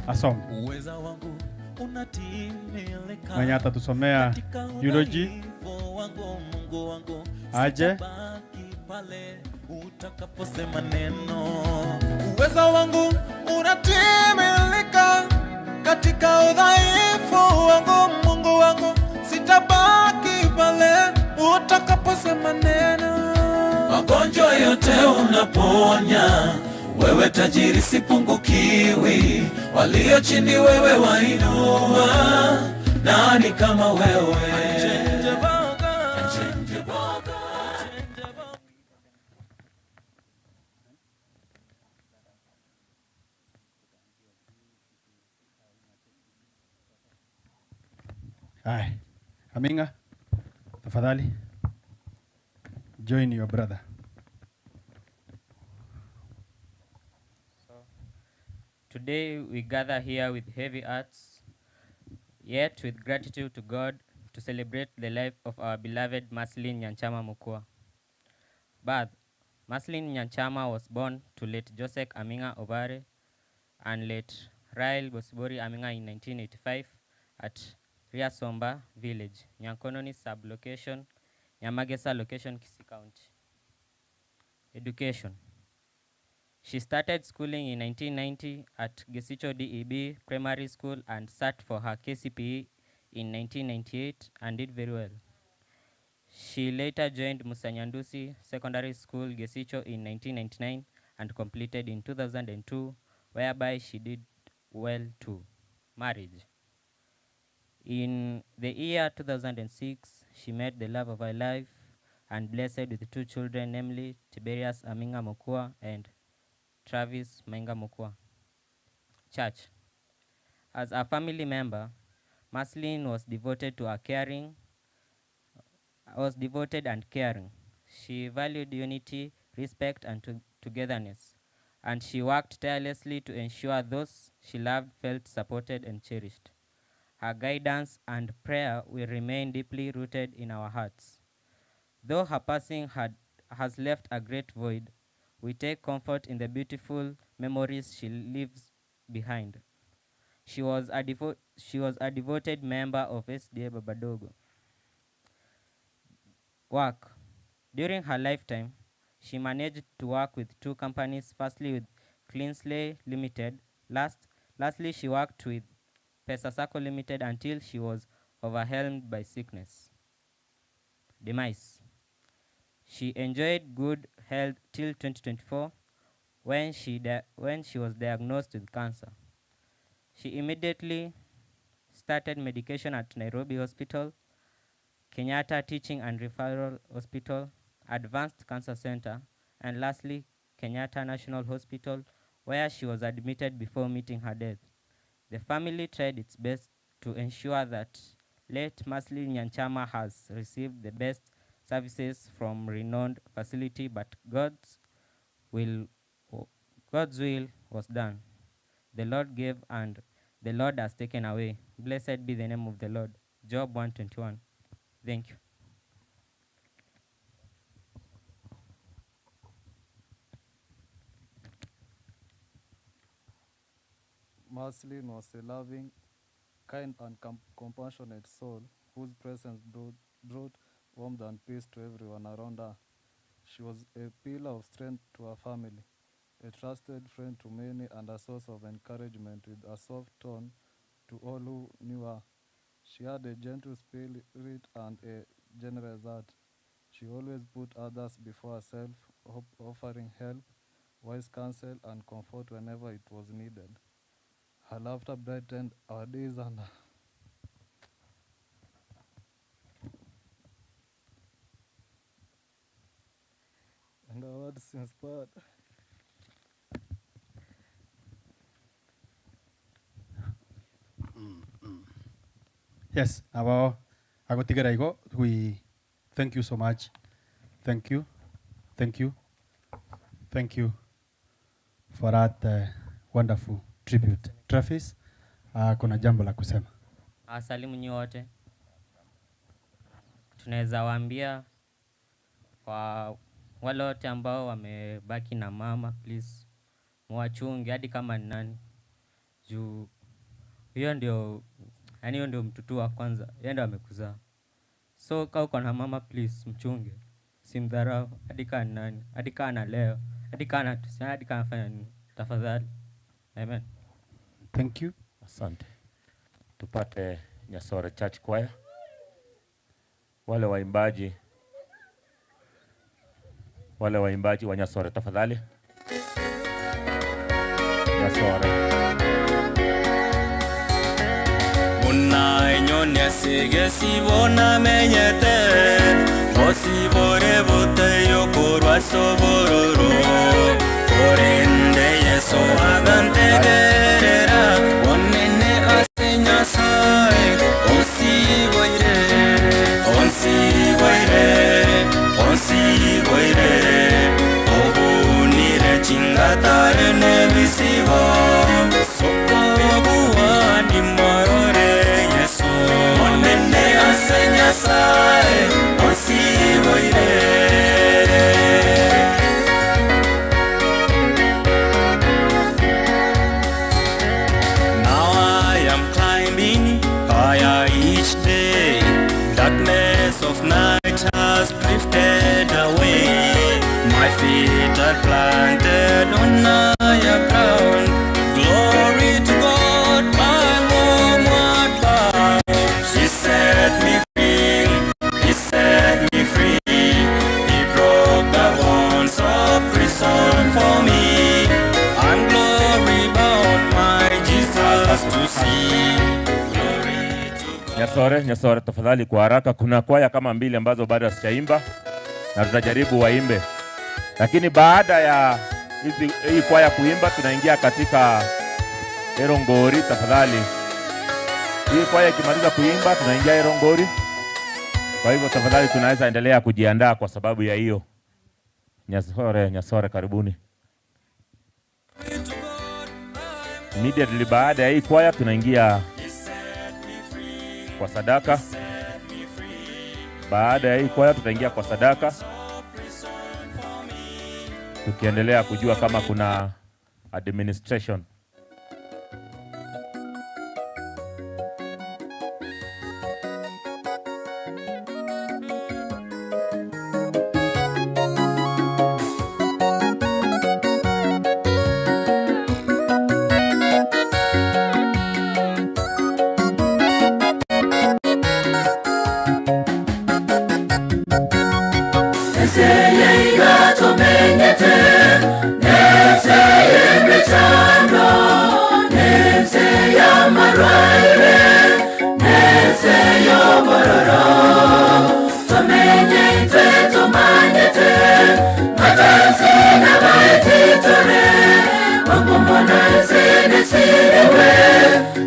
asome. Uweza wangu unatimilika Mwenye atatusomea katika eulogy udhaifu wangu, Mungu wangu, aje. sitabaki pale utakaposema neno. Uweza wangu unatimilika katika udhaifu wangu, Mungu wangu, sitabaki pale utakaposema neno. Magonjwa yote unaponya, wewe tajiri sipungukiwi, walio chini wewe wainua, nani kama wewe? Hai. Aminga, tafadhali join your brother. Today we gather here with heavy hearts, yet with gratitude to God to celebrate the life of our beloved Maslin Nyanchama Mukua. Birth. Maslin Nyanchama was born to late Joseph Aminga Obare and late Rael Bosibori Aminga in 1985 at Riasomba Village, Nyankononi sub-location, Nyamagesa location, Kisii County. Education. She started schooling in 1990 at Gesicho DEB Primary School and sat for her KCPE in 1998 and did very well. She later joined Musanyandusi Secondary School, Gesicho in 1999 and completed in 2002, whereby she did well too. Marriage. In the year 2006, she met the love of her life and blessed with two children, namely Tiberius Aminga Mokua and Travis Mainga Mokua. Church. As a family member, Maslin was devoted to her caring, was devoted and caring. She valued unity, respect, and togetherness, and she worked tirelessly to ensure those she loved felt supported and cherished. Her guidance and prayer will remain deeply rooted in our hearts. Though her passing has left a great void, we take comfort in the beautiful memories she leaves behind. She was a, devo- she was a devoted member of SDA Babadogo. Work. During her lifetime, she managed to work with two companies, firstly with Cleansley Limited. Last, lastly, she worked with Pesa Sacco Limited until she was overwhelmed by sickness. Demise. She enjoyed good health till 2024 when she, di- when she was diagnosed with cancer. She immediately started medication at Nairobi Hospital, Kenyatta Teaching and Referral Hospital, Advanced Cancer Center, and lastly, Kenyatta National Hospital, where she was admitted before meeting her death. The family tried its best to ensure that late Maslin Nyanchama has received the best services from renowned facility, but God's will, God's will was done. The Lord gave and the Lord has taken away. Blessed be the name of the Lord. Job 121. Thank you. Marceline was a loving, kind, and com- compassionate soul whose presence brought, brought warmth and peace to everyone around her. She was a pillar of strength to her family, a trusted friend to many, and a source of encouragement with a soft tone to all who knew her. She had a gentle spirit and a generous heart. She always put others before herself, op- offering help, wise counsel, and comfort whenever it was needed. Her laughter brightened our days and and our words inspired. Yes, abo agotigera igo we thank you so much. Thank you. Thank you. Thank you for that uh, wonderful tribute. Travis, uh, kuna jambo la kusema. Asalimu nyi wote. Tunaweza waambia kwa wale wote ambao wamebaki na mama, please mwachunge hadi kama ni nani, juu hiyo ndio yani, hiyo ndio mtutu wa kwanza, yeye ndio amekuzaa. So kama uko na mama, please mchunge, simdharau hadi kama ni nani, hadi kama analeo, hadi kama anatusiana, hadi kama anafanya nini, tafadhali. Amen. Thank you. Asante. Tupate Nyasore Church Choir. Wale waimbaji wale waimbaji wa Nyasore tafadhali. Nyasore. Munainyonia sibona menyete bosibore buteyo korwa sobororo orende Yesu agantegerera onene ase Nyasaye onsiboire onsiboire onsiboire obunire chingatare n'ebisibo sokobuwani morore Yesu onene ase Nyasaye onsiboire. Now I am climbing higher each day. Darkness of night has drifted away. My feet are planted on higher ground. Glory to God, my homeward bound. He set me free. He set me free. He broke the bonds of prison for me. I'm glory bound, my Jesus to see. Nyasore, Nyasore tafadhali kwa haraka. Kuna kwaya kama mbili ambazo bado hazijaimba na tutajaribu waimbe, lakini baada ya hizi hii kwaya kuimba, tunaingia katika Erongori. Tafadhali, hii kwaya ikimaliza kuimba, tunaingia Erongori. Kwa hivyo tafadhali, tunaweza endelea kujiandaa kwa sababu ya hiyo. Nyasore, Nyasore, karibuni. Immediately baada ya hii kwaya tunaingia kwa sadaka. Baada ya hii kwaya tutaingia kwa sadaka, tukiendelea kujua kama kuna administration.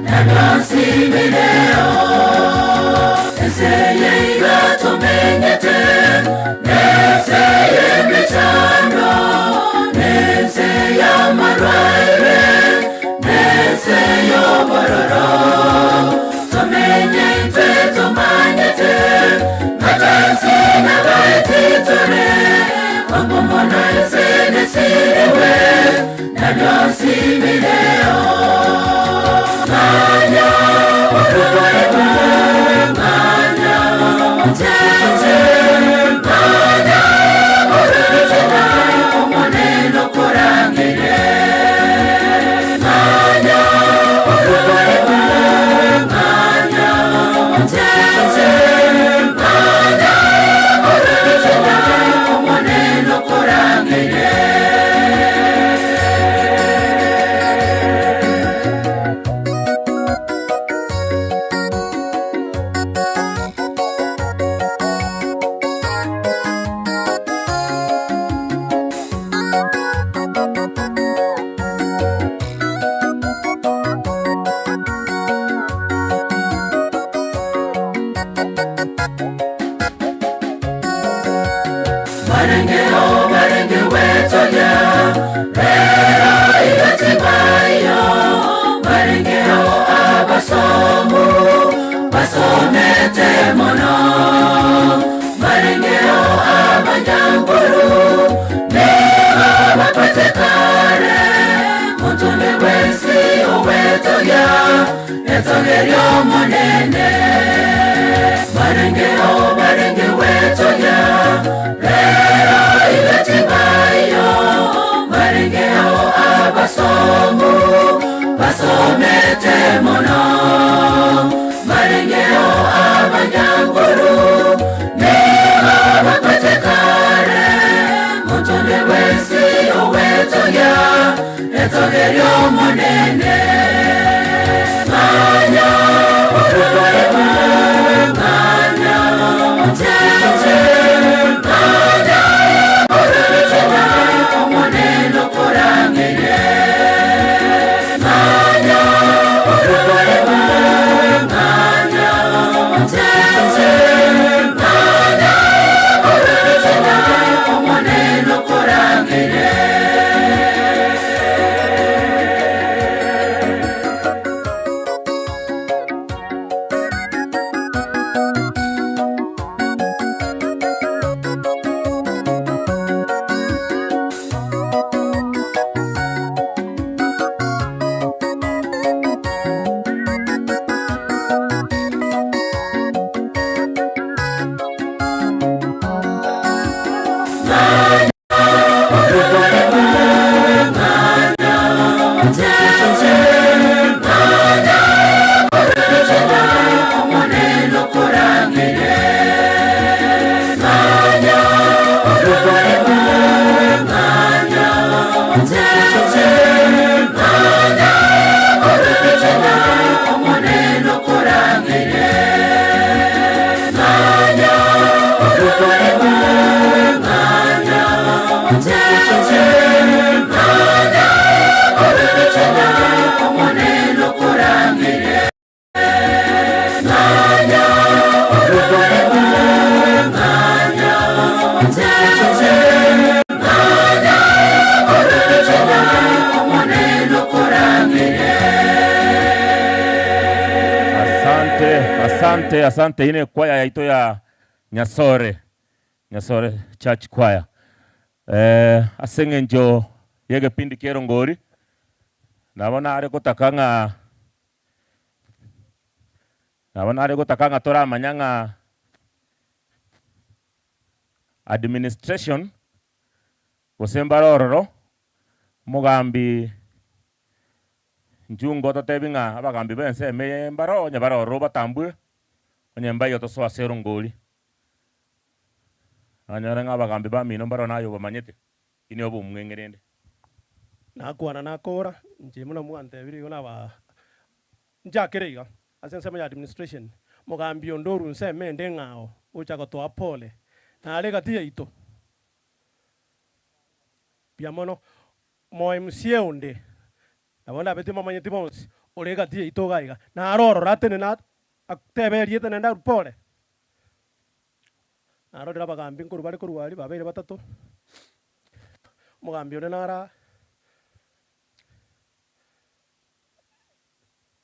na bionsi mbireo. Ense eye iga tomenyete, nense y'emechando, nense y'amarwaire, nense y'obororo. Tomenye intwe tomanyete, ng'a twensi nabaeti tore, bwango mono ense nesiriwe, na bionsi mbireo. Manya orwarigwe, manya ocheche, manya orubitena, Omonene okorangere. Manya orwarigwe, manya ocheche, manya orubitena, Omonene okorangere. Barengeo barenge wetoya rero igatibayo barengeo abasomu basomete mono barengeo abanyanguru neba bapatekare mutunde bwensi owetoya etogerio monene barengeo barenge wetoya rero igatibayo barengeo abasomu basomete mono barengeo abanyanguru neba bapatekare mutunde bwensi owetoya etogerio monene manya orwarigwe manya ocheche manya orubitena Omonene okorangere manya orwarigwe manya ocheche manya orubitena Omonene okorangere. Asante, asante, asante. Ine kwaya yaito ya Nyasore, Nyasore Church Choir. Ase eng'encho ya egepindi kia erongori, nabo nare gotaka ng'a nabo nare gotaka ng'a toramanya ng'a administration gose mbare ororo, omogambi Njungo ototebi ng'a abagambi ba ensemo eye mbaro onye bare ororo batambwe, onye mbaiyo tosoe ase erongori. Nanyora ng'a abagambi bamino mbaro naye obamanyete, ine obomweng'e rende. Nakwana nakora, inche buna mwantebirie igo naba nchakere iga, ase ensemo ya administration, mogambi onde orwa ensemo ende eng'ao, ocha gotoa pole, nare egati yaito. Mbuya mono, mo MCA onde, nabo ndabete momanyeti bonsi, ore egati yaito iga iga, naro ororo atenene atebe erieta naende arue pore. Narorire abagambi nkorwa bare korwa aria babeire batato, omogambi onde naro aa,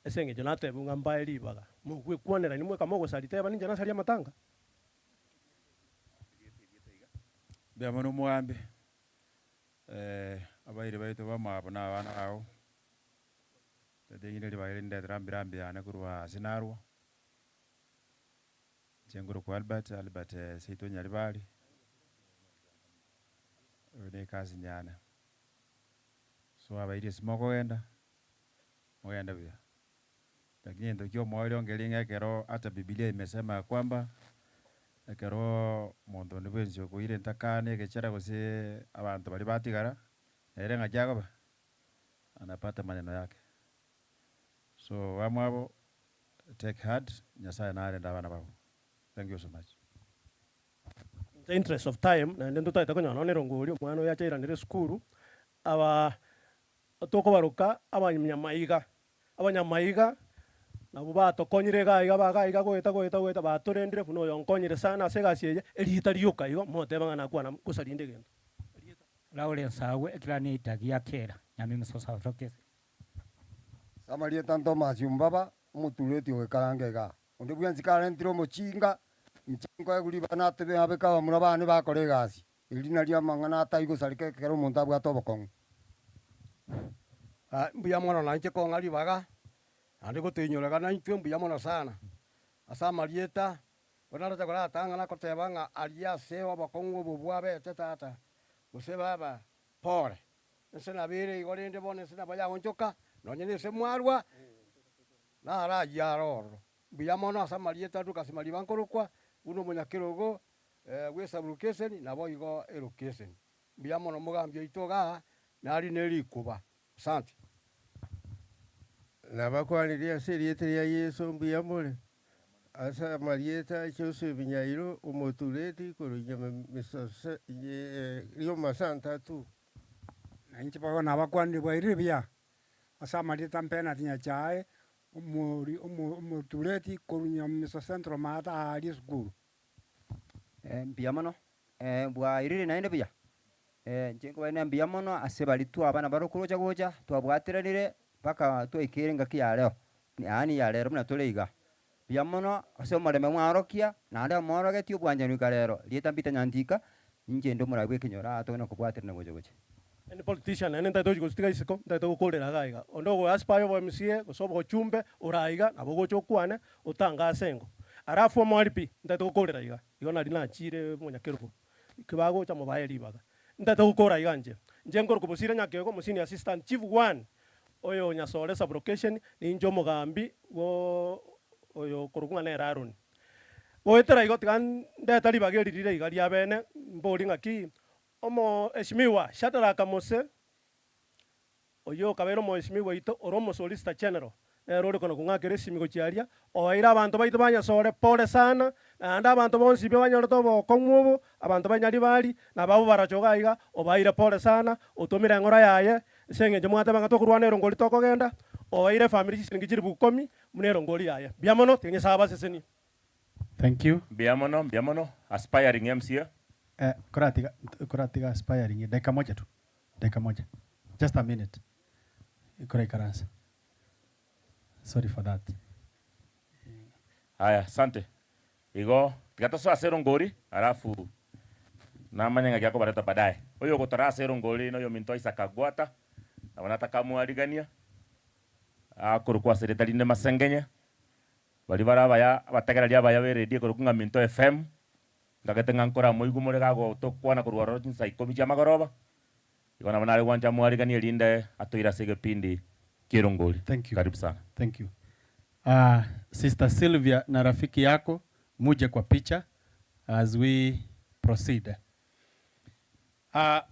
ase eng'encho natebiwe ng'a mbae ribaga, mogwekwanera inwe mweka mogosaria teba ninche nasaria amatanga. Mbuya mono omogambi, abairi baito bamwabo na abana bao, tete ribaga eri ndetera rambi yane korwa ase narwa. Inche nkorokwa Albert, Albert seito Nyaribari, oyo na ecousin yane. So abairi ase mokogenda, mogende buya. Lakini egento kia omoerio nkeri ng'a ekero hata bibilia imesema ya kwamba, ekero omonto onde bwensi okoira entakana egechara gose abanto baria batigara, nere ng'aki akoba? Anapata maneno yake. So bamwabo. Take heart, Nyasaye narende abana babo. Thank you so much. In the interest of time, naende ntotagete konyora nonya erongori, omwana oyo achairanere esukuru, aba tokobaroka abanyamaiga, abanyamaiga nabwo batokonyire iga iga baga iga goeta goeta goeta batorendire buna oyo onkonyire sana ase egasi eye, erieta rioka igo, moteba ng'a nakwana nkosaria inde egento. Erieta. Lawrence agwo ekero neitagia kera nyamimiso South. Ase amarieta Ntomasi ombaba, omotureti ogekaranga igaa. Onde bwensi karentire omochinga, inche nkoegwa ribaga natebe abeke abamura bane bakore egasi. Eri nario amang'ana atai gosareka ekero omonto abwate obokong'u. Mbuya mono nainche kong'a ribaga, naende gotoinyoreka naintwe mbuya mono sana. Ase amarieta, bono naroche koratang'ana koteba ng'a aria ase obokong'u obo bwabete tata, gose baba, pore. Ense nabo ere igo, rende bono ense nabo yaonchoka, nonya nese mwarwa, naro ayio are ororo. Mbuya mono ase amarieta a Dorcas Mariba nkorokwa, buna omonyakerogo bw'esaburukeseni, naboigo erokeseni. Mbuya mono omogambi oito igaa, nari ne rikuba. Asante. Nabakwanirie ase erieta ria Yeso, mbuya more? Ase amarieta a Joseph Nyairo, omotureti korwa Rioma Santatu. Na inche boigo nabakwanire bwairire buya ase amarieta Bernard Nyachae, omori omotureti korwa Nyamisa Central maate aaria esukuru. Mbuya mono, bwairire naende buya? Inche nkobairaneria mbuya mono ase baria twaba nabarokwo rocha gocha, twabwateranire mpaka twaikeire engaki ya reo, yaani ya rero buna tore iga. Mbuya mono ase omorembe mwaorokia, naende omoorogetie obwanchani goika rero. Rieta Peter Nyantika, inche inde omorai bw'ekenyoro aa togende kobwaterana gocha gocha. Any politician naende ntagete gochia gositiga isiko, ntagete gokorera iga iga. Onde ogo aspire obo MCA gose obochumbe ore aiga nabo ogocha okwane otangase engo. Alafu omoari pi, ntagete gokorera iga, igo nari nachire omonyakerogo, ki bagocha mobae ribaga. Ntagete gokora iga inche, inche nkorokwa Bosire Nyakego, omo senior assistant chief one, oyo Nyasore sub-location, ninche omogambi bwo oyo okorokwa ng'a nere Aaron. Goetera igo tiga ndete ribaga eri rire iga ria bene, mbori ng'aki, Omoeshimiwa Shadrack Mose, oyio okabeire omoeshimiwa oito ore omosolicitor general, nere ore kona kong'akera esimi gochia aria, oeire abanto baito ba Nyasore pole sana, naende abanto bonsi pi banyorete obokong'u obo, abanto ba Nyaribari, na ababo barache iga iga, obaeire pole sana, otomire eng'ora yaye, ase eng'encho mwateba ng'a tokorwana erongori tokogenda, oeire efamiri chisiringi chilifu ikomi, buna erongori yaye. Mbuya mono, tiga Nyasae abasesenie. Thank you. Mbuya mono, mbuya mono, aspiring MCA. Eh, koratiga, koratiga aspiring, dakika moja tu, dakika moja, just a minute, koraikaransa, sorry for that. Haya, asante. Igo tiga tosoe ase erongori, alafu namanye ng'aki akobareta baadaye. Oyo ogotora ase erongori noyominto Isaac Agwata, nabo natakamwarigania, akorokwa ase erieta rinde Masengenye, Baria bare abaya, abategereri abaya b'eredio ekorokwa ng'a Minto FM, ngagete ng'a nkoramoigwe more gagotokwana korwa ororo chinsa ikomi chi'amagoroba, igo nabo nare gwancha mwariganie erinde toire ase egepindi ki'erongori. Thank you. Karibu sana. Thank you. Ah, Sister Sylvia na rafiki yako muje kwa picha as we proceed. Ah,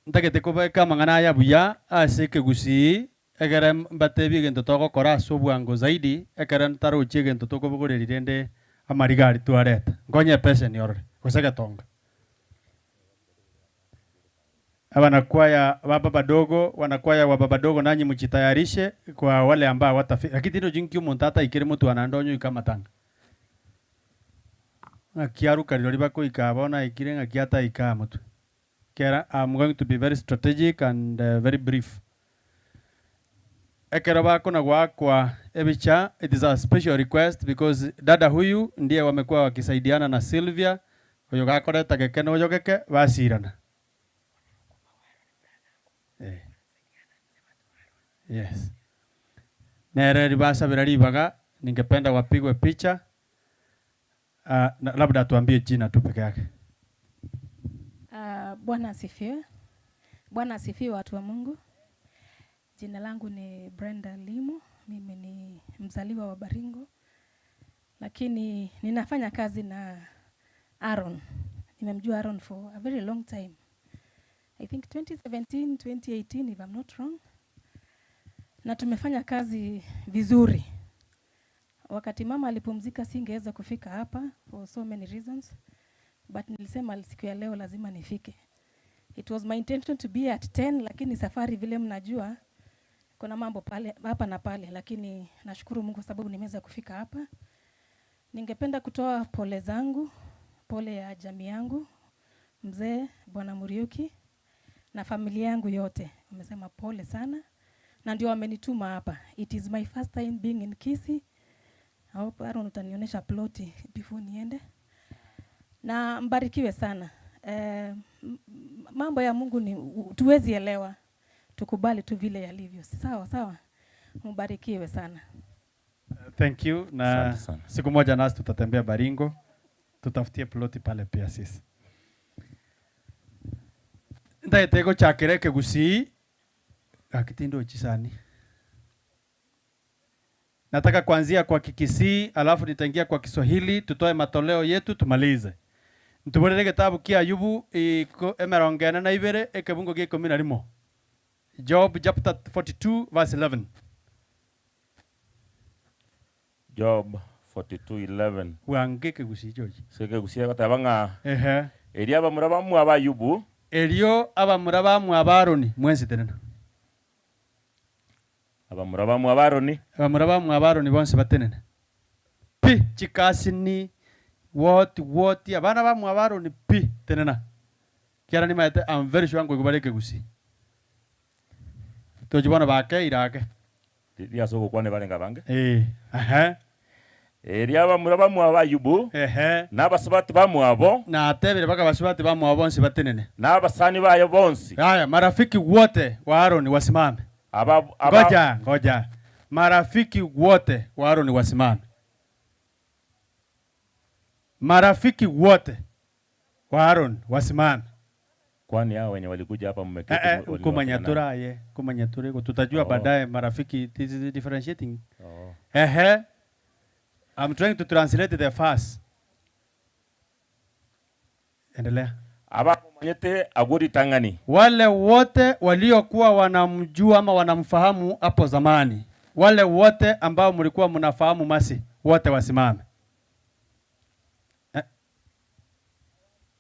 Ntagete kobeka amang'ana aya buya ase ekegusii, egere mbatebie egento togokora ase obwango zaidi, ekero ntarochi egento tokobogoreria rende amariga aria twareta. Nkonye epeseni orore, gose egetonga. Abanakwaya ba baba dogo, wanakwaya wa baba dogo nanyi mjitayarishe kwa wale ambao hawatafika. Lakini tindi nki omonto ataikire motwe naende onye oika amatanga. Ng'aki aruka rirorio bakoika bono aikire ng'aki ataika motwe. Kera I'm going to be very strategic and very brief. Ekero bakona goakwa ebicha it is a special request because dada huyu ndiye wamekuwa wakisaidiana na Sylvia oyo gakoreta geke na oyo geke basirana. Eh. Yes. Nere ribasabera ribaga ningependa wapigwe picha. Uh, na labda tuambie jina tu peke yake. Bwana asifiwe. Bwana asifiwe watu wa Mungu. Jina langu ni Brenda Limo. Mimi ni mzaliwa wa Baringo. Lakini ninafanya kazi na Aaron. Nimemjua Aaron for a very long time. I think 2017, 2018 if I'm not wrong. Na tumefanya kazi vizuri. Wakati mama alipumzika singeweza kufika hapa for so many reasons. But nilisema siku ya leo lazima nifike. It was my intention to be at 10 lakini safari vile mnajua kuna mambo pale hapa na pale, lakini nashukuru Mungu kwa sababu nimeweza kufika hapa. Ningependa kutoa pole zangu, pole ya jamii yangu, mzee Bwana Muriuki na familia yangu yote. Wamesema pole sana na ndio wamenituma hapa. It is my first time being in Kisii. I hope Aaron utanionyesha ploti before niende. Na mbarikiwe sana. Mambo ya Mungu ni tuwezi elewa. Tukubali tu vile yalivyo. Sawa sawa. Mbarikiwe sana. Thank you na Asante sana. siku moja nasi tutatembea Baringo, tutafutie ploti pale pia sisi. Ndaete gochakera ekegusii gaki chisani. Nataka kuanzia kwa Kikisii alafu nitaingia kwa Kiswahili, tutoe matoleo yetu tumalize. Ntuborere gitabu kia Ayubu iko emerongo ene na ibere ekebungo gia ikumi na rimo. Job chapter 42 verse 11. Job 42:11. Wange kegusii George. Seke goteba ng'a Ehe. erio abamura bamwe aba Ayubu Erio abamura bamwe aba Aroni mwensi tenena. Abamura bamwe aba Aroni Abamura bamwe aba Aroni bonsi batenene. Pi chikasini woti woti abana bamwe aba Aroni pi tenena. Kiara nimaete I'm very sure ngwe kegusii. Tojibona bake irake. riase ogokwana barenga bange. Eh. Aha. Erio abamura bamwe aba Ayubu Ehe. n'abasubati bamwabo Na atebere baka basubati bamwabo bonsi batenene. n'abasani bayo bonsi. Haya, marafiki wote wa Aroni wasimame. Aba, aba, Ngoja, ngoja. Marafiki wote wa Aroni wasimame. Marafiki wote wa Aaron wasimame. Kwani hao wenye walikuja hapa mmeketi Eh, eh, waliwapata kumanya nani? turaye, kumanya turego tutajua Oh. baadaye marafiki this is differentiating. Oh. Ehe. I'm trying to translate the verse. Endelea. Abamanyete aguri tangani. Wale wote waliokuwa wanamjua ama wanamfahamu hapo zamani, wale wote ambao mlikuwa mnafahamu Masi, wote wasimame. Eh.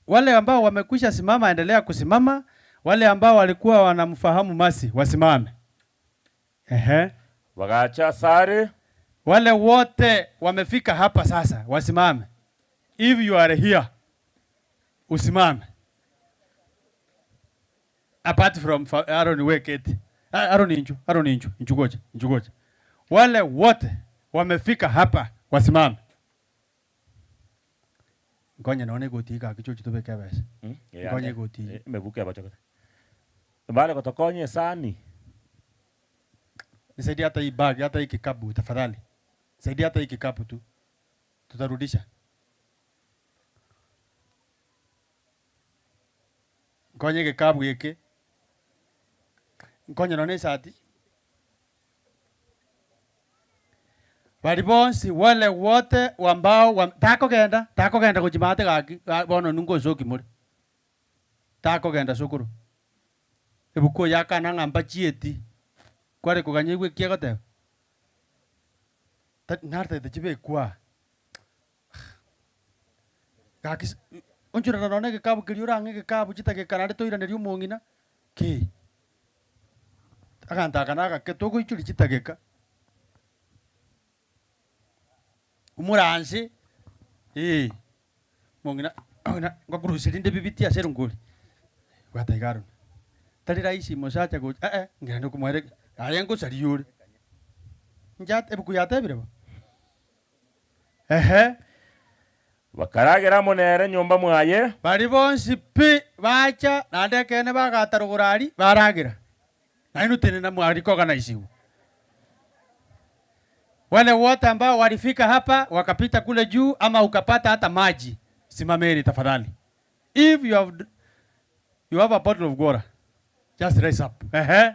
Wale ambao wamekwisha simama, endelea kusimama. Wale ambao walikuwa wanamfahamu Masi wasimame. Ehe. Wakacha sare. Wale wote wamefika hapa sasa wasimame. If you are here, usimame. Apart from Aaron Weketi. Aaron Inju, Aaron Inju, Inju goja, Inju goja. Wale wote wamefika hapa wasimame. Ngonya naone goti ka kicho chitobeke besa. Ngonya goti. Mebuke abachokote. Bale kotokonye sani. Nisaidie hata hii bag, hata hii kikapu tafadhali. Saidia hata hii kikapu tu. Tutarudisha. Nkonye kikapu giki. Nkonye none isati. Bari bonsi wale wote ambao wa, takogenda takogenda kuchimate gaki bono nungo soki muri. Takogenda sukuru. Ebuku yakana ng'amba chieti. Kware koganya igwe kia goteba. Nartete chibekwa. Gaki onchura none gikabu keria orang'e gikabu chitageka naende toiraneria omong'ina. Ki? Aganto aka nagake togoichoria chidageka. Umura nse, eh, mong'ina mong'ina ngokorusia rinde bibiti ase erongori, bwata iga aroro. Tari rahisi mosacha gocha eh eh, ng'ende okomoereke, aye ngosaria ore. Inche ebuku yatebire bo? Ehe. Bakaragera amo nere nyomba mwaye. Baria bonsi pi bacha, naende ekeene bagata rogoro aria, baragera. Nainwe tenena mwarikoganaisigwe. Wale wote ambao walifika hapa wakapita kule juu ama ukapata hata maji, simameni tafadhali. If you have, you have a bottle of water, just raise up. Ehe.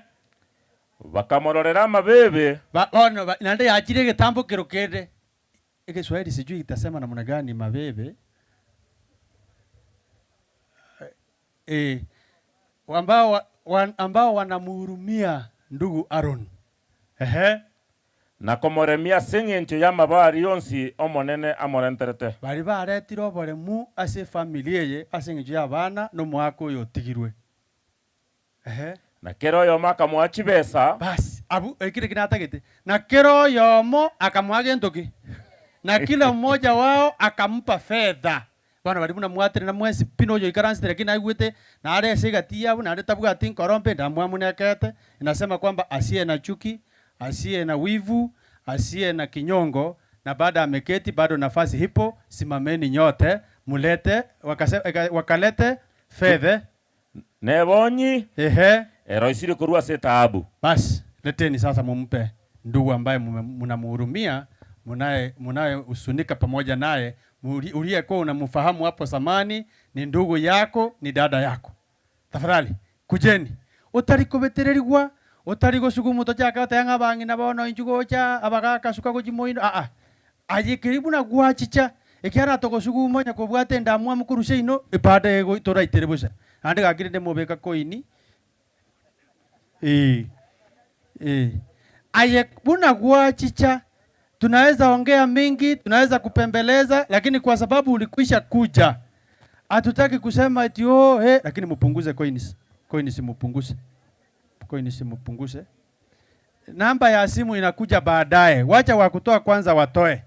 Bakamororera amabebe. Ba, bono ba, naende yachire egetambo kero kende. Egeswahili sijui itasema namna gani mabebe. Eh, ambao, wa, wa, ambao wanamhurumia ndugu Aaron. Ehe. Na komoremia ase eng'encho y'amabo aria onsi Omonene amorenterete. Baria baretire oboremu ase efamiri eye ase eng'encho y'abana na omoaka oyo otigirwe. Ehe. Na kera oyomo akamoa chibesa. Basi, abwo ekio nakio natagete. Na kera oyomo akamoa gento ki? Na kila mmoja wao akampa fedha. Bono baria buna mwatenena mwensi pi na oyoikaransete lakini naigwete nare ase egati yabo naende tabwati nkoro mbe ndamwamunekete, inasema kwamba asiye na chuki, asiye na wivu, asiye na kinyongo na baada ameketi bado nafasi hipo, simameni nyote mulete wakase, wakalete fedha. Nebonyi Ehe. eroisirie korwa ase etaabu. Basi leteni sasa mumpe ndugu ambaye mnamhurumia, munaye munayehusunika pamoja naye, uliyekuwa unamfahamu hapo zamani, ni ndugu yako, ni dada yako. Tafadhali kujeni, utari kubetererigwa, utari gosuguma tochaka goteba ng'a abang'ina bono inchu gocha abagaka suka gochia moino aa. Aye keri buna gwachicha, ekiagera togosuguma onye kobwate endamwamu korwa seino, ebada ego toraitere bosa. Naende gaki rende mobeka koini, eh, eh. Aye buna gwachicha, tunaweza ongea mingi, tunaweza kupembeleza, lakini kwa sababu ulikwisha kuja, hatutaki kusema eti oh, eh, lakini mupunguze coins. Coins mupunguze. Coins mupunguze. Namba ya simu inakuja baadaye. Wacha wa kutoa kwanza watoe.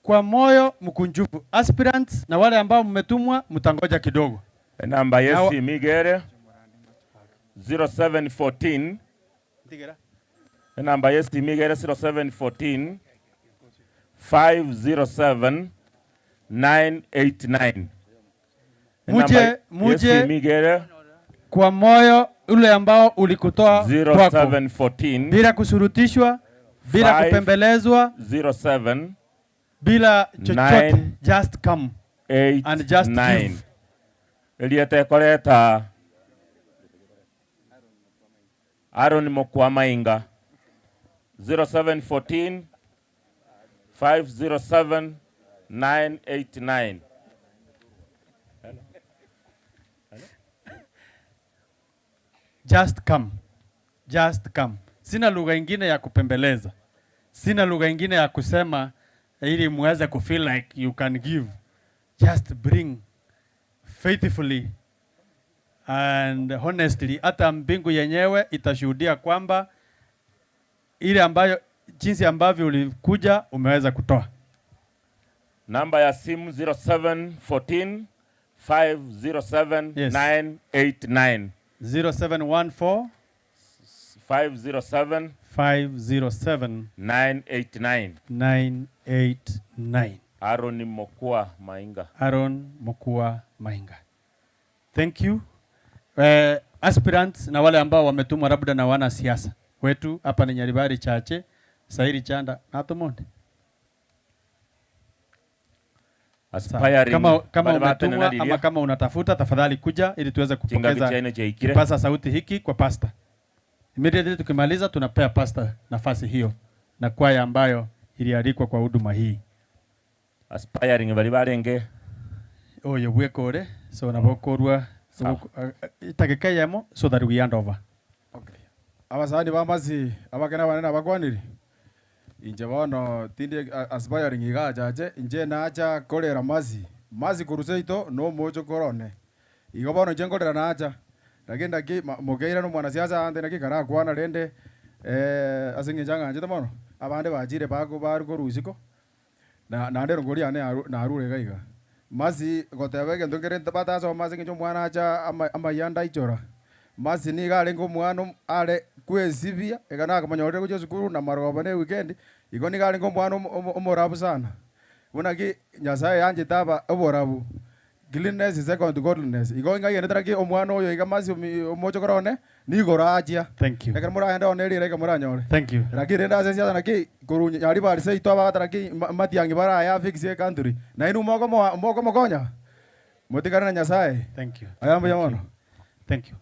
Kwa moyo mkunjufu. Aspirants na wale ambao mmetumwa mtangoja kidogo. Enamba Na wa- y'esimu igere 0714 Ntigera. Enamba y'esimu igere 0714 507 989. Muje, Enamba muje y'esimu igere kwa moyo ule ambao ulikutoa kwako 0714 bila kusurutishwa, bila 5 kupembelezwa, 07 bila chochote, 9 just come 8 and just 9 give. Eliete ekoreta Aaron Mokwa Mainga 0714 507 989. Just come. Just come. Sina lugha ingine ya kupembeleza. Sina lugha ingine ya kusema ili muweze kufeel like you can give. Just bring faithfully and honestly. Hata mbingu yenyewe itashuhudia kwamba ile ambayo jinsi ambavyo ulikuja umeweza kutoa. Namba ya simu 0714 507 Yes. 989. 0714 507 507 989. 989. Aaron Mokua Mainga. Aaron Mokua Mainga. Thank you. Aspirants na wale ambao wametumwa labda na wanasiasa wetu hapa ni Nyaribari Chache, Sairi Chanda na Tomonde. Aspiring. Kama, kama Bale umetumwa batenena ama kama unatafuta tafadhali kuja ili tuweze kupokeza chaine chaikire. kipasa sauti hiki kwa pasta. Immediately tukimaliza tunapea pasta nafasi hiyo na kwaya ambayo ilialikwa kwa huduma hii. Aspiring bari barenge Oyo bwekore so nabo korwa itageka yemo so that we hand over. Abasani bamasi abakene abanene abakwanire inche bono tindi aspiring iga chache inche nacha korera masi masi korwa seito na omocho korone igo bono inche nkorera nacha. Lakini naki mokeira na omwanasiasa aante naki karakwana rende ase eng'encho ang'anchete mono, abande bachire bako baru korwa isiko, na naende erongori yane yaru narure iga iga. Mercy goteba egento nkere batasoma ase eng'encho omwana acha ama amayia ande aichora, Mercy nigo arenge omwana omo are kwesibia, iga nakomonyorire gochia esukuru na marogoba na ewikendi, igo nigo arenge omwana omo omo omorabu sana. Buna ki Nyasaye yanchete aba oborabu, cleanliness is second to godliness. Igo ing'aigenete naki omwana oyo iga Mercy omi omochokoro one, nigo achia. Thank you. Ekero moragende one erira iga moranyore. Thank you. Lakini rende ase esiasa naki korwa Nyaribari seito abagata naki matiang'i bare aya fix ecountry, nainwe mokomoa mokomokonya? Motigane na Nyasaye. Thank you. Aya mbuya mono. Thank you.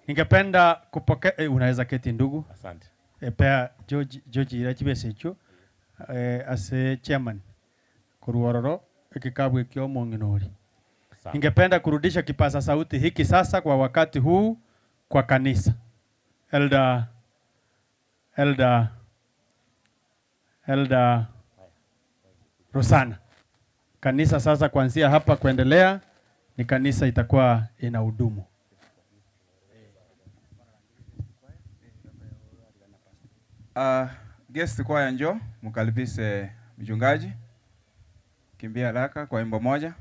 Ningependa kupokea eh, unaweza keti ndugu. Asante. Eh, pea George George ira chibesa echio eh, ase chairman korwa ororo ekikabu ekio omong'ina oria. Sawa. Ningependa kurudisha kipaza sauti hiki sasa kwa wakati huu kwa kanisa. Elder Elder Elder Rosana. Kanisa sasa kuanzia hapa kuendelea ni kanisa itakuwa inahudumu. Guest kwaya njoo mkaribishe mchungaji. Kimbia haraka kwa wimbo moja.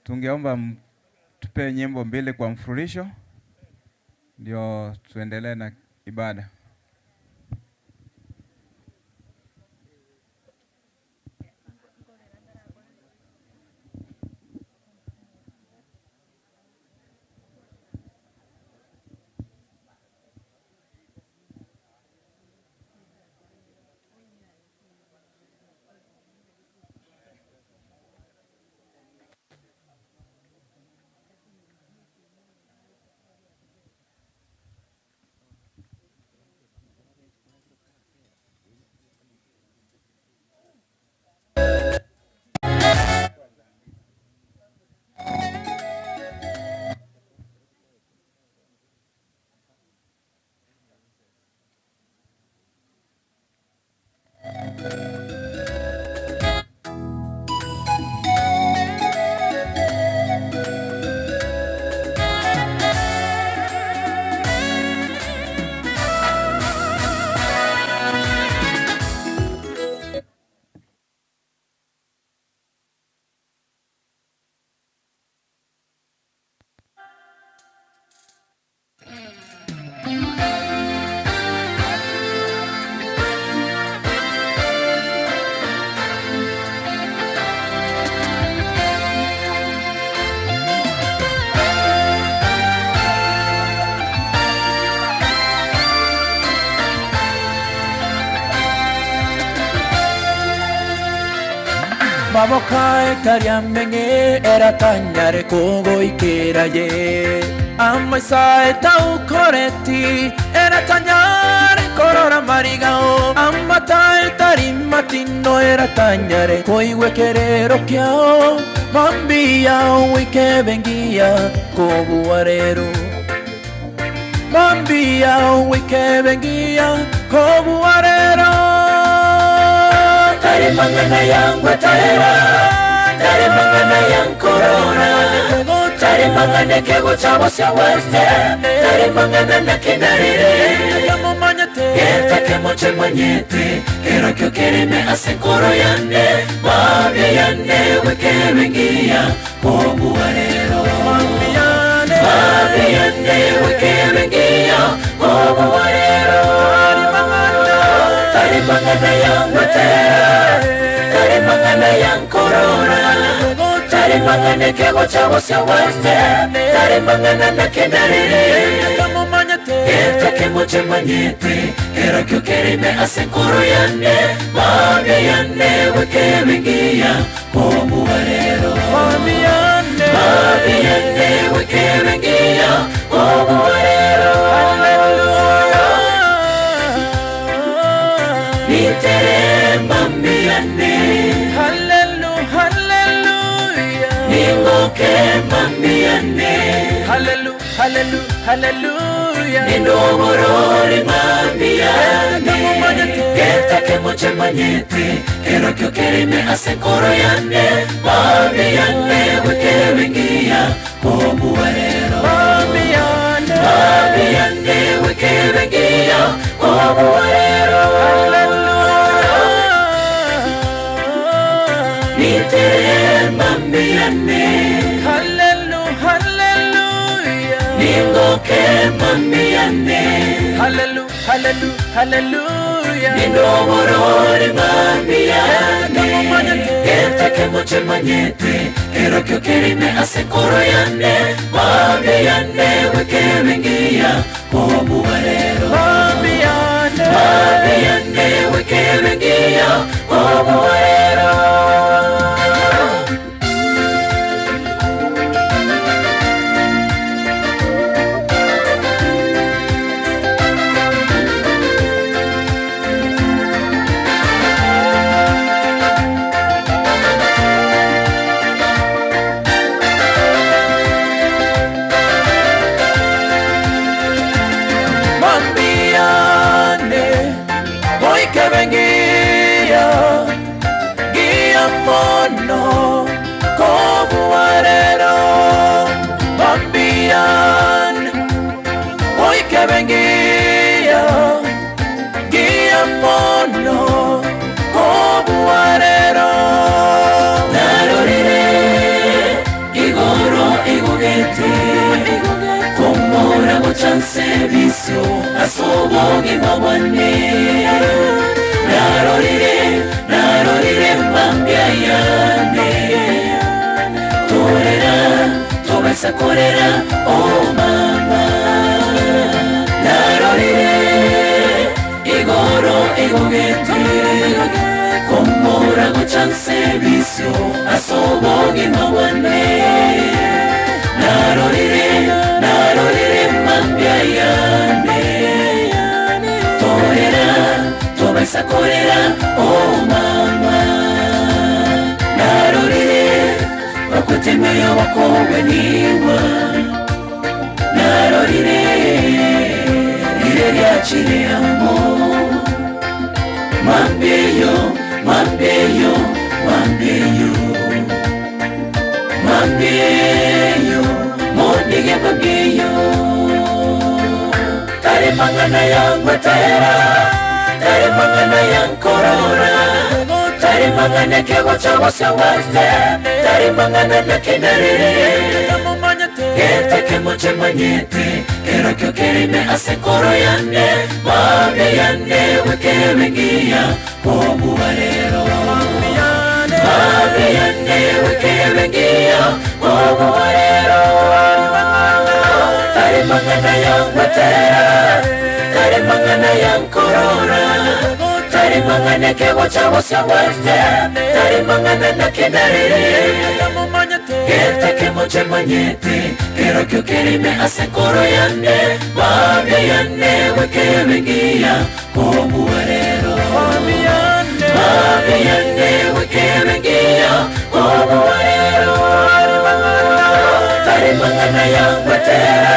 Tungeomba tupe nyimbo mbili kwa mfululisho ndio tuendelee na ibada. Maboka etariamenge eratanyare kogoikeraye Amaisa etaukoreti eratanyare korora marigao Amata etarimatino eratanyare koigwekerero kiao Mambia wikebengia kobuarero Mambia wikebengia kobuarero Tare mangana yangu tarera Tare mangana yang corona Tare mangana kego chabo se weste Tare mangana na kinarire Geta ke moche manyete Kero kyo kereme ase koro yane Mabia yane weke bengia Kobuarero Mabia yane weke bengia Kobuarero Tare mangana yang matera Tare mangana yang corona Tare mangana kego chabo se weste Tare mangana na kinarire Geta ke moche manyete Kero kyo kereme ase koro yane Mabia yane weke bengia Kobuarero Mabia yane weke bengia Kobuarero Nitere mamiane Hallelujah, hallelujah. Ningoke mamiane Hallelujah. Hallelu, hallelujah. Nindogorore mambiane Getake mochemanyete Kerokio kerime ase nkoro yane Mambiane wekebengia Kobuarero Mambiane Mambiane wekebengia Kobuarero Nitere mambiane Hallelu, hallelujah. Ningoke mambiane Hallelu, hallelu, hallelujah. Nindogorore mambiane Getake mochemanyete Kerokio kerime ase nkoro yane Mambiane wekebengia Kobuarero Mambiane Mambiane wekebengia Kobuarero Mambiane Oikebengia Gia mono Kobuarero Mambiane Oikebengia Gia mono Kobuarero Narorire Igoro igugete Komora gochanse bisio Asobogi mabwane Narorire Narorire mambia yane Torera Tobesa korera Oh mama Narorire Igoro igugete Komora gochanse bisio Asobogi mabwane Narorire Narorire mambia yane Torera Tobesa korera Oh mama Narorire Bakutemeyo bakowe niwa Narorire Rire ryachireyamo Mambeyo Mambeyo Mambeyo Mambeyo Mondige mambeyo Tare mangana yangwetera Tare mangana yankorora Tare mangana kegocha wase Tare mangana nakenarere Getake mochemanyete Kerokio kerime ase nkoro yane Mambe yane wekebengia Kobuarero Mambe yane wekebengia Kobuarero Tare mangana yangwetera Tare mangana yankorora Tare mangana kegocha wase Tare mangana nakenarere Getake mochemanyete Kerokio kerime ase nkoro yane Mambe yane wekebengia Kobuarero Mambe yane wekebengia Kobuarero Tare mangana yangwetera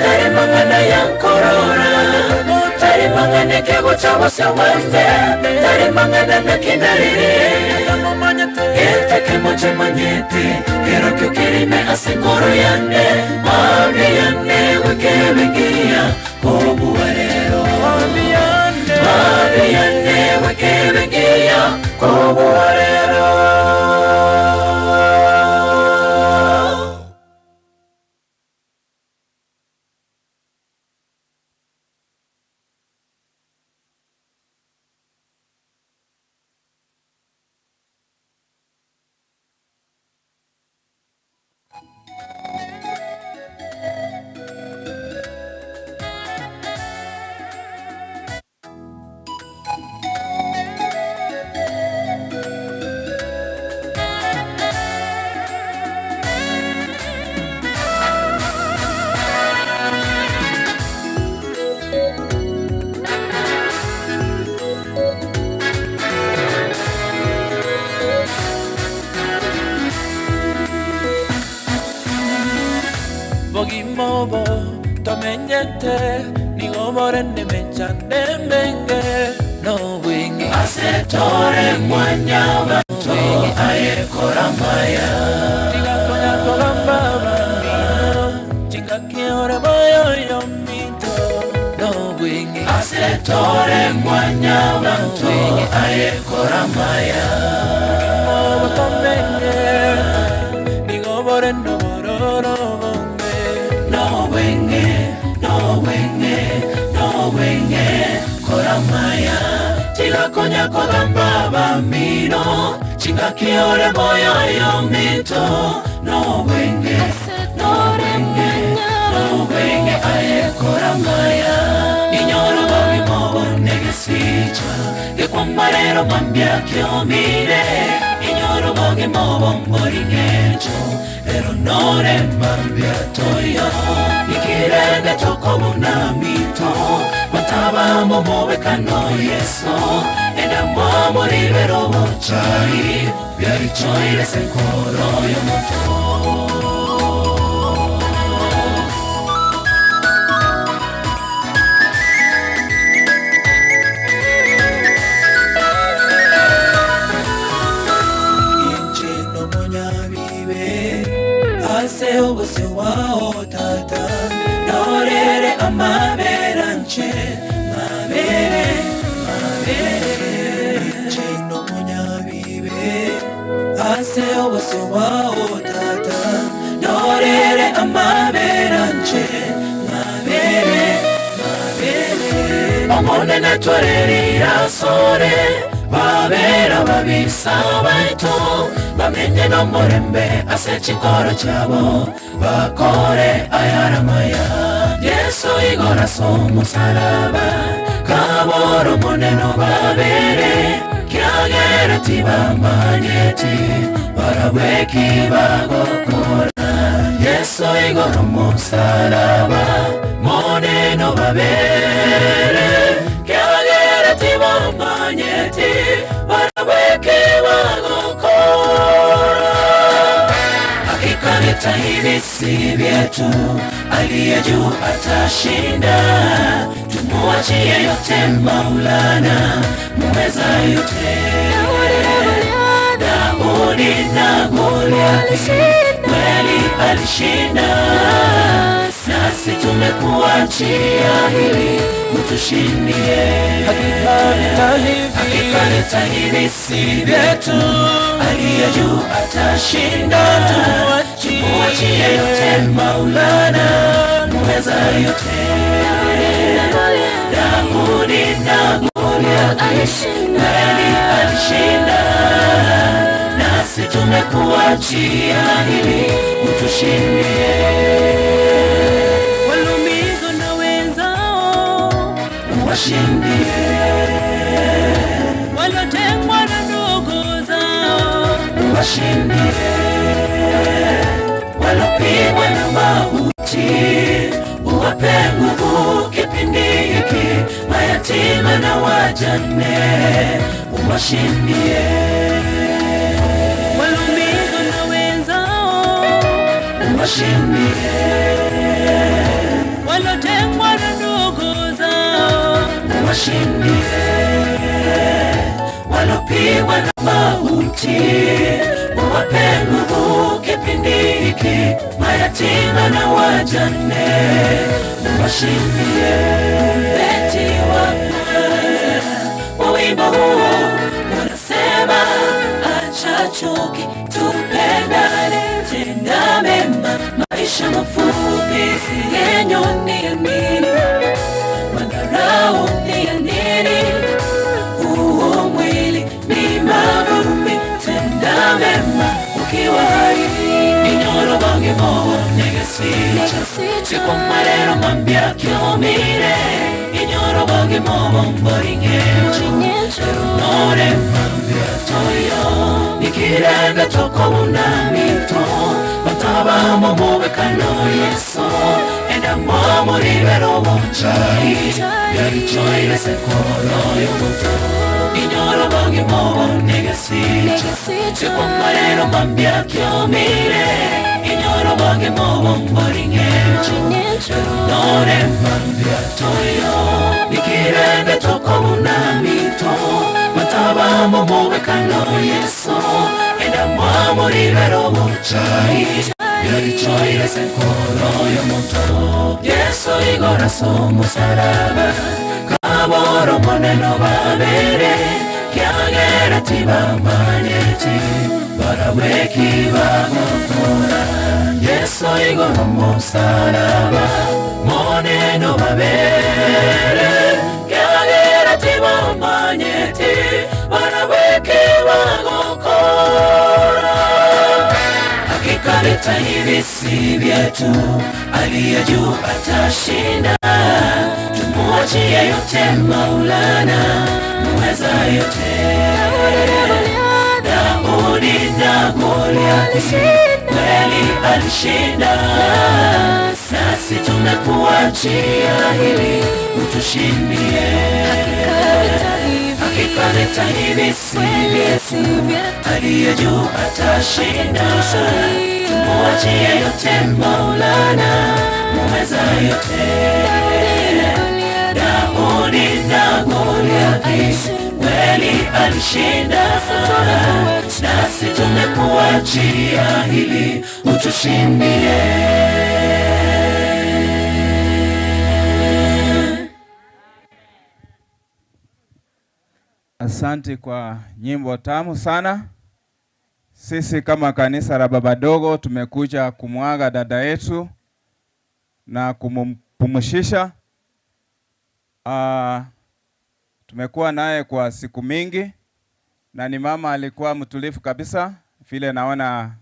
Tare mangana yankorora Tare mangana kegocha wase Tare mangana nakenarere Getake mochemanyete Kerokio kerime ase nkoro yane Mambe yane wekebengia Kobuarero Mambe yane wekebengia Kobuarero Obogima obo tomenyete nigo bore nemechando emenge nobweng'e ase tore mwanyabanto ayekora maya tiga konya kogamba abamino chingaki ore moyo minto nobweng'e ase tore mwanyabanto ayekora maya obogima obo tomenyete nigo bore nobororo bonge nobweng'e nobweng'e nobweng'e koramaya tigakonya kogamba bamino chingaki ore moyo yomito nobweng'e nobweng'e nobweng'e aye koramaya inyoro bogimobo negesicha gekwambarero mambia kiomire inyoro bogimobo mboring'echo lero nore mambia toyo ikirenge tokobunamito batabamo mobekano yeso endamwamo ribero bochai byarichoire senkoro yomoto. Inche nomonyabibe ase obose wao tata norere amabera nche mabere mabere inche nomonyabibe ase obose wao tata norere amabera nche mabere mabere omonene twererira sore babera babisa baito bamenye nomorembe ase chikoro chabo bakore ayaramaya yesu igora somusalaba kaboro moneno babere kyagera tibamanyeti barabweki bagokora yesu igora omusalaba moneno babere kyagera tibamanyeti barabweki bagokora hakika vita hivi si vyetu, aliye juu atashinda. Tumuachie yote Maulana, muweza yote. Daudi na Goliathi kweli alishinda, nasi tumekuachia hili utushindie. Hakika vita hivi si vyetu, aliye juu atashinda. Tumuachie yote Maulana, muweza yote. Daudi na Goliathi kweli alishinda, nasi tumekuachia hili utushindie. Walumizwa na wenzao Washindie, walotengwa na ndugu zao washindie, walopigwa na mauti uwape nguvu kipindi hiki, mayatima na wajane uwashindie. Walumizwa na wenzao Uwashindie, walotengwa na ndugu zao uwashindie, walopigwa na mauti uwape nguvu kipindi hiki, mayatima na wajane uwashindie. Beti wa kwanza wa wimbo huo unasema, acha chuki, tupendane, tenda mema, maisha mafupi, yenyu ni ya nini? Madharau ni ya nini? Huu mwili ni mavumbi, tenda mema ukiwa hai. Inyoro bange mobo negesicha sikwamarero mambya kyomire inyoro bange mobo mboring'echo nore mambya toyo nikirenge tokobunamito batabamo mubekano yeso endamwamo ribero bochai yarichoire sekoro yomoto inyoro bange mobo negesicha sikwamarero mambya kyomire inyoro Tonyoro bogima obombori ng'encho Nore mambia toyo Nikirende tokobuna mito Matabamo mobekano Yeso Enda mwamuribero obochai Yarichoire senkoro y'omonto Yeso igoro ase omosalaba Kaboro moneno babere Kiagera tibamanyeti Barabweki bagokora Yeso igoro omosalaba Moneno babere Kiagera tibamanyeti Barabweki bagokora Hakika vita hivi si vyetu, aliye juu atashinda. Tumuachie yote Maulana, muweza yote. Daudi na Goliathi kweli alishinda, nasi tumekuachia hili utushindie. Hakika vita hivi si vyetu, aliye juu atashinda. Tumuachie yote Maulana, muweza yote. Daudi na Goliathi kweli alishinda, nasi tumekuachia hili utushindie. Asante kwa nyimbo tamu sana. Sisi kama kanisa la Baba Dogo tumekuja kumwaga dada yetu na kumpumzisha. Ah, tumekuwa naye kwa siku mingi na ni mama alikuwa mtulivu kabisa, vile naona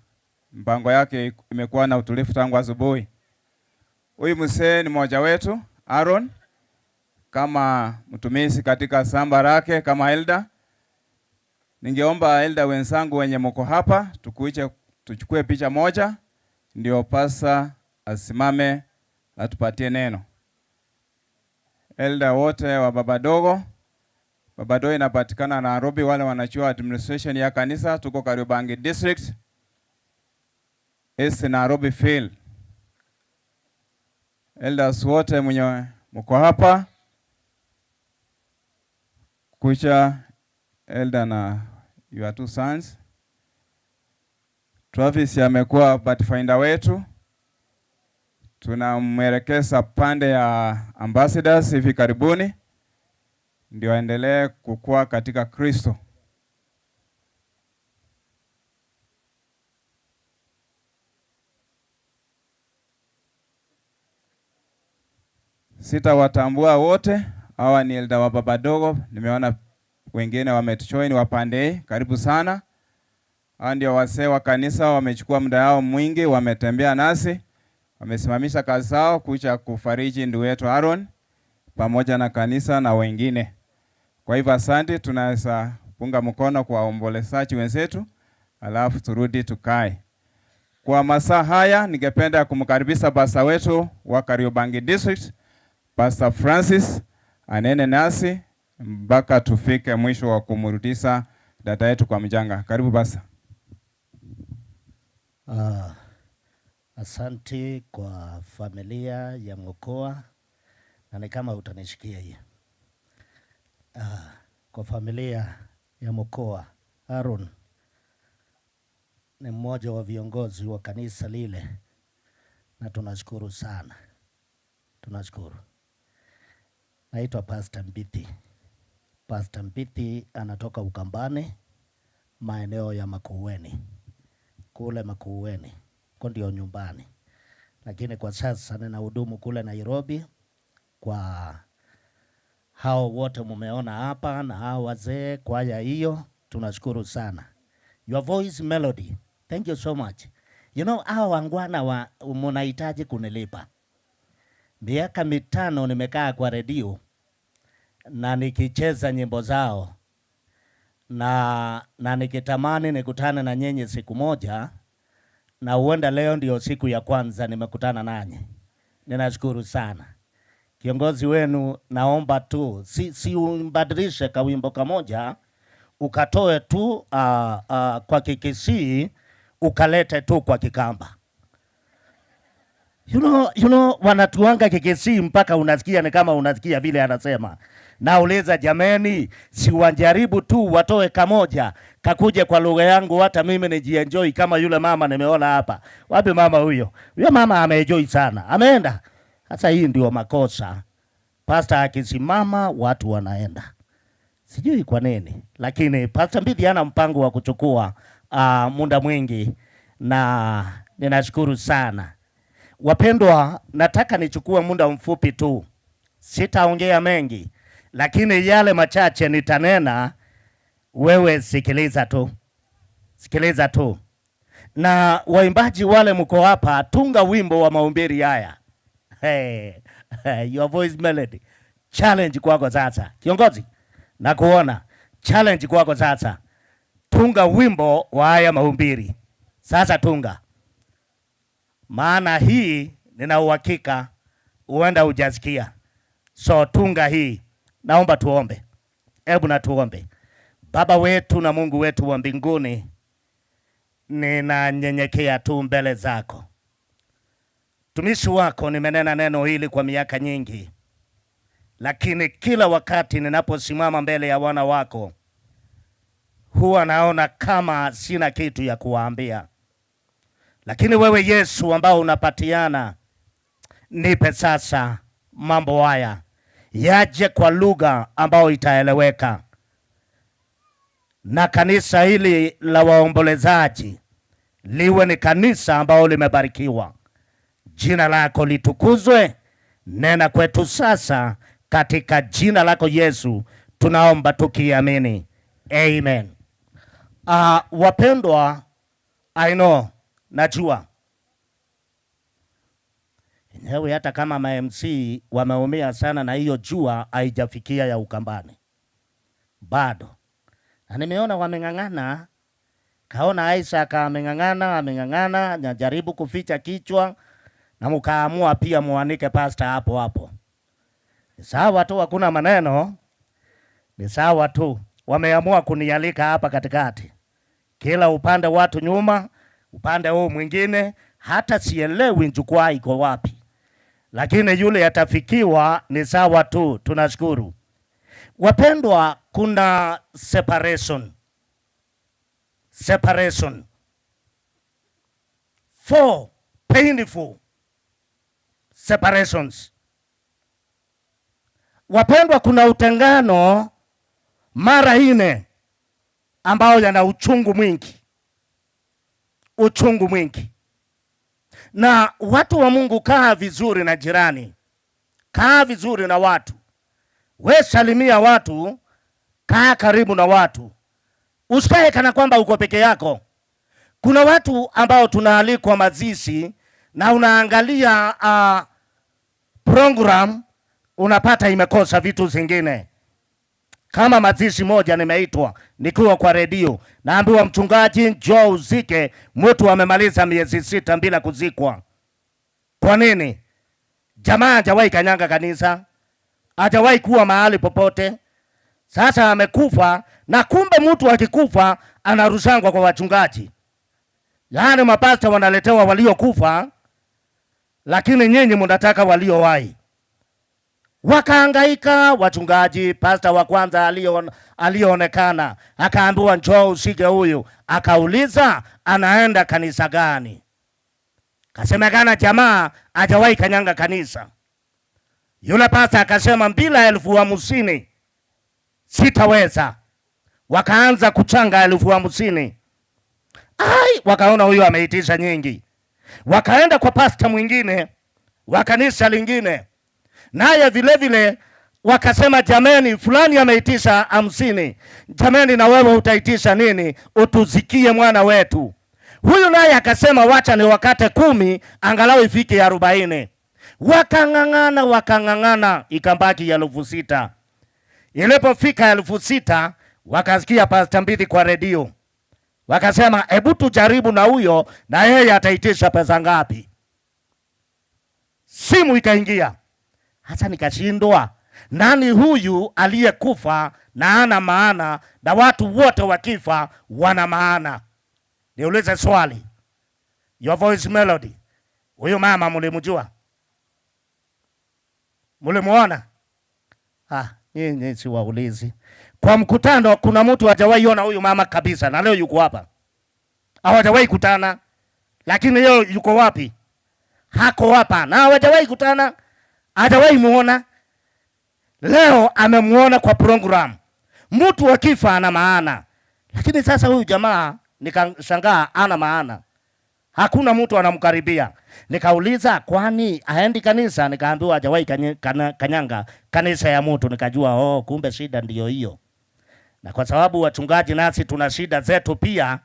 mpango yake imekuwa na utulivu tangu asubuhi. Huyu mzee ni mmoja wetu Aaron, kama mtumishi katika samba lake kama elder. Ningeomba elder wenzangu wenye mko hapa tukuje tuchukue picha moja, ndio pasa asimame atupatie neno. Elder wote wa Baba Dogo, Baba Dogo inapatikana Nairobi, wale wanachua administration ya kanisa, tuko Kariobangi district, East Nairobi Field. Elders wote mwenye mko hapa kucha elder na your two sons. Travis amekuwa pathfinder wetu, tunamwelekeza pande ya ambassadors hivi karibuni, ndio aendelee kukua katika Kristo. Sitawatambua wote, hawa ni elda wa Baba Dogo, nimeona wengine wametujoin wa pande hii, karibu sana. Hawa ndio wazee wa kanisa, wamechukua muda wao mwingi, wametembea nasi, wamesimamisha kazi zao kuja kufariji ndugu yetu Aaron pamoja na kanisa na wengine. Kwa hivyo asante, tunaweza punga mkono kwa waombolezaji wenzetu, alafu turudi tukae. Kwa masaa haya ningependa kumkaribisha pasta wetu wa Kariobangi District, Pastor Francis anene nasi mpaka tufike mwisho wa kumrudisha dada yetu kwa mjanga. Karibu pasta. Ah, asanti kwa familia ya Mwokoa, na ni kama utanishikia hiyo. Ah, kwa familia ya Mwokoa, Aaron ni mmoja wa viongozi wa kanisa lile, na tunashukuru sana, tunashukuru. Naitwa Pastor Mbithi. Pastor Mbithi anatoka Ukambani, maeneo ya Makueni, kule Makueni ko ndio nyumbani, lakini kwa sasa ninahudumu kule Nairobi kwa hao wote mumeona hapa na hao wazee kwaya hiyo, tunashukuru sana. Your voice melody, thank you so much. You know, hao wangwana wa munahitaji kunilipa. Miaka mitano nimekaa kwa redio na nikicheza nyimbo zao na, na nikitamani nikutane na nyinyi siku moja, na huenda leo ndio siku ya kwanza nimekutana nanyi. Ninashukuru sana kiongozi wenu, naomba tu si, si umbadilishe kawimbo kamoja ukatoe tu kwa Kikisii ukalete tu kwa Kikamba. You know, you know, wanatuanga Kikisii mpaka unasikia ni kama unasikia vile anasema. Nauliza jameni, si wajaribu tu watoe kamoja kakuje kwa lugha yangu, hata mimi nijienjoy kama yule mama nimeona hapa. Wapi mama huyo? Huyo mama ameenjoy sana, ameenda. Sasa hii ndio makosa. Pastor akisimama watu wanaenda, sijui kwa nini, lakini Pastor Mbithi hana mpango wa kuchukua muda mwingi, na ninashukuru sana. Wapendwa, nataka nichukue muda mfupi tu, sitaongea mengi, lakini yale machache nitanena, wewe sikiliza tu, sikiliza tu. Na waimbaji wale mko hapa, tunga wimbo wa mahubiri haya. Hey, your voice melody challenge kwako sasa, kiongozi, nakuona challenge kwako sasa, tunga wimbo wa haya mahubiri sasa, tunga maana hii nina uhakika huenda hujasikia. So tunga hii. Naomba tuombe. Hebu na tuombe. Baba wetu na Mungu wetu wa mbinguni, ninanyenyekea tu mbele zako. Mtumishi wako nimenena neno hili kwa miaka nyingi, lakini kila wakati ninaposimama mbele ya wana wako huwa naona kama sina kitu ya kuwaambia. Lakini wewe Yesu ambao unapatiana, nipe sasa mambo haya yaje kwa lugha ambayo itaeleweka, na kanisa hili la waombolezaji liwe ni kanisa ambao limebarikiwa. Jina lako litukuzwe. Nena kwetu sasa, katika jina lako Yesu tunaomba tukiamini, amen. Wapendwa, I know, najua enyewe hata kama ma MC wameumia sana na hiyo jua haijafikia ya Ukambani bado, na nimeona wameng'ang'ana, kaona Isaac ameng'ang'ana, ameng'ang'ana, najaribu kuficha kichwa, na mkaamua pia muanike pastor hapo hapo. Ni sawa tu, hakuna maneno, ni sawa tu. Wameamua kunialika hapa katikati, kila upande watu nyuma, upande huu mwingine, hata sielewi jukwaa iko wapi, lakini yule atafikiwa ni sawa tu. Tunashukuru wapendwa. Kuna separation, separation, four painful separations. Wapendwa, kuna utengano mara nne ambao yana uchungu mwingi, uchungu mwingi. Na watu wa Mungu, kaa vizuri na jirani, kaa vizuri na watu, we salimia watu, kaa karibu na watu, usikae kana kwamba uko peke yako. Kuna watu ambao tunaalikwa mazishi na unaangalia program unapata imekosa vitu zingine. Kama mazishi moja nimeitwa nikiwa kwa redio, naambiwa mchungaji, njoo uzike mtu amemaliza miezi 6 bila kuzikwa. Kwa nini? Jamaa hajawahi kanyanga kanisa, hajawahi kuwa mahali popote. Sasa amekufa, na kumbe mtu akikufa anarushangwa kwa wachungaji. Yaani mapasta wanaletewa waliokufa, lakini nyinyi mnataka waliowahi. Wakahangaika wachungaji. Pastor wa kwanza alionekana akaambiwa njoo ushike huyu, akauliza anaenda kanisa gani? Kasemekana jamaa hajawahi kanyanga kanisa. Yule pastor akasema bila 50,000 sitaweza. Wakaanza kuchanga 50,000. Ai, wakaona huyu ameitisha nyingi. Wakaenda kwa pastor mwingine wa kanisa lingine, naye vile vile wakasema jameni, fulani ameitisha 50, jameni na wewe utaitisha nini? Utuzikie mwana wetu. Huyu naye akasema wacha ni wakate 10 angalau ifike 40. Wakang'ang'ana, wakang'ang'ana, ikabaki 6,000. Ilipofika 6,000 wakasikia Pastor Mbithi kwa redio. Wakasema hebu tujaribu na huyo, na yeye ataitisha pesa ngapi? Simu ikaingia. Hasa nikashindwa, nani huyu aliyekufa na hana maana, na watu wote wakifa wana maana? Niulize swali, your voice melody, Huyu mama mlimjua? Mlimuona? Ah, nyinyi si waulizi. Kwa mkutano kuna mtu hajawahi ona huyu mama kabisa, na leo yuko hapa. Hawajawahi kutana, lakini leo yuko wapi? Hako hapa na hawajawahi kutana, hajawahi muona. Leo amemuona kwa program. Mtu akifa ana maana, lakini sasa huyu jamaa nikashangaa ana maana, hakuna mtu anamkaribia. Nikauliza, kwani aendi kanisa? Nikaambiwa hajawahi kanyanga kanisa ya mtu. Nikajua oh, kumbe shida ndiyo hiyo. Na kwa sababu wachungaji nasi tuna shida zetu pia,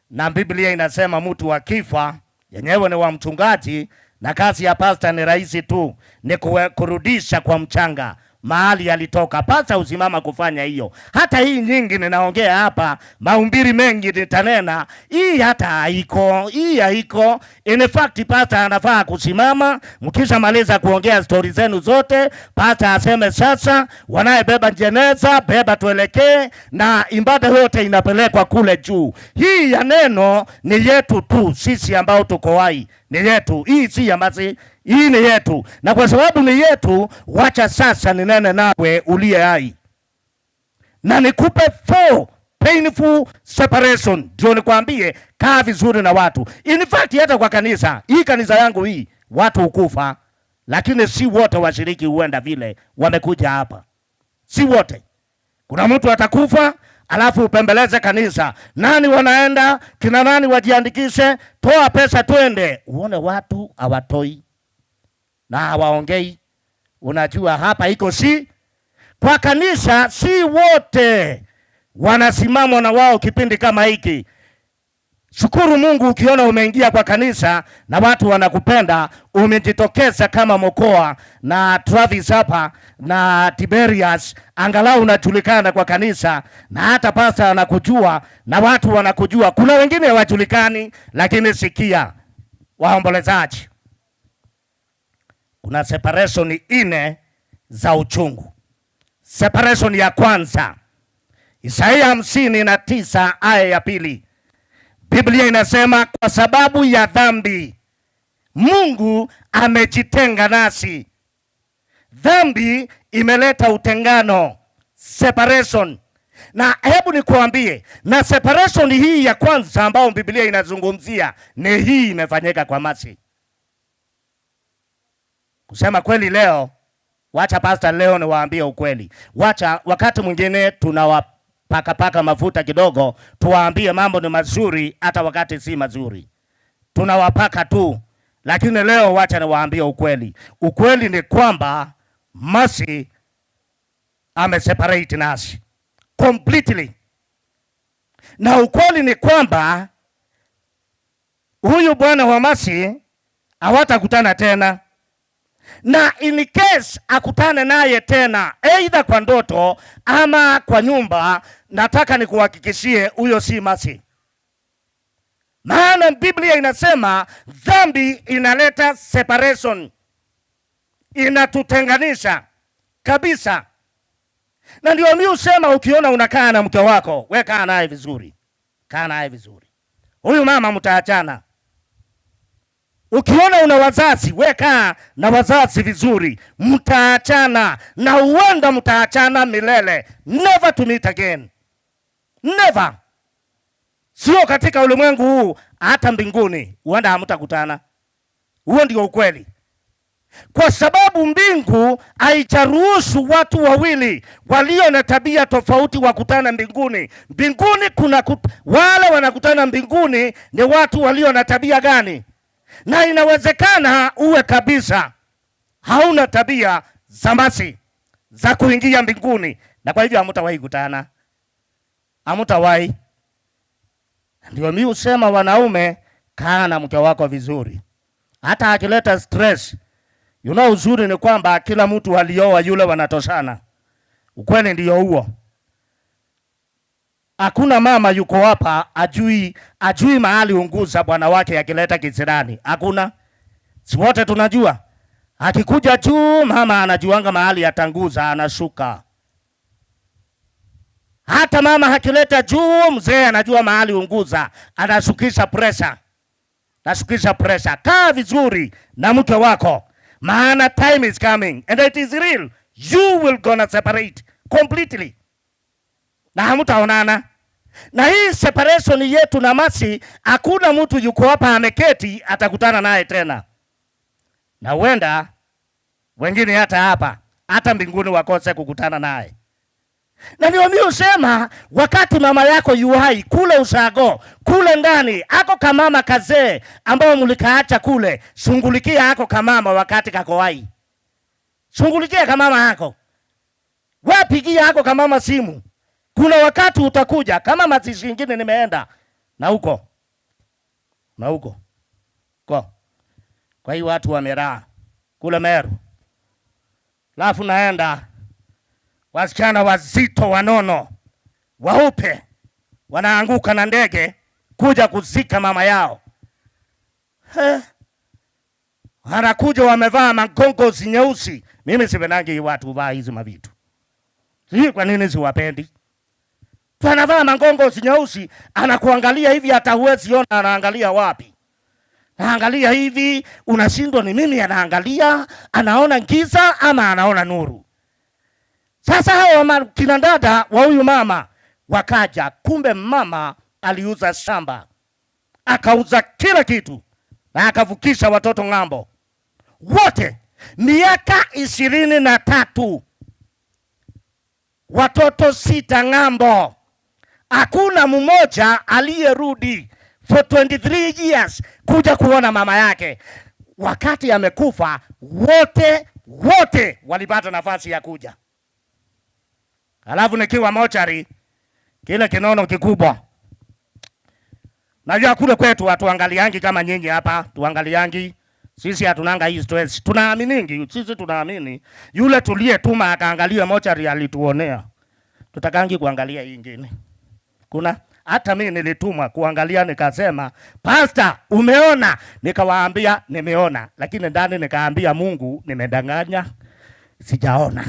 na Biblia inasema mtu akifa yenyewe ni wa mchungaji, na kazi ya pasta ni rahisi tu, ni kurudisha kwa mchanga mahali alitoka. Pasta usimama kufanya hiyo. Hata hii nyingi ninaongea hapa, mahubiri mengi nitanena, hii hata haiko, hii haiko. In fact, pasta anafaa kusimama, mkishamaliza kuongea stori zenu zote, pasta aseme sasa, wanayebeba jeneza beba, tuelekee, na ibada yote inapelekwa kule juu. Hii ya neno ni yetu tu sisi ambao tuko hai, ni yetu hii, si ya masi, hii ni yetu, na kwa sababu ni yetu, wacha sasa ninene nawe uliye hai na nikupe 4 painful separation, ndio nikwambie kaa vizuri na watu. In fact hata kwa kanisa hii, kanisa yangu hii, watu hukufa, lakini si wote washiriki huenda vile wamekuja hapa, si wote. Kuna mtu atakufa alafu upembeleze kanisa, nani wanaenda, kina nani wajiandikishe, toa pesa twende, uone watu hawatoi na hawaongei. Unajua hapa iko si kwa kanisa, si wote wanasimama na wao kipindi kama hiki. Shukuru Mungu ukiona umeingia kwa kanisa na watu wanakupenda, umejitokeza kama Mokoa na Travis hapa na Tiberius, angalau unajulikana kwa kanisa na hata pastor anakujua na watu wanakujua. Kuna wengine hawajulikani, lakini sikia waombolezaji, kuna separation 4 za uchungu. Separation ya kwanza, Isaia 59 aya ya 2. Biblia inasema kwa sababu ya dhambi Mungu amejitenga nasi. Dhambi imeleta utengano, separation. Na hebu nikuambie, na separation hii ya kwanza ambayo Biblia inazungumzia ni hii imefanyika kwa Masi. Kusema kweli leo, wacha pastor leo niwaambie ukweli. Wacha wakati mwingine tunawapaka paka mafuta kidogo, tuwaambie mambo ni mazuri hata wakati si mazuri. Tunawapaka tu. Lakini leo wacha niwaambie ukweli. Ukweli ni kwamba Masi ameseparate nasi completely. Na ukweli ni kwamba huyu bwana wa Masi hawatakutana tena. Na in case akutane naye tena either kwa ndoto ama kwa nyumba, nataka nikuhakikishie huyo si Masi. Maana Biblia inasema dhambi inaleta separation, inatutenganisha kabisa. Na ndio mimi husema ukiona unakaa na mke wako, we kaa naye vizuri. Kaa naye vizuri. Huyu mama mtaachana. Ukiona una wazazi, we kaa na wazazi vizuri, mtaachana. Na huenda mtaachana milele. Never to meet again. Never. Sio katika ulimwengu huu, hata mbinguni huenda hamtakutana. Huo ndio ukweli. Kwa sababu mbingu haijaruhusu watu wawili walio na tabia tofauti wakutane mbinguni. Mbinguni kuna wale wanakutana mbinguni ni watu walio na tabia gani? Na inawezekana uwe kabisa hauna tabia za masi za kuingia mbinguni, na kwa hivyo hamtawahi kutana. Hamtawahi. Ndio mimi husema wanaume, kaa na mke wako vizuri. Hata akileta stress, uzuri ni kwamba kila mtu alioa yule wanatoshana. Ukweli ndio huo. Hakuna mama yuko hapa ajui mahali unguza bwana wake akileta kisirani. Hakuna. Si wote tunajua. Akikuja juu mama anajuanga mahali atanguza, anashuka. Hata mama akileta juu, mzee anajua mahali unguza, anashukisha pressure. Nashukisha pressure. Kaa vizuri na mke wako, maana time is coming and it is real, you will gonna separate completely na hamutaonana. Na hii separation yetu na Mercy, hakuna mtu yuko hapa ameketi atakutana naye tena, na huenda wengine hata hapa hata mbinguni wakose kukutana naye. Na ndio mimi husema wakati mama yako yuhai kule ushago kule ndani ako kamama kazee ambao mlikaacha kule, shungulikia ako kamama wakati kako hai, shungulikia kamama yako, wapigia ako kamama simu. Kuna wakati utakuja kama mazishi ingine nimeenda na huko na huko ko kwa hiyo watu wameraa kule Meru, alafu naenda wasichana wazito wanono waupe wanaanguka na ndege kuja kuzika mama yao. He, wanakuja wamevaa magongozi nyeusi. Mimi sipendangi watu vaa hizi mavitu, sijui kwa nini siwapendi. Wanavaa mangongozi nyeusi, anakuangalia hivi, hata huwezi ona anaangalia wapi. Anaangalia hivi, unashindwa ni mimi anaangalia, anaona giza ama anaona nuru. Sasa hao kina dada wa huyu mama wakaja, kumbe mama aliuza shamba, akauza kila kitu na akavukisha watoto ng'ambo wote, miaka 23 watoto 6 ng'ambo, hakuna mmoja aliyerudi for 23 years kuja kuona mama yake. Wakati amekufa, wote wote walipata nafasi ya kuja. Alafu nikiwa mochari, kile kinono kikubwa. Najua kule kwetu hatuangaliangi kama nyinyi hapa, tuangaliangi. Sisi hatunanga hii stress. Tunaaminingi, sisi tunaamini yule tuliyetuma akaangalia mochari alituonea. Tutakangi kuangalia hii ingine. Kuna hata mimi nilitumwa kuangalia, nikasema, Pastor, umeona? Nikawaambia nimeona, lakini ndani nikaambia Mungu nimedanganya, sijaona.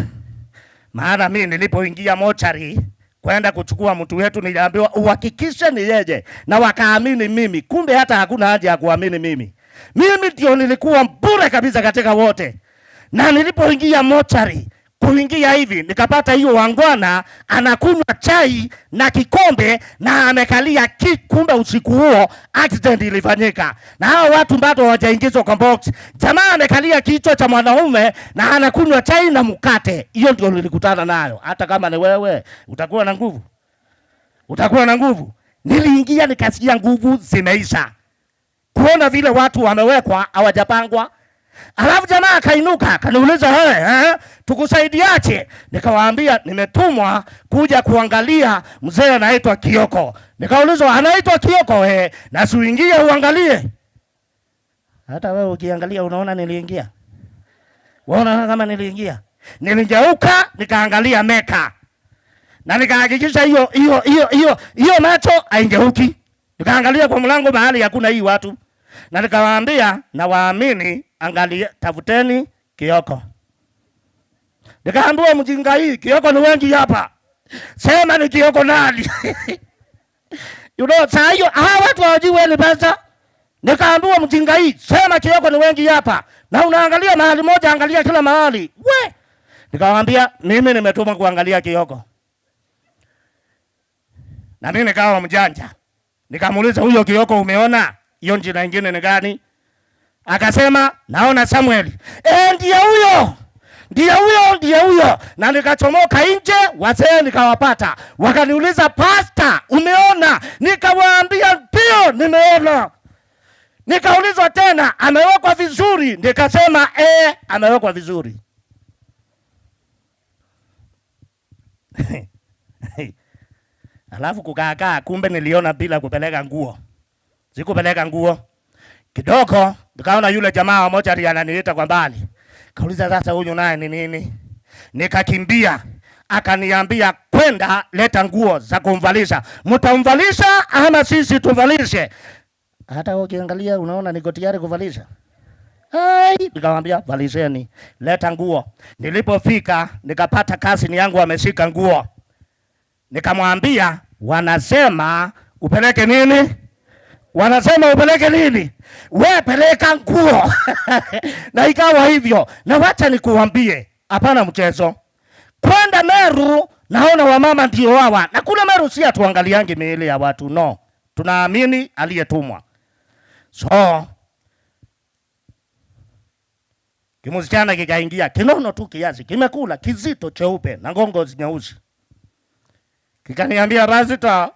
Maana mimi nilipoingia mochari kwenda kuchukua mtu wetu niliambiwa uhakikishe ni yeye, na wakaamini mimi. Kumbe hata hakuna haja ya kuamini mimi. Mimi ndio nilikuwa bure kabisa katika wote. Na nilipoingia mochari, kuingia hivi nikapata hiyo wangwana anakunywa chai na kikombe na amekalia ki, kumbe usiku huo accident ilifanyika na hao watu bado hawajaingizwa kwa box. Jamaa amekalia kichwa cha mwanaume na anakunywa chai na mkate. Hiyo ndio nilikutana nayo. Hata kama ni wewe utakuwa na nguvu, utakuwa na nguvu. Niliingia nikasikia nguvu zimeisha, kuona vile watu wamewekwa hawajapangwa. Alafu jamaa akainuka akaniuliza, hey, tukusaidiaje? Nikawaambia nimetumwa kuja kuangalia mzee anaitwa Kioko. Nikaulizwa anaitwa Kioko? Na si uingie uangalie. Hata wewe ukiangalia unaona niliingia. Wewe unaona kama niliingia? Niligeuka nikaangalia Meka. Na nikahakikisha hiyo macho haingeuki. Nikaangalia kwa mlango mahali hakuna hii watu. Na nikawaambia na waamini, angalia, tafuteni Kioko. Nikaambiwa mjinga hii Kioko ni wengi hapa. Sema ni Kioko nani? Saa hiyo hawa watu hawajui wewe ni pesa. Nikaambiwa mjinga hii, sema Kioko ni wengi hapa. Na unaangalia mahali moja, angalia kila mahali. We! Nikawaambia mimi nimetuma kuangalia Kioko. Na mimi nikawa mjanja. Nikamuuliza huyo Kioko umeona? Hiyo jina nyingine ni gani? Akasema naona Samuel. Ndiye huyo. Ndiye huyo, ndiye huyo. Na nikachomoka nje, wazee nikawapata. Wakaniuliza pastor, umeona? Nikawaambia ndio nimeona. Nikaulizwa tena, amewekwa vizuri? Nikasema amewekwa vizuri. Alafu kukaakaa, kumbe niliona bila kupeleka nguo. Sikupeleka nguo. Kidogo nikaona yule jamaa wa mochari ananiita kwa mbali. Kauliza sasa huyu naye ni nini? Nikakimbia. Akaniambia kwenda leta nguo za kumvalisha. Mtamvalisha ama sisi tumvalishe? Hata ukiangalia unaona niko tayari kuvalisha. Ai, nikamwambia valisheni, leta nguo. Nilipofika nikapata cousin yangu ameshika nguo. Nikamwambia wanasema upeleke nini? Wanasema upeleke nini? We peleka nguo. Na ikawa hivyo. Na wacha nikuambie, hapana mchezo. Kwenda Meru naona wamama ndio hawa. Na kule Meru si hatuangaliangi miili ya watu, no. Tunaamini aliyetumwa. So kimsichana kikaingia, kinono tu kiasi, kimekula kizito cheupe na ngongo nyeusi. Kikaniambia, Pastor,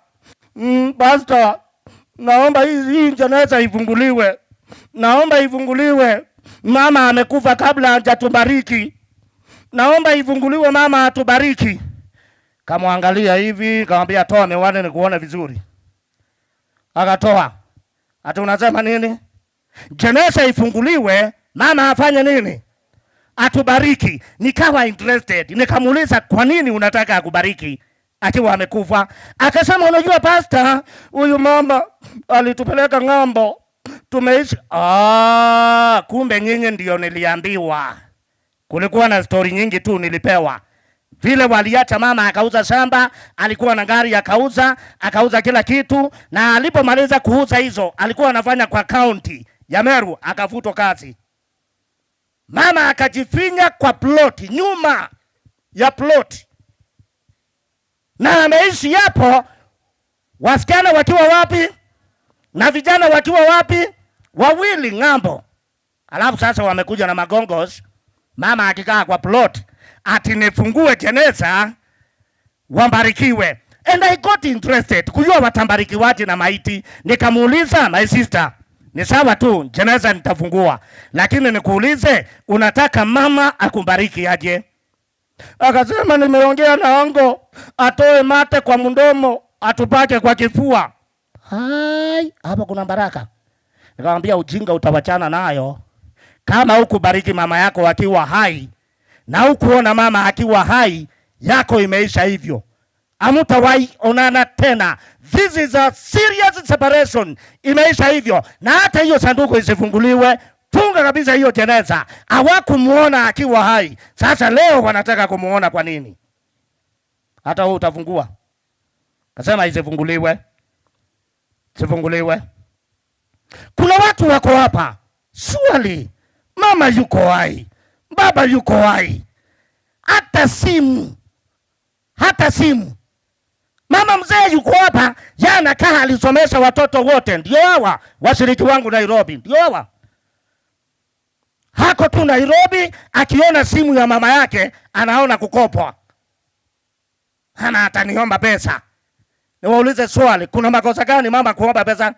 Pastor, naomba hii jeneza ifunguliwe. Naomba ifunguliwe. Mama amekufa kabla hajatubariki. Naomba ifunguliwe, mama atubariki. Kamwangalia hivi, kamwambia toa miwani nikuone vizuri. Akatoa. Ati unasema nini? Jeneza ifunguliwe, mama afanye nini? Atubariki. Nikawa interested. Nikamuuliza kwa nini unataka akubariki akiwa amekufa? Akasema unajua pastor, huyu mama alitupeleka ng'ambo. Tumeishi. Kumbe nyinyi ndio niliambiwa. Kulikuwa na story nyingi tu nilipewa. Vile waliacha mama akauza shamba, alikuwa na gari akauza, akauza kila kitu, na alipomaliza kuuza hizo, alikuwa anafanya kwa county ya Meru, akafutwa kazi. Mama akajifinya kwa plot, nyuma ya plot. Na ameishi hapo, wasichana wakiwa wapi? Na vijana wakiwa wapi? Wawili ng'ambo. Alafu sasa wamekuja na magongos. Mama akikaa kwa plot, ati nifungue jeneza wambarikiwe. And I got interested kujua watambarikiwaje na maiti. Nikamuuliza my sister, ni sawa tu jeneza nitafungua, lakini nikuulize, unataka mama akubariki aje? Akasema nimeongea na ongo atoe mate kwa mdomo atupake kwa kifua. Hai, hapa kuna baraka. Nikamwambia ujinga utawachana nayo. Kama hukubariki mama yako akiwa hai na hukuona mama akiwa hai, yako imeisha hivyo. Hamtawahi onana tena. This is a serious separation. Imeisha hivyo. Na hata hiyo sanduku isifunguliwe. Funga kabisa hiyo jeneza. Hawakumuona akiwa hai. Sasa leo wanataka kumuona kwa nini? Hata wewe utafungua. Kasema isifunguliwe. Isifunguliwe. Kuna watu wako hapa. Surely mama yuko hai, baba yuko hai. Hata simu. Hata simu. Mama mzee yuko hapa, jana kaa alisomesha watoto wote. Ndio hawa washiriki wangu Nairobi, ndio hawa. Hako tu Nairobi, akiona simu ya mama yake anaona kukopwa. Hana ataniomba pesa. Niwaulize swali, kuna makosa gani mama kuomba pesa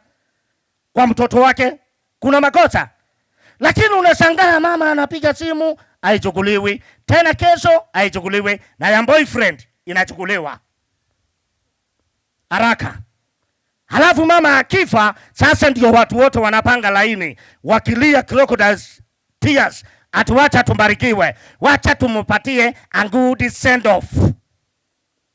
kwa mtoto wake? Kuna makosa? Lakini unashangaa mama anapiga simu haichukuliwi, tena kesho haichukuliwi, na ya boyfriend inachukuliwa haraka. Halafu mama akifa, sasa ndio watu wote wanapanga laini wakilia crocodiles tears, ati wacha tumbarikiwe, wacha tumpatie a good send off,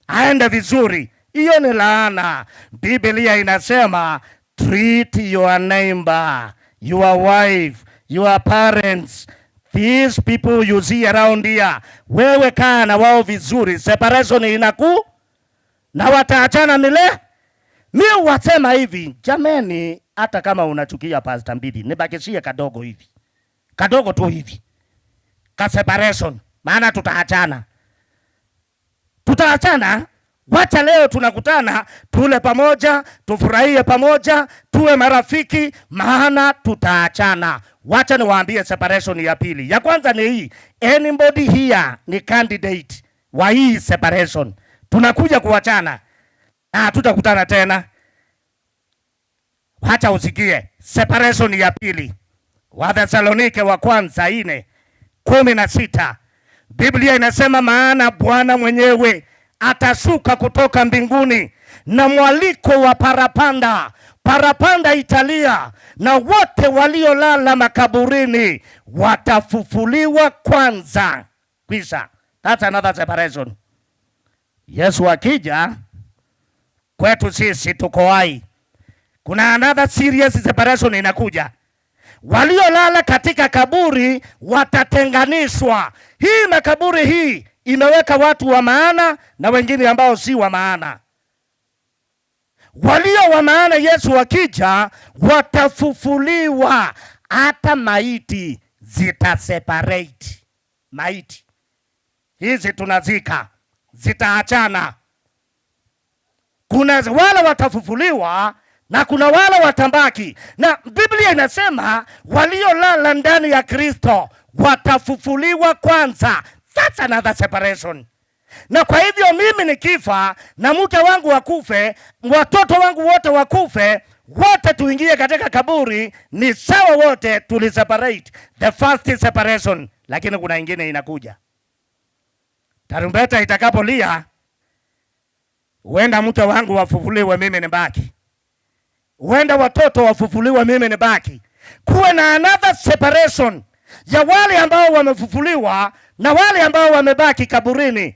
aende vizuri. Hiyo ni laana. Biblia inasema treat your neighbor, your wife, your parents, these people you see around here. Wewe kaa na wao vizuri, separation inaku na wataachana mile. Mi wasema hivi jameni, hata kama unachukia Pastor Mbidi, nibakishie kadogo hivi, kadogo tu hivi ka separation, maana tutaachana, tutaachana. Wacha leo tunakutana, tule pamoja, tufurahie pamoja, tuwe marafiki, maana tutaachana. Wacha niwaambie separation ya pili. Ya kwanza ni hii, anybody here ni candidate wa hii separation. Tunakuja kuachana na hatutakutana tena. Wacha usikie separation ya pili. Wathesalonike wa kwanza 4:16. Biblia inasema maana Bwana mwenyewe atashuka kutoka mbinguni na mwaliko wa parapanda. Parapanda italia na wote waliolala makaburini watafufuliwa kwanza. Kwisha. That's another separation. Yesu akija kwetu sisi tuko hai. Kuna another serious separation inakuja. Waliolala katika kaburi watatenganishwa. Hii makaburi hii imeweka watu wa maana na wengine ambao si wa maana. Walio wa maana Yesu akija watafufuliwa, hata maiti zitaseparate. Maiti hizi tunazika zitaachana. Kuna wale watafufuliwa na kuna wale watambaki, na Biblia inasema waliolala ndani ya Kristo watafufuliwa kwanza. That's another separation. Na kwa hivyo mimi nikifa na mke wangu wakufe, watoto wangu wote wakufe, wote tuingie katika kaburi, ni sawa, wote tuliseparate, the first separation. Lakini kuna ingine inakuja, tarumbeta itakapolia, huenda mke wangu wafufuliwe, mimi nibaki, huenda watoto wafufuliwe, mimi nibaki. Kuwe na another separation ya wale ambao wamefufuliwa na wale ambao wamebaki kaburini.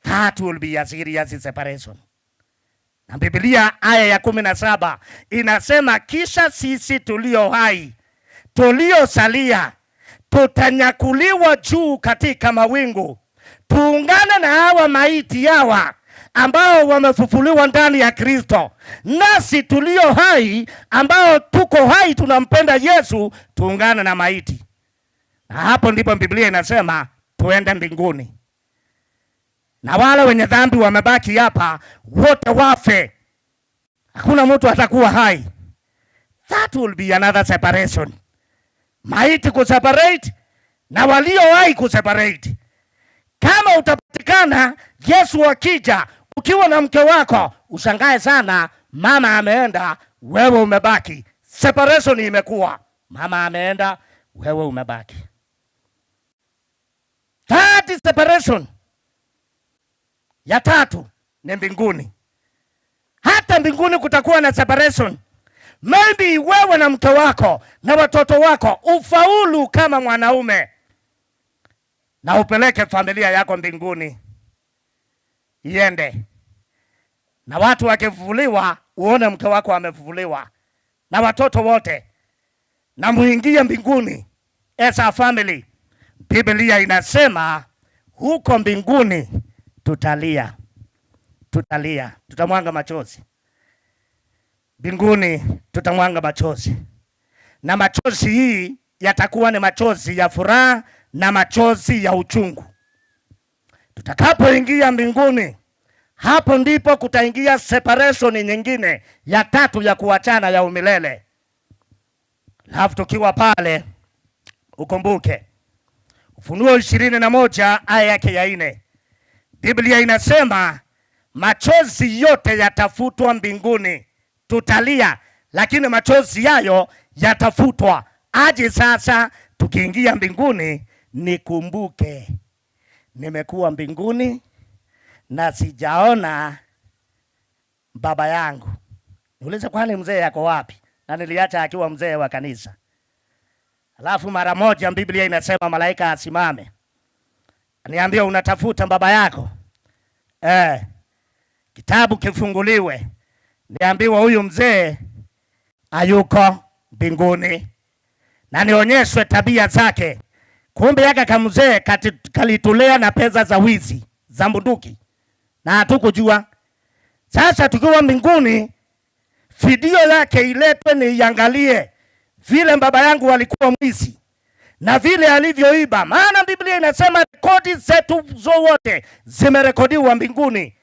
That will be a serious separation. Na Biblia aya ya 17 inasema, kisha sisi tulio hai tuliosalia tutanyakuliwa juu katika mawingu, tuungane na hawa maiti hawa ambao wamefufuliwa ndani ya Kristo, nasi tulio hai ambao tuko hai tunampenda Yesu, tuungane na maiti. Na hapo ndipo Biblia inasema tuende mbinguni, na wale wenye dhambi wamebaki hapa wote wafe, hakuna mtu atakuwa hai. That will be another separation. Maiti kuseparate na walio hai kuseparate. Kama utapatikana Yesu akija ukiwa na mke wako, ushangae sana, mama ameenda, wewe umebaki. Separation imekuwa, mama ameenda, wewe umebaki. That is separation. Ya tatu ni mbinguni. Hata mbinguni kutakuwa na separation. Maybe wewe na mke wako na watoto wako ufaulu kama mwanaume na upeleke familia yako mbinguni iende, na watu wakifufuliwa, uone mke wako amefufuliwa na watoto wote, na muingie mbinguni as a family. Biblia inasema huko mbinguni tutalia, tutalia, tutamwanga machozi. Mbinguni tutamwanga machozi, na machozi hii yatakuwa ni machozi ya furaha na machozi ya uchungu. Tutakapoingia mbinguni, hapo ndipo kutaingia separation nyingine ya tatu ya kuachana ya umilele. Alafu tukiwa pale, ukumbuke Ufunuo 21 aya yake ya 4, Biblia inasema machozi yote yatafutwa mbinguni. Tutalia, lakini machozi yayo yatafutwa. Aje sasa tukiingia mbinguni, nikumbuke nimekuwa mbinguni na sijaona baba yangu. Niulize, kwani mzee yako wapi? Na niliacha akiwa mzee wa kanisa. Alafu mara moja Biblia inasema malaika asimame, niambie, unatafuta baba yako? Kitabu kifunguliwe, niambiwa huyu mzee hayuko mbinguni, na nionyeshwe tabia zake. Kumbe yaka kamzee kalitulea na pesa za wizi za bunduki na hatukujua. Sasa tukiwa mbinguni, video yake iletwe niiangalie vile baba yangu alikuwa mwizi na vile alivyoiba. Maana Biblia inasema rekodi zetu zote zimerekodiwa mbinguni.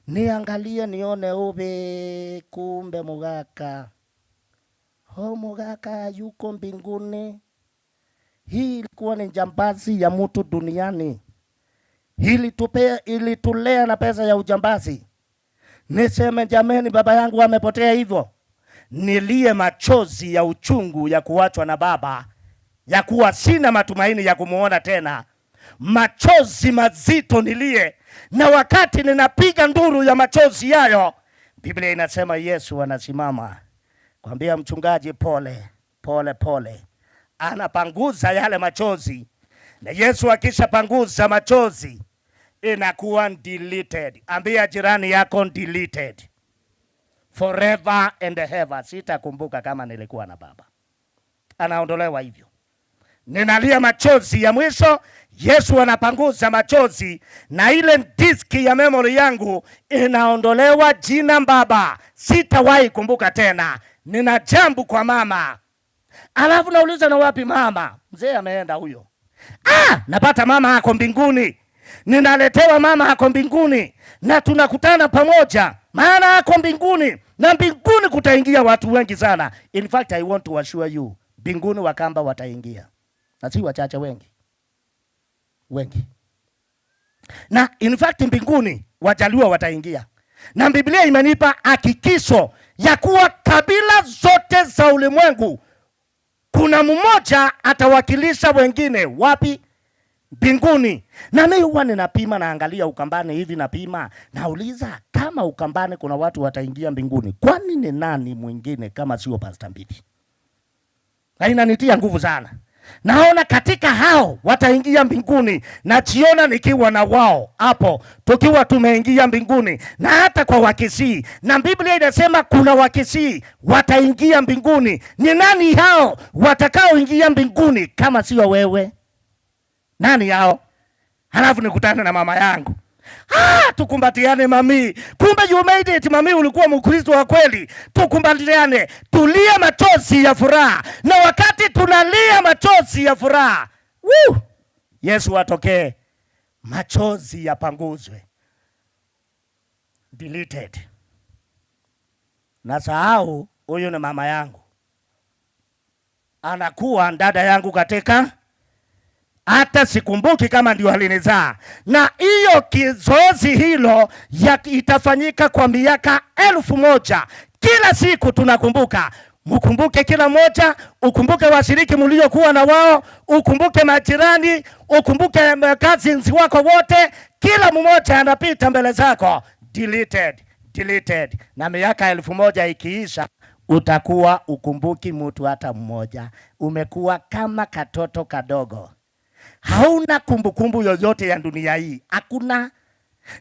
Niangalie nione ube, kumbe mugaka, ho mugaka yuko mbinguni. Hii ilikuwa ni jambazi ya mtu duniani, ilitulea na pesa ya ujambazi. Niseme jameni, baba yangu amepotea hivyo, nilie machozi ya uchungu ya kuachwa na baba, ya kuwa sina matumaini ya kumuona tena, machozi mazito nilie. Na wakati ninapiga nduru ya machozi hayo, Biblia inasema Yesu anasimama kwambia mchungaji, pole pole pole, anapanguza yale machozi. Na Yesu akishapanguza machozi inakuwa deleted. Ambia jirani yako deleted forever and ever. Sitakumbuka kama nilikuwa na baba. Anaondolewa hivyo. Ninalia machozi ya mwisho, Yesu anapanguza machozi na ile diski ya memory yangu inaondolewa jina baba, sitawahi kumbuka tena. Nina jambo kwa mama. Alafu nauliza na wapi mama? Mzee ameenda huyo. Ah, napata mama ako mbinguni. Ninaletewa mama ako mbinguni na tunakutana pamoja, maana ako mbinguni na mbinguni kutaingia watu wengi sana. In fact, I want to assure you, mbinguni Wakamba wataingia na si wachache, wengi wengi. Na in fact mbinguni Wajaluo wataingia, na Biblia imenipa hakikisho ya kuwa kabila zote za ulimwengu kuna mmoja atawakilisha wengine wapi? Mbinguni. Na mimi huwa ninapima, naangalia Ukambani hivi, napima, nauliza kama Ukambani kuna watu wataingia mbinguni, kwani ni nani mwingine kama sio Pastor Mbidi? Na inanitia nguvu sana. Naona katika hao wataingia mbinguni, najiona nikiwa na wao hapo, tukiwa tumeingia mbinguni, na hata kwa Wakisii. Na Biblia inasema kuna Wakisii wataingia mbinguni. Ni nani hao watakaoingia mbinguni kama sio wewe? Nani hao? Halafu nikutane na mama yangu. Ah, tukumbatiane mami. Kumbe you made it mami, ulikuwa Mkristo wa kweli. Tukumbatiane, tulie machozi ya furaha. Na wakati tunalia machozi ya furaha, woo, Yesu atokee, machozi yapanguzwe. Deleted. Nasahau huyu ni mama yangu, anakuwa dada yangu katika hata sikumbuki kama ndio alinizaa. Na hiyo kizoezi hilo ya itafanyika kwa miaka 1000. Kila siku tunakumbuka. Mkumbuke kila mmoja, ukumbuke washiriki mliokuwa na wao, ukumbuke majirani, ukumbuke cousins wako wote. Kila mmoja anapita mbele zako. Deleted, deleted. Na miaka 1000 ikiisha, utakuwa ukumbuki mtu hata mmoja. Umekuwa kama katoto kadogo. Hauna kumbukumbu yoyote ya dunia hii. Hakuna.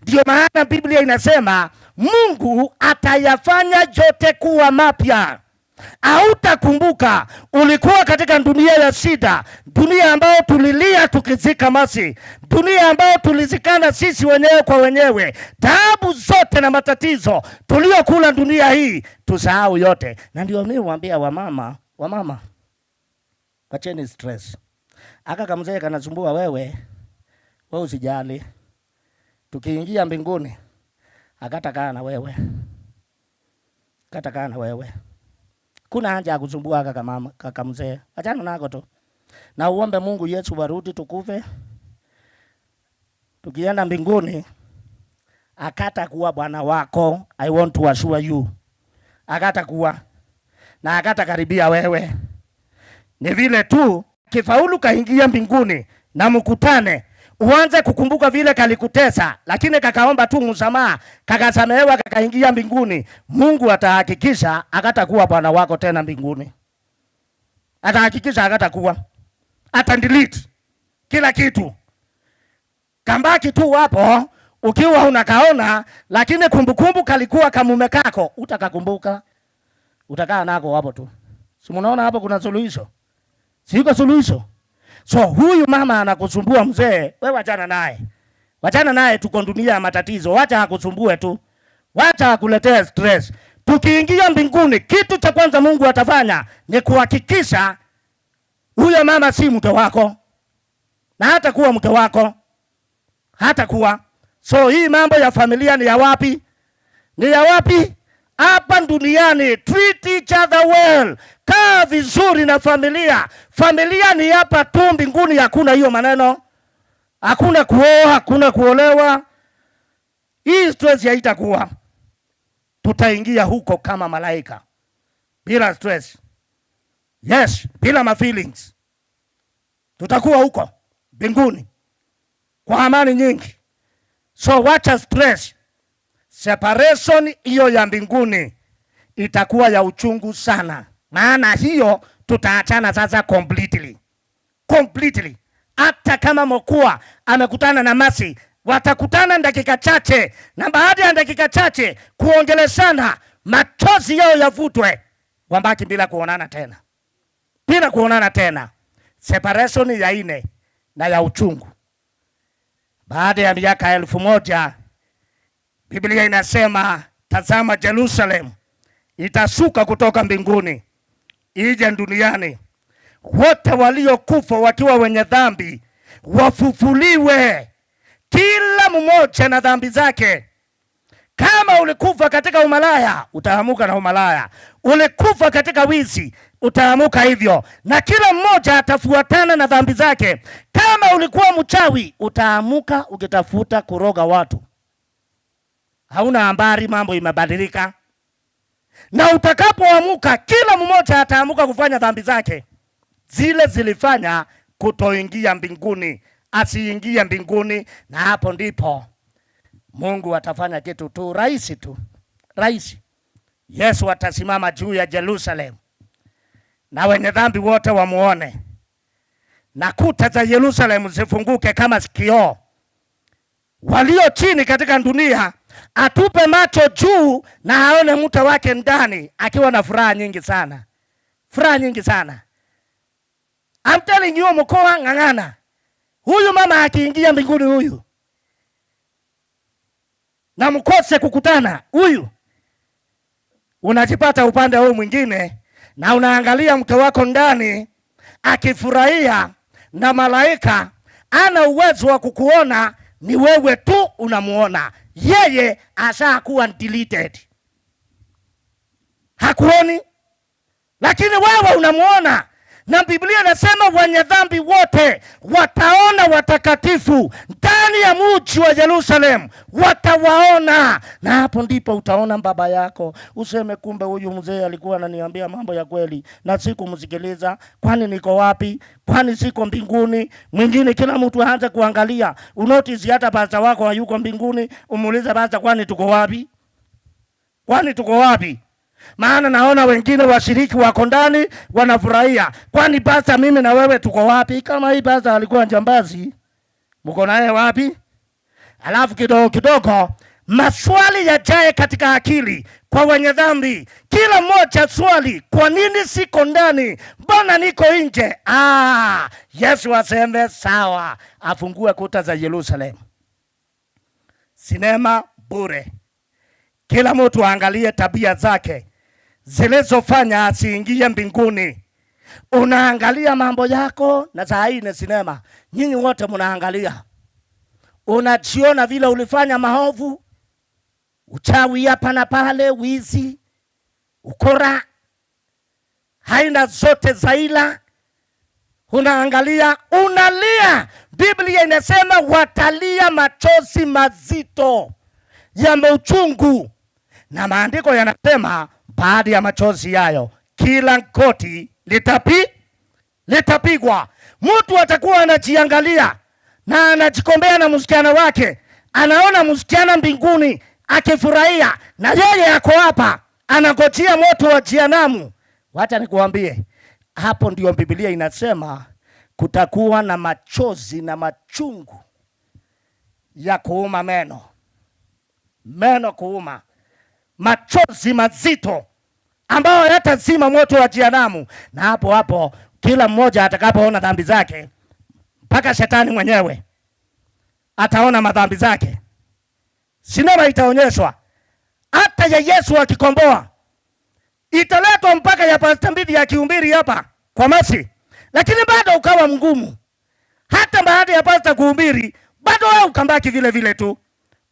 Ndio maana Biblia inasema Mungu atayafanya yote kuwa mapya. Hautakumbuka ulikuwa katika dunia ya shida, dunia ambayo tulilia tukizika masi, dunia ambayo tulizikana sisi wenyewe kwa wenyewe, taabu zote na matatizo tuliyokula dunia hii, tusahau yote. Na ndio mimi huambia wamama, wamama, wacheni stress. Aka kamzee kanasumbua wewe, wewe usijali. Tukiingia mbinguni akatakaa na wewe. Katakaa na wewe. Kuna haja ya kusumbua aka kamama, kaka mzee. Achana nako tu. Na uombe Mungu Yesu warudi tukufe. Tukienda mbinguni akatakuwa bwana wako. I want to assure you. Akatakuwa na akatakaribia wewe. Ni vile tu kifaulu kaingia mbinguni na mkutane, uanze kukumbuka vile kalikutesa, lakini kakaomba tu msamaha, kakasamehewa, kakaingia mbinguni. Mungu atahakikisha akatakuwa bwana wako tena mbinguni. Atahakikisha akatakuwa, ata delete kila kitu. Kambaki tu hapo ukiwa unakaona, lakini kumbukumbu kalikuwa kamume kako, utakakumbuka. Utakaa nako hapo tu. Si mnaona hapo kuna suluhisho? Siko suluhisho. So huyu mama anakusumbua mzee, wewe wachana naye. Wachana naye, tuko dunia ya matatizo. Wacha akusumbue tu. Wacha akuletee stress. Tukiingia mbinguni, kitu cha kwanza Mungu atafanya ni kuhakikisha huyo mama si mke wako. Na hata kuwa mke wako. Hata kuwa. So hii mambo ya familia ni ya wapi? Ni ya wapi? Hapa duniani. Treat each other well. Kaa vizuri na familia. Familia ni hapa tu, mbinguni hakuna hiyo maneno. Hakuna kuoa, hakuna kuolewa. Hii stress haitakuwa. Tutaingia huko kama malaika. Bila stress. Yes, bila ma feelings. Tutakuwa huko mbinguni kwa amani nyingi. So wacha stress. Separation hiyo ya mbinguni itakuwa ya uchungu sana. Maana hiyo tutaachana sasa completely. Completely. Hata kama Mokua amekutana na Masi, watakutana dakika chache, na baada ya dakika chache kuongeleshana, machozi yao yavutwe, wabaki bila kuonana tena. Bila kuonana tena. Separation ya ine na ya uchungu. Baada ya miaka 1000 Biblia inasema tazama, Jerusalem itashuka kutoka mbinguni ije duniani, wote waliokufa wakiwa wenye dhambi wafufuliwe, kila mmoja na dhambi zake. Kama ulikufa katika umalaya, utaamuka na umalaya. Ulikufa katika wizi, utaamuka hivyo, na kila mmoja atafuatana na dhambi zake. Kama ulikuwa mchawi, utaamuka ukitafuta kuroga watu. Hauna habari, mambo imebadilika. Na utakapoamuka, kila mmoja ataamuka kufanya dhambi zake zile zilifanya kutoingia mbinguni, asiingie mbinguni. Na hapo ndipo Mungu atafanya kitu tu rahisi tu rahisi. Yesu atasimama juu ya Jerusalem na wenye dhambi wote wamuone, na kuta za Yerusalemu zifunguke kama kioo. Walio chini katika dunia atupe macho juu na aone mke wake ndani akiwa na furaha nyingi sana, furaha nyingi sana. I'm telling you, mkoa ng'ang'ana, huyu mama akiingia mbinguni huyu na mkose kukutana huyu, unajipata upande huu mwingine na unaangalia mke wako ndani akifurahia, na malaika ana uwezo wa kukuona, ni wewe tu unamuona, yeye ashakuwa deleted, hakuoni, lakini wewe unamuona. Na Biblia inasema wenye dhambi wote wataona watakatifu ndani ya mji wa Yerusalemu, watawaona. Na hapo ndipo utaona baba yako, useme kumbe huyu mzee alikuwa ananiambia mambo ya kweli na sikumsikiliza. Kwani niko wapi? Kwani siko mbinguni? Mwingine, kila mtu aanze kuangalia, unotice hata pasta wako hayuko mbinguni, umuulize pasta, kwani tuko wapi? Kwani tuko wapi? Maana naona wengine washiriki wako ndani wanafurahia. Kwani pasta, mimi na wewe tuko wapi? Kama hii pasta alikuwa jambazi, mko naye wapi? Alafu kidogo kidogo maswali yajae katika akili kwa wenye dhambi, kila mmoja swali, kwa nini siko ndani? Mbona niko nje? Yesu aseme sawa, afungue kuta za Yerusalemu. Sinema bure, kila mtu aangalie tabia zake zilizofanya asiingie mbinguni. Unaangalia mambo yako, na saa hii ni sinema, nyinyi wote mnaangalia, unajiona vile ulifanya maovu, uchawi hapa na pale, wizi, ukora, aina zote za ila, unaangalia, unalia. Biblia inasema watalia machozi mazito ya mauchungu, na maandiko yanasema baada ya machozi yayo kila goti litapigwa. Mtu atakuwa anajiangalia na anajikombea na msichana wake, anaona msichana mbinguni akifurahia, na yeye ako hapa anangojea moto wa jehanamu. Wacha nikuambie, hapo ndio Biblia inasema kutakuwa na machozi na machungu ya kuuma meno, meno kuuma, machozi mazito ambayo hayatazima moto wa jehanamu. Na hapo hapo kila mmoja atakapoona dhambi zake, mpaka shetani mwenyewe ataona madhambi zake. Sinema itaonyeshwa hata ya Yesu akikomboa, italetwa mpaka ya Pastor Mbidi akihubiri hapa kwa Masi, lakini bado ukawa mgumu. Hata baada ya pastor kuhubiri, bado wewe ukambaki vile vile tu,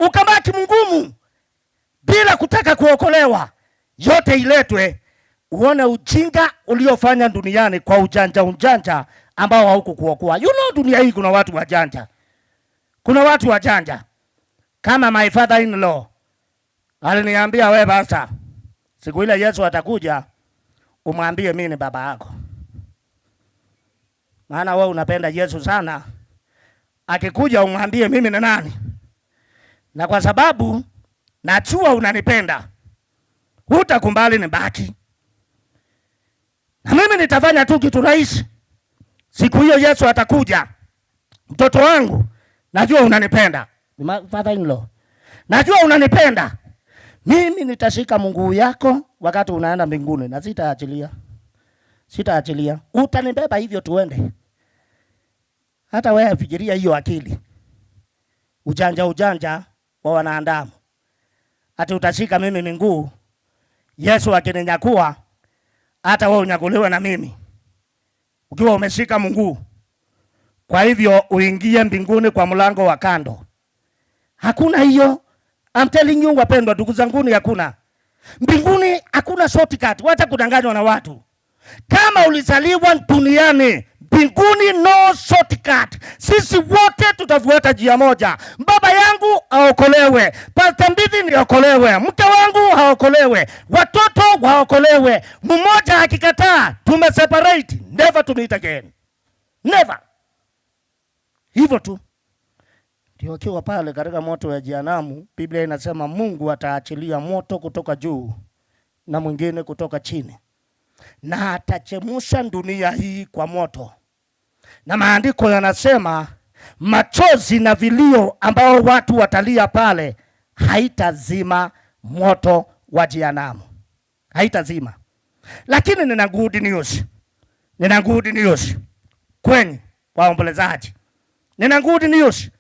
ukambaki mgumu bila kutaka kuokolewa. Yote iletwe uone ujinga uliofanya duniani kwa ujanja ujanja ambao haukukuokoa. You know, dunia hii kuna watu wajanja, kuna watu wajanja. Kama my father in law aliniambia, we pastor, siku ile Yesu atakuja umwambie mimi ni baba yako, maana wewe unapenda Yesu sana. Akikuja umwambie mimi ni nani, na kwa sababu najua unanipenda hutakubali nibaki, na mimi nitafanya tu kitu rahisi. Siku hiyo Yesu atakuja, mtoto wangu, najua unanipenda, ni my father in law, najua unanipenda mimi, nitashika mguu yako wakati unaenda mbinguni na sitaachilia, sitaachilia, utanibeba hivyo tuende. Hata wewe fikiria hiyo akili, ujanja ujanja wa wanadamu, ati utashika mimi miguu, Yesu akininyakua, hata wewe unyakuliwe na mimi ukiwa umeshika mguu. Kwa hivyo uingie mbinguni kwa mlango wa kando. Hakuna hiyo. I'm telling you wapendwa, ndugu zanguni, hakuna mbinguni, hakuna shortcut. Wacha kudanganywa na watu. Kama ulizaliwa duniani, mbinguni no shortcut. Sisi wote tutafuata njia moja. Baba yangu aokolewe, Pastor Mbithi niokolewe, mke wangu aokolewe, watoto waokolewe. Mmoja akikataa, tume separate, never to meet again, never. Hivyo tu ndio akiwa pale katika moto wa jehanamu, Biblia inasema Mungu ataachilia moto kutoka juu na mwingine kutoka chini, na atachemusha dunia hii kwa moto. Na maandiko yanasema machozi na vilio ambao watu watalia pale haitazima moto wa jehanamu, haitazima. Lakini nina good news, nina good news kwenye waombolezaji, nina good news.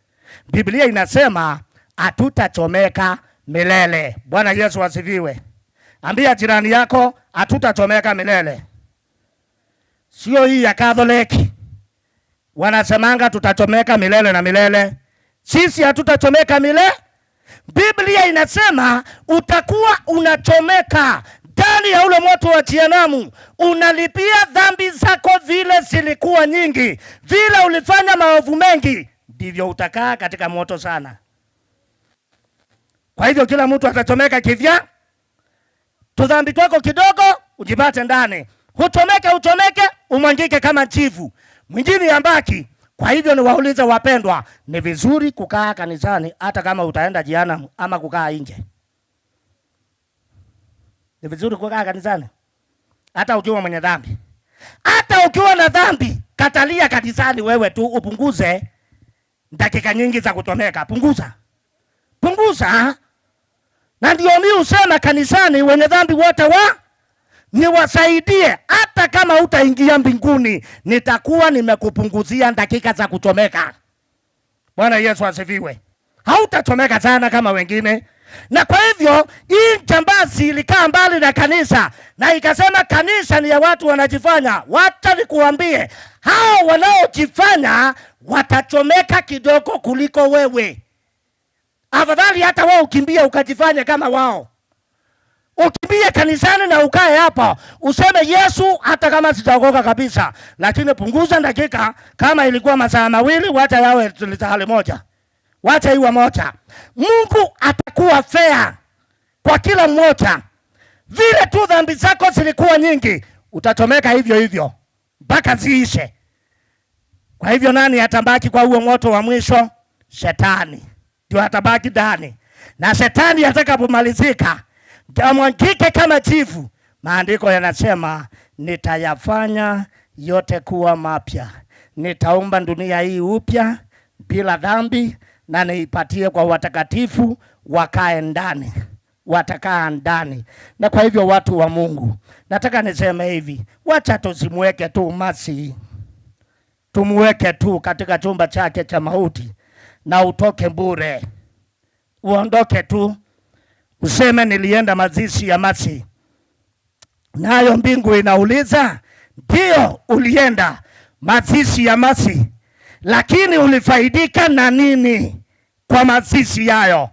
Biblia inasema hatutachomeka milele. Bwana Yesu asifiwe. Ambia jirani yako hatutachomeka milele. Sio hii ya Catholic wanasemanga tutachomeka milele na milele. Sisi hatutachomeka milele. Biblia inasema utakuwa unachomeka ndani ya ule moto wa jehanamu, unalipia dhambi zako vile zilikuwa nyingi, vile ulifanya maovu mengi, ndivyo utakaa katika moto sana. Kwa hivyo kila mtu atachomeka kivya. Tudhambi twako kidogo ujipate ndani, huchomeke, uchomeke, umwangike kama chivu, mwingine ambaki. Kwa hivyo niwaulize wapendwa, ni vizuri kukaa kanisani hata kama utaenda jehanamu ama kukaa nje. Ni vizuri kukaa kanisani hata ukiwa mwenye dhambi, hata ukiwa na dhambi, katalia kanisani wewe tu, upunguze dakika nyingi za kuchomeka. Punguza, punguza. Na ndio mimi husema kanisani, wenye dhambi wote wa niwasaidie, hata kama utaingia mbinguni, nitakuwa nimekupunguzia dakika za kuchomeka. Bwana Yesu asifiwe. Hautachomeka sana kama wengine. Na kwa hivyo hii jambazi ilikaa mbali na kanisa na ikasema kanisa ni ya watu wanajifanya. Wacha nikuambie, hao wanaojifanya watachomeka kidogo kuliko wewe. Afadhali hata wewe ukimbie ukajifanye kama wao. Ukimbie kanisani na ukae hapa useme Yesu, hata kama sijaokoka kabisa, lakini punguza dakika. Kama ilikuwa masaa mawili, wacha yawe hali moja, wacha iwe moja. Mungu atakuwa fair kwa kila mmoja. Vile tu dhambi zako zilikuwa nyingi, utachomeka hivyo hivyo mpaka ziishe. Kwa hivyo nani atabaki kwa huo moto wa mwisho? Shetani ndio atabaki ndani, na shetani atakapomalizika amwangike kama jivu, maandiko yanasema nitayafanya yote kuwa mapya, nitaumba dunia hii upya bila dhambi, na niipatie kwa watakatifu wakae ndani, watakaa ndani. Na kwa hivyo watu wa Mungu, nataka niseme hivi, wacha tusimweke tu Masihi, tumweke tu katika chumba chake cha mauti na utoke bure, uondoke tu, useme nilienda mazishi ya Masihi. Nayo mbingu inauliza, ndio ulienda mazishi ya Masihi, lakini ulifaidika na nini kwa mazishi yayo?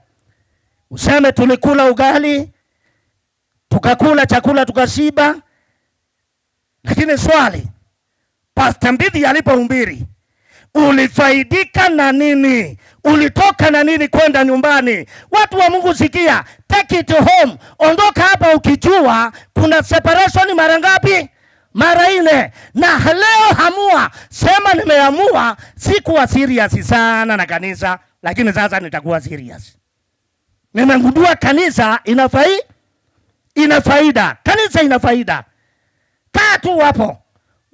Useme tulikula ugali, tukakula chakula tukashiba. Lakini swali, Pastor Mbithi alipohubiri, ulifaidika na nini? Ulitoka na nini kwenda nyumbani? Watu wa Mungu sikia, take it home. Ondoka hapa ukijua kuna separation mara ngapi? Mara 4. Na leo hamua, sema nimeamua, sikuwa serious sana na kanisa, lakini sasa nitakuwa serious. Nimegundua kanisa ina faida. Kanisa ina faida. Kaa tu hapo,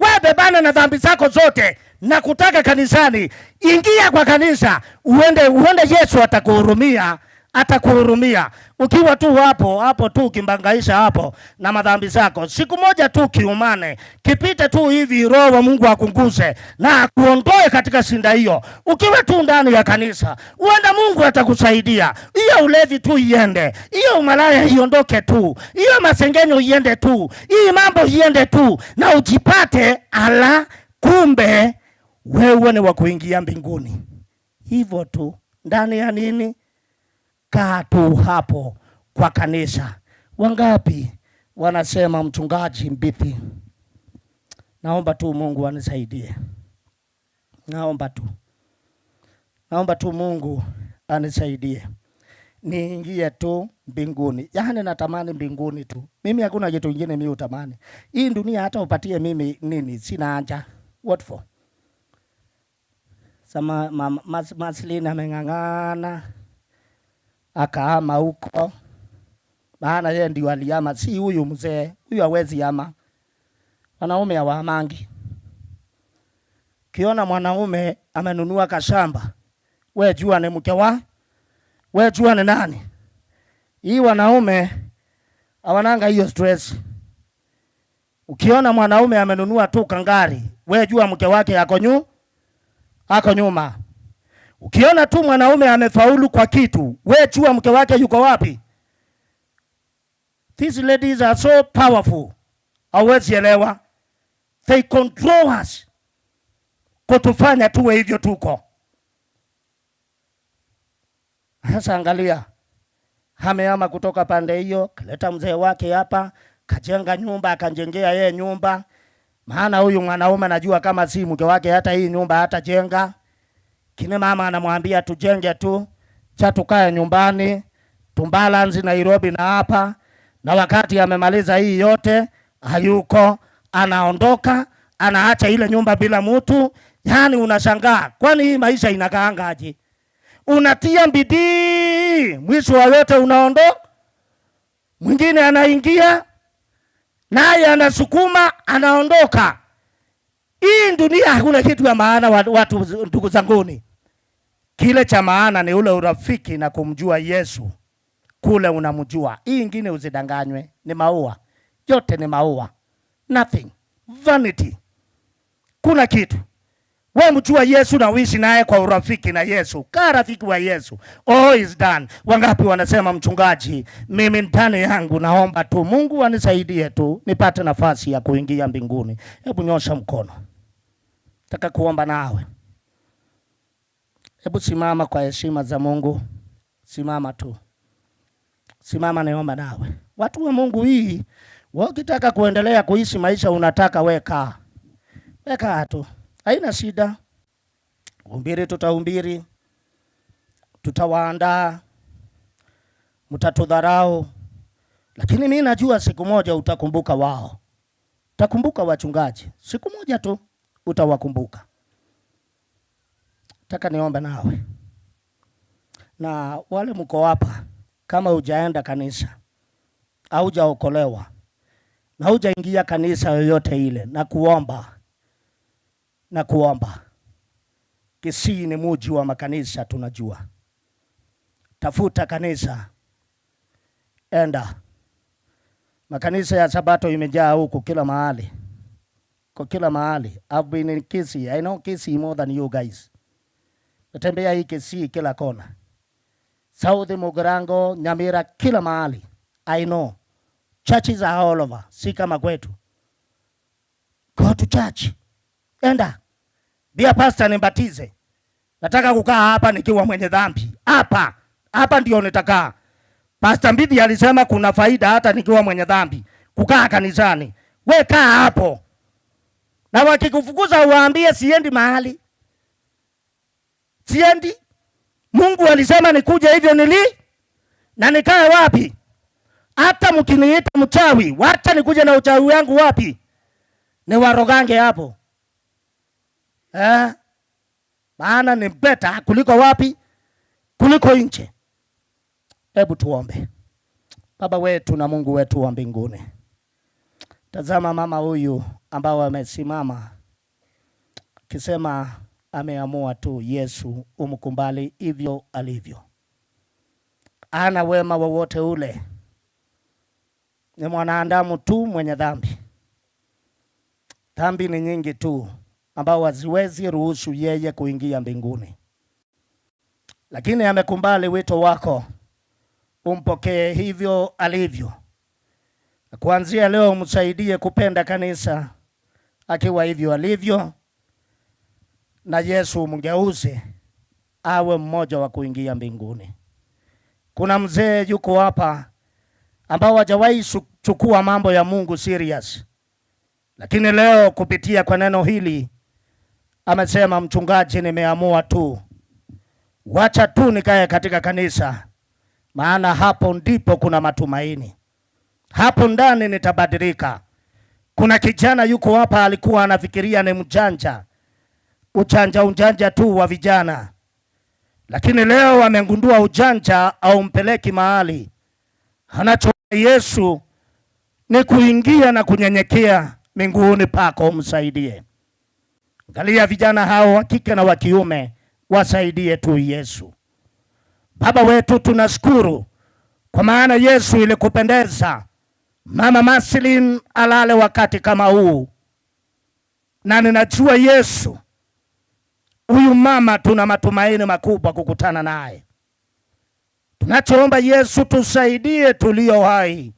wewe bebana na dhambi zako zote na kutaka kanisani, ingia kwa kanisa, uende Yesu atakuhurumia, Atakuhurumia ukiwa tu hapo hapo tu ukimbangaisha hapo na madhambi zako. Siku moja tu kiumane, kipite tu hivi, Roho wa Mungu akunguse na akuondoe katika shinda hiyo. Ukiwa tu ndani ya kanisa, huenda Mungu atakusaidia. Hiyo ulevi tu iende, hiyo umalaya iondoke tu, hiyo masengenyo iende tu, hii mambo iende tu, na ujipate ala, kumbe wewe ni wa kuingia mbinguni. Hivyo tu ndani ya nini? Kaa tu hapo kwa kanisa. Wangapi wanasema mchungaji Mbithi, naomba tu Mungu anisaidie, naomba tu, naomba tu Mungu anisaidie niingie tu mbinguni. Yaani natamani mbinguni tu. Mimi hakuna kitu kingine mimi utamani. Hii dunia hata upatie mimi nini, sina haja. What for? Sama ma, mas, Maslin ameng'ang'ana akaama huko, maana yeye ndio aliama, si huyu mzee. Huyu hawezi ama, wanaume hawaamangi. Kiona mwanaume amenunua kashamba, we jua ni mke wa, we jua ni nani. Hii wanaume hawananga hiyo stress. Ukiona mwanaume amenunua tu kangari, we jua mke wake ako nyu ako nyuma. Ukiona tu mwanaume amefaulu kwa kitu, we jua mke wake yuko wapi. These ladies are so powerful. Hauwezi elewa. They control us. Kutufanya tuwe hivyo tuko. Sasa angalia, ameama kutoka pande hiyo, kaleta mzee wake hapa, kajenga nyumba, akanjengea yeye nyumba. Maana huyu mwanaume anajua kama si mke wake hata hii nyumba hatajenga. Kine mama anamwambia tujenge tu, cha tukae nyumbani, tumbalansi Nairobi na hapa. Na wakati amemaliza hii yote, hayuko, anaondoka, anaacha ile nyumba bila mtu. Yaani unashangaa, kwani hii maisha inakaangaje? Unatia bidii, mwisho wa yote unaondoka, mwingine anaingia naye anasukuma, anaondoka. Hii dunia hakuna kitu ya maana watu, ndugu zanguni. Kile cha maana ni ule urafiki na kumjua Yesu. Kule unamjua. Hii ingine usidanganywe, ni maua. Yote ni maua. Nothing. Vanity. Kuna kitu. Wewe mjua Yesu na uishi naye kwa urafiki na Yesu. Kaa rafiki wa Yesu. All is done. Wangapi wanasema mchungaji, mimi ndani yangu naomba tu Mungu anisaidie tu nipate nafasi ya kuingia mbinguni. Hebu nyosha mkono. Nataka kuomba nawe. Hebu simama kwa heshima za Mungu. Simama tu. Simama niomba nawe. Watu wa Mungu hii, wakitaka kuendelea kuishi maisha unataka weka. Weka tu. Haina shida. Umbiri tutaumbiri. Tutawaandaa. Mtatudharau. Lakini mimi najua siku moja utakumbuka wao. Utakumbuka wachungaji. Siku moja tu utawakumbuka. Nataka niombe nawe. Na wale mko hapa, kama hujaenda kanisa, haujaokolewa, na hujaingia kanisa yoyote ile, na kuomba, na kuomba. Kisii ni mji wa makanisa tunajua. Tafuta kanisa. Enda. Makanisa ya Sabato imejaa huku kila mahali. Kwa kila mahali. I've been in Kisii. I know Kisii more than you guys. Natembea hii Kisii kila kona. South Mugirango, Nyamira, kila mahali. I know. Churches are all over. Si kama kwetu. Go to church. Enda. Bia pastor nibatize. Nataka kukaa hapa nikiwa mwenye dhambi. Hapa. Hapa ndio nitakaa. Pastor Mbithi alisema kuna faida hata nikiwa mwenye dhambi kukaa kanisani. We kaa hapo. Na wakikufukuza uwaambie siendi mahali. Siendi. Mungu alisema nikuje hivyo nili na nikae wapi? Hata mkiniita mchawi, wacha nikuje na uchawi wangu wapi? Niwarogange hapo. Maana ni better kuliko wapi? Kuliko nje. Hebu tuombe. Baba wetu na Mungu wetu wa mbinguni, tazama mama huyu ambao amesimama akisema ameamua tu Yesu umkubali hivyo alivyo. Hana wema wowote ule, ni mwanadamu tu mwenye dhambi. Dhambi ni nyingi tu ambao haziwezi ruhusu yeye kuingia mbinguni, lakini amekumbali wito wako, umpokee hivyo alivyo. Na kuanzia leo msaidie kupenda kanisa akiwa hivyo alivyo, na Yesu mgeuze awe mmoja wa kuingia mbinguni. Kuna mzee yuko hapa ambao hajawahi chukua mambo ya Mungu serious, lakini leo kupitia kwa neno hili amesema, mchungaji, nimeamua tu, wacha tu nikae katika kanisa, maana hapo ndipo kuna matumaini, hapo ndani nitabadilika. Kuna kijana yuko hapa alikuwa anafikiria ni mjanja, ujanja ujanja tu wa vijana, lakini leo amegundua ujanja aumpeleki mahali. Anacho Yesu ni kuingia na kunyenyekea miguuni pako, umsaidie. Angalia vijana hao wa kike na wa kiume, wasaidie tu Yesu. Baba wetu, tunashukuru kwa maana Yesu ilikupendeza Mama Marceline alale wakati kama huu, na ninajua Yesu, huyu mama tuna matumaini makubwa kukutana naye. Tunachoomba Yesu, tusaidie tulio hai,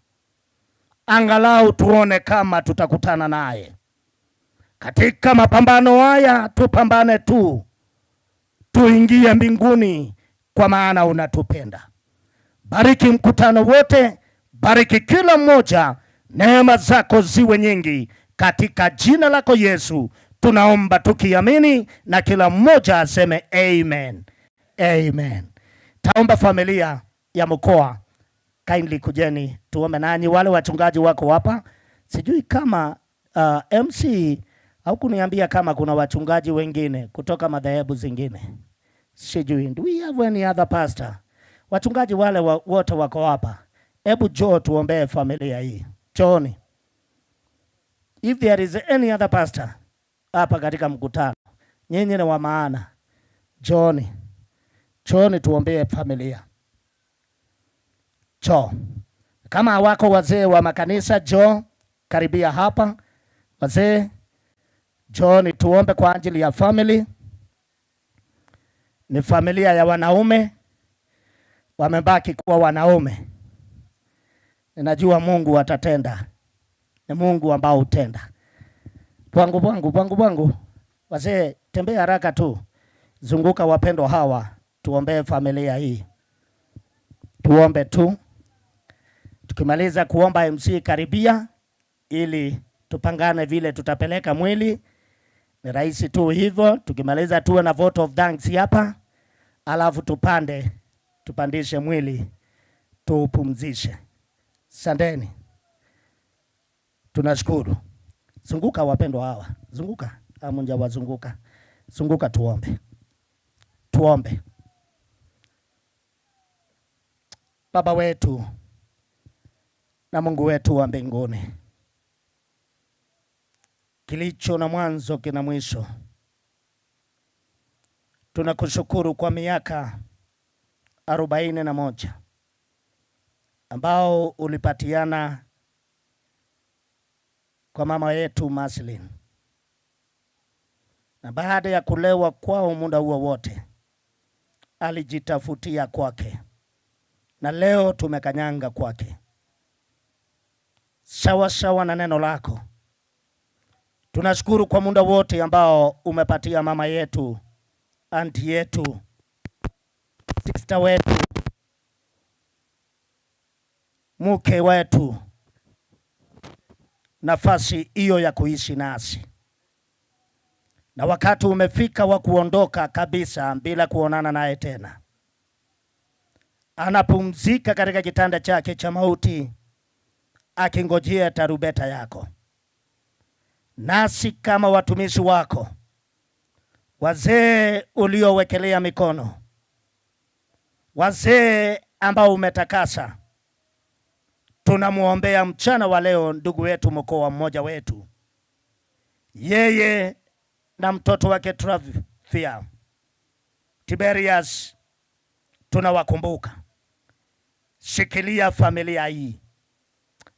angalau tuone kama tutakutana naye katika mapambano haya. Tupambane tu tuingie mbinguni, kwa maana unatupenda. Bariki mkutano wote, bariki kila mmoja, neema zako ziwe nyingi, katika jina lako Yesu tunaomba tukiamini, na kila mmoja aseme amen, amen. Taomba familia ya mkoa, kindly kujeni tuombe nanyi. Wale wachungaji wako hapa, sijui kama MC au kuniambia kama kuna wachungaji wengine kutoka madhehebu zingine, sijui. Do we have any other pastor? Wachungaji wale wote wako hapa, hebu njoo tuombee familia hii. Njooni. If there is any other pastor hapa katika mkutano, nyinyi ni wa maana, njooni. Njooni tuombee familia. Njoo. Kama hawako wazee wa makanisa, njoo karibia hapa. Wazee, njooni tuombe kwa ajili ya family. Ni familia ya wanaume, wamebaki kuwa wanaume. Ninajua Mungu atatenda. Ni Mungu ambao hutenda. Bwangu, bwangu, bwangu, bwangu. Wazee, tembea haraka tu. Zunguka wapendwa hawa, tuombee familia hii. Tuombe tu. Tukimaliza kuomba MC karibia ili tupangane vile tutapeleka mwili. Ni rahisi tu hivyo. Tukimaliza tuwe na vote of thanks hapa, alafu tupandishe mwili, tupumzishe. Santeni. Tunashukuru. Zunguka wapendwa hawa. Zunguka. Amunja wazunguka. Zunguka tuombe. Tuombe. Baba wetu na Mungu wetu wa mbinguni, kilicho na mwanzo kina mwisho. Tunakushukuru kwa miaka 41 ambao ulipatiana kwa mama yetu Marceline, na baada ya kulewa kwao muda huo wote alijitafutia kwake, na leo tumekanyanga kwake sawa sawa na neno lako. Tunashukuru kwa muda wote ambao umepatia mama yetu, anti yetu, sister wetu, mke wetu nafasi hiyo ya kuishi nasi, na wakati umefika wa kuondoka kabisa bila kuonana naye tena. Anapumzika katika kitanda chake cha mauti akingojea tarubeta yako. Nasi kama watumishi wako, wazee uliowekelea mikono, wazee ambao umetakasa, tunamuombea mchana wa leo ndugu wetu mkoa mmoja wetu, yeye na mtoto wake Travia Tiberius, tunawakumbuka. Shikilia familia hii,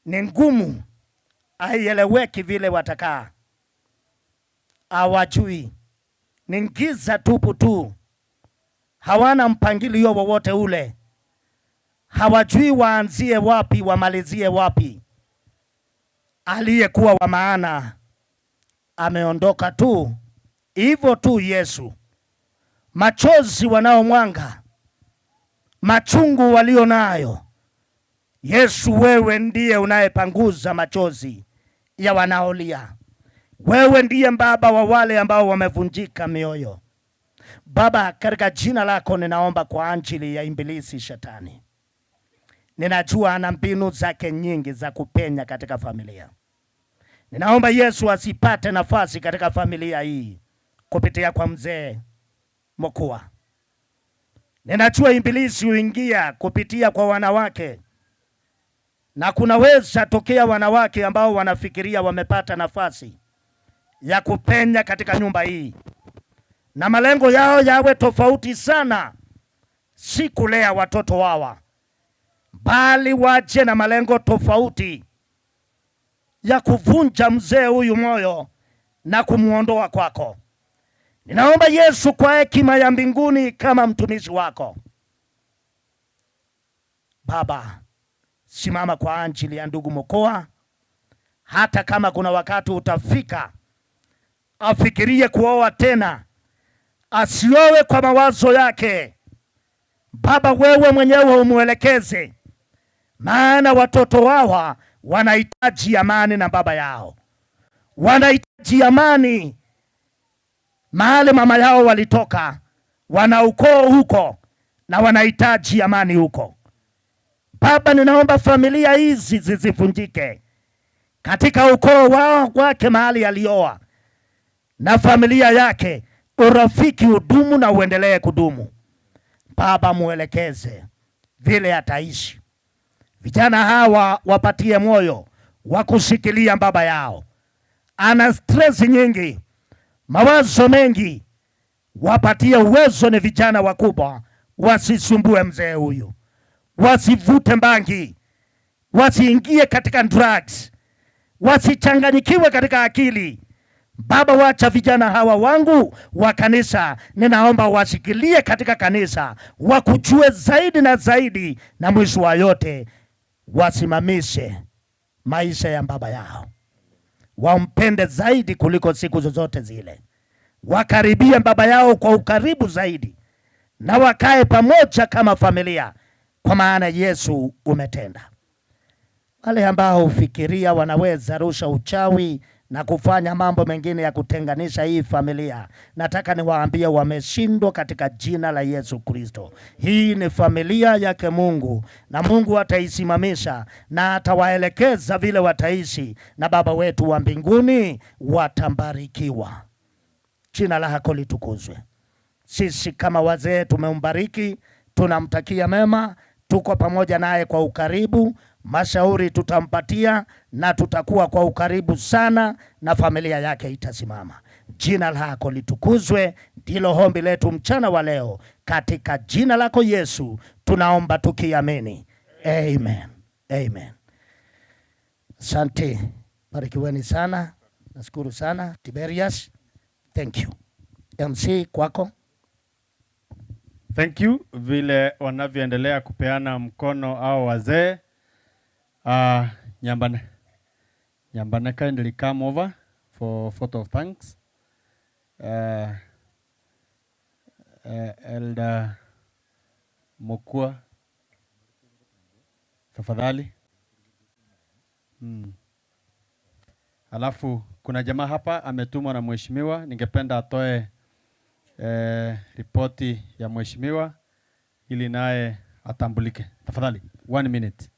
ni ngumu, haieleweki vile watakaa, hawajui, ni giza tupu tu, hawana mpangilio wowote ule, hawajui waanzie wapi wamalizie wapi. Aliyekuwa wa maana ameondoka tu hivyo tu. Yesu, machozi wanaomwanga, machungu walio nayo, Yesu, wewe ndiye unayepanguza machozi ya wanaolia. Wewe ndiye Baba wa wale ambao wamevunjika mioyo. Baba, katika jina lako ninaomba kwa ajili ya ibilisi shetani. Ninajua ana mbinu zake nyingi za kupenya katika familia. Ninaomba Yesu asipate nafasi katika familia hii kupitia kwa mzee Mokua. Ninajua ibilisi huingia kupitia kwa wanawake, na kunaweza tokea wanawake ambao wanafikiria wamepata nafasi ya kupenya katika nyumba hii, na malengo yao yawe tofauti sana, si kulea watoto wawa, bali waje na malengo tofauti ya kuvunja mzee huyu moyo na kumuondoa kwako. Ninaomba Yesu, kwa hekima ya mbinguni, kama mtumishi wako Baba, simama kwa ajili ya ndugu Mokua, hata kama kuna wakati utafika afikirie kuoa tena, asioe kwa mawazo yake. Baba, wewe mwenyewe umwelekeze, maana watoto hawa wanahitaji amani na baba yao, wanahitaji amani mahali mama yao walitoka, wana ukoo huko na wanahitaji amani huko. Baba, ninaomba familia hizi zisivunjike katika ukoo wao wake mahali alioa na familia yake, urafiki udumu na uendelee kudumu. Baba, muelekeze vile ataishi. Vijana hawa wapatie moyo wa kushikilia baba yao. Ana stress nyingi, mawazo mengi, wapatie uwezo. Ni vijana wakubwa, wasisumbue mzee huyu, wasivute bangi, wasiingie katika drugs, wasichanganyikiwe katika akili. Baba, wacha vijana hawa wangu wa kanisa, ninaomba washikilie katika kanisa, wakujue zaidi na zaidi, na mwisho wa yote wasimamishe maisha ya baba yao, wampende zaidi kuliko siku zozote zile, wakaribie baba yao kwa ukaribu zaidi, na wakae pamoja kama familia, kwa maana Yesu umetenda. Wale ambao hufikiria wanaweza rusha uchawi na kufanya mambo mengine ya kutenganisha hii familia, nataka niwaambie wameshindwa katika jina la Yesu Kristo. Hii ni familia yake Mungu, na Mungu ataisimamisha na atawaelekeza vile wataishi, na Baba wetu wa mbinguni watambarikiwa. Jina lako litukuzwe. Sisi kama wazee tumembariki, tunamtakia mema, tuko pamoja naye kwa ukaribu, mashauri tutampatia na tutakuwa kwa ukaribu sana, na familia yake itasimama. Jina lako litukuzwe, ndilo ombi letu mchana wa leo, katika jina lako Yesu tunaomba tukiamini, amen, amen. Asante, barikiweni sana, nashukuru sana Tiberius, thank you. MC kwako. Thank you vile wanavyoendelea kupeana mkono au wazee. Nyambane. Nyambane kindly come over for photo of thanks. Elder Mokua, tafadhali. Alafu kuna jamaa hapa ametumwa na mheshimiwa, ningependa atoe ripoti ya mheshimiwa ili naye atambulike. Tafadhali, 1 minute.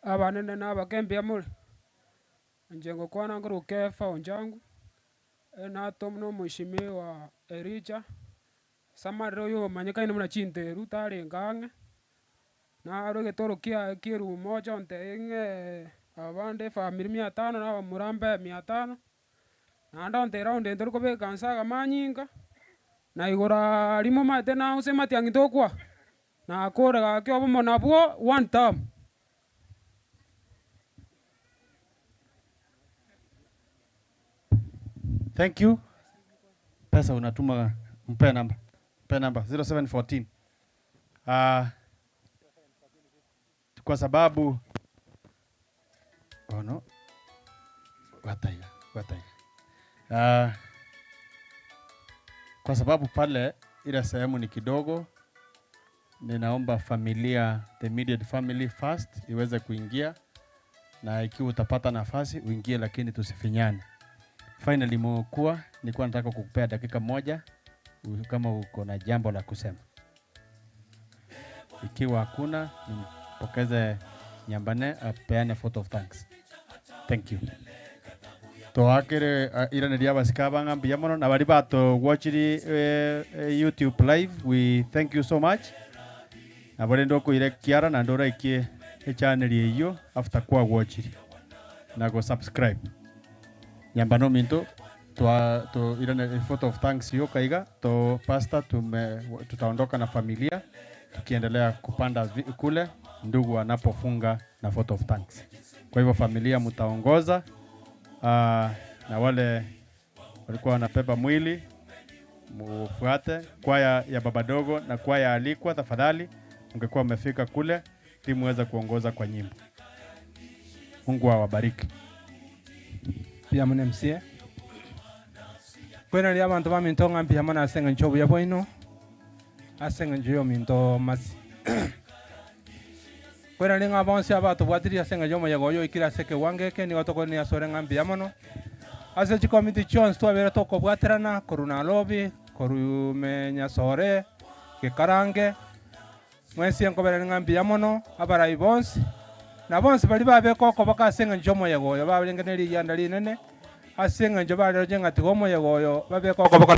Abanene na abakembia more, inche ngokwana nkoroka Kefa Onjangu, natomwa na omheshimiwa Elijah, ase amarere oyo omanyekaine buna chinteru tarenge ang'e, naro egetoro kiaye kia erumu moja ontebia ng'ee abande efamiri mia tano na abamura mbe mia tano, naende ontebia round eye ntori kobeka nse amanyinga, Na igoro aria momanyete nang'use matiang'i tokwa, nakore gaki obomo nabwo one term. Thank you. Pesa unatuma, mpe namba. Mpe namba 0714. Ah, kwa sababu oh no. Wataiga, wataiga. Ah, kwa sababu pale ile sehemu ni kidogo, ninaomba familia, the immediate family first iweze kuingia, na ikiwa utapata nafasi uingie, lakini tusifinyane. Finally, Mokua, nilikuwa nataka kukupea dakika moja kama uko na jambo la kusema. Ikiwa hakuna, nimpokeze Nyambane apeane vote of thanks. Thank you. Toakere uh, iraneria abasika abang'a mbuya mono na bari batogwachiri eh, eh, YouTube live we thank you so much nabo rende okoira kiara naende oraikie echannel eyio after kwagwachiri na go subscribe Nyambane ominto twa to irane vote of thanks yoka iga to pastor tume tutaondoka na familia tukiendelea kupanda vi, kule ndugu anapofunga na vote of thanks. Kwa hivyo familia mtaongoza na wale walikuwa wanabeba mwili mufuate kwaya ya baba dogo na kwaya alikwa, tafadhali mngekuwa mmefika kule ili muweze kuongoza kwa nyimbo. Mungu awabariki. Mbuya mono MCA. Kweraria abanto baminto ng'a mbuya mono ase eng'encho obuya bwaino, ase eng'encho ya ominto Mercy. Kweraria ng'a bonsi abatobwatirie ase eng'encho omoyega oyo oikire ase ekewango eke, nigo tokoirania ase ore ng'a mbuya mono. Ase chikomiti chionsi twabere tokobwaterana korwa Nairobi, korwa ime Nyasore, Gekarange, mwensi nkoberania ng'a mbuya mono, abarai bonsi, na bonsi baria babeka okoboka ase eng'encho omoyega oyo barenge na rigianda rinene, ase eng'encho bareroche ng'a tiga omoyega oyo babeke okoboka.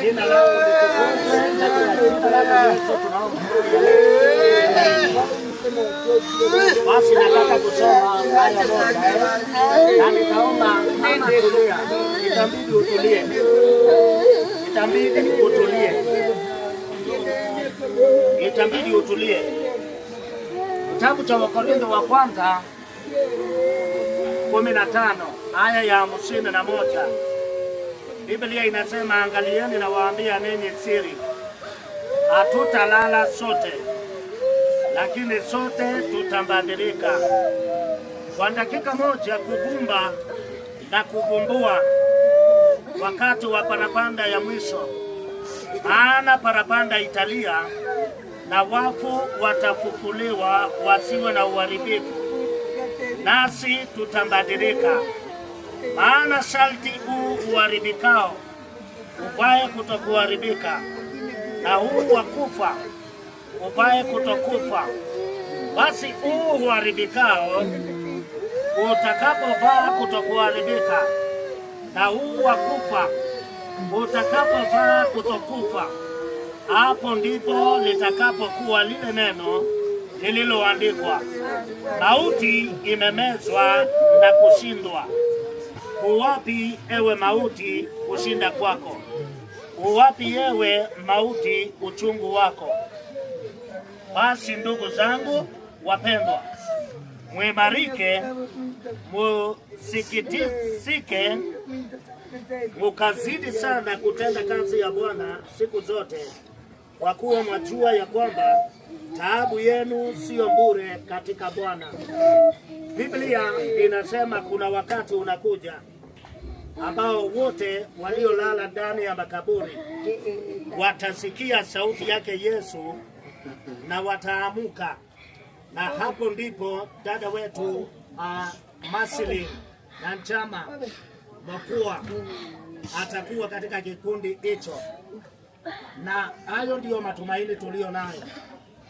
Jina lako litukuzwe katika jina lako Yesu tunaomba. Basi nataka kusoma aya moja eh, na nitaomba mama, tulia, itabidi utulie, itabidi utulie, itabidi utulie. Kitabu cha Wakorintho wa kwanza 15 aya ya 51 Biblia inasema, angalieni nawaambia ninyi siri, hatutalala sote, lakini sote tutabadilika kwa dakika moja, kuvumba na kuvumbua, wakati wa parapanda ya mwisho. Maana parapanda italia na wafu watafufuliwa wasiwe na uharibifu, nasi tutabadilika. Maana sharti huu uharibikao uvae kutokuharibika, na huu wa kufa uvae kutokufa. Basi huu uharibikao utakapovaa kutokuharibika, na huu wa kufa utakapovaa kutokufa, hapo ndipo litakapokuwa lile neno lililoandikwa, mauti imemezwa na kushindwa. Uwapi ewe mauti kushinda kwako? Uwapi ewe mauti uchungu wako? Basi ndugu zangu wapendwa, mwimarike, musikitisike, mukazidi sana kutenda kazi ya Bwana siku zote, kwa kuwa mwajua ya kwamba taabu yenu siyo bure katika Bwana. Biblia inasema kuna wakati unakuja ambao wote waliolala ndani ya makaburi watasikia sauti yake Yesu na wataamuka, na hapo ndipo dada wetu Masili na Nchama Mokua atakuwa katika kikundi hicho, na hayo ndiyo matumaini tuliyo nayo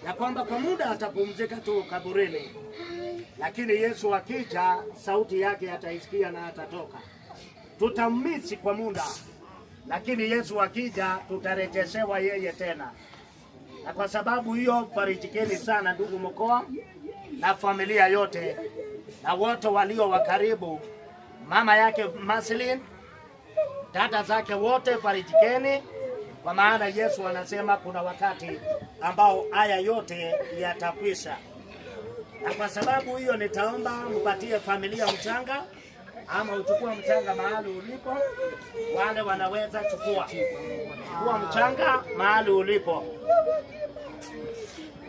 ya kwamba kwa muda atapumzika tu kaburini, lakini Yesu akija sauti yake ataisikia na atatoka. Tutamisi kwa muda, lakini Yesu akija tutarejeshewa yeye tena. Na kwa sababu hiyo, farijikeni sana ndugu mkoa na familia yote na wote walio wa karibu, mama yake Maslin, dada zake wote, farijikeni, kwa maana Yesu anasema kuna wakati ambao haya yote yatakwisha. Na kwa sababu hiyo, nitaomba mpatie familia mchanga ama uchukue mchanga mahali ulipo. Wale wanaweza chukua chukua mchanga mahali ulipo.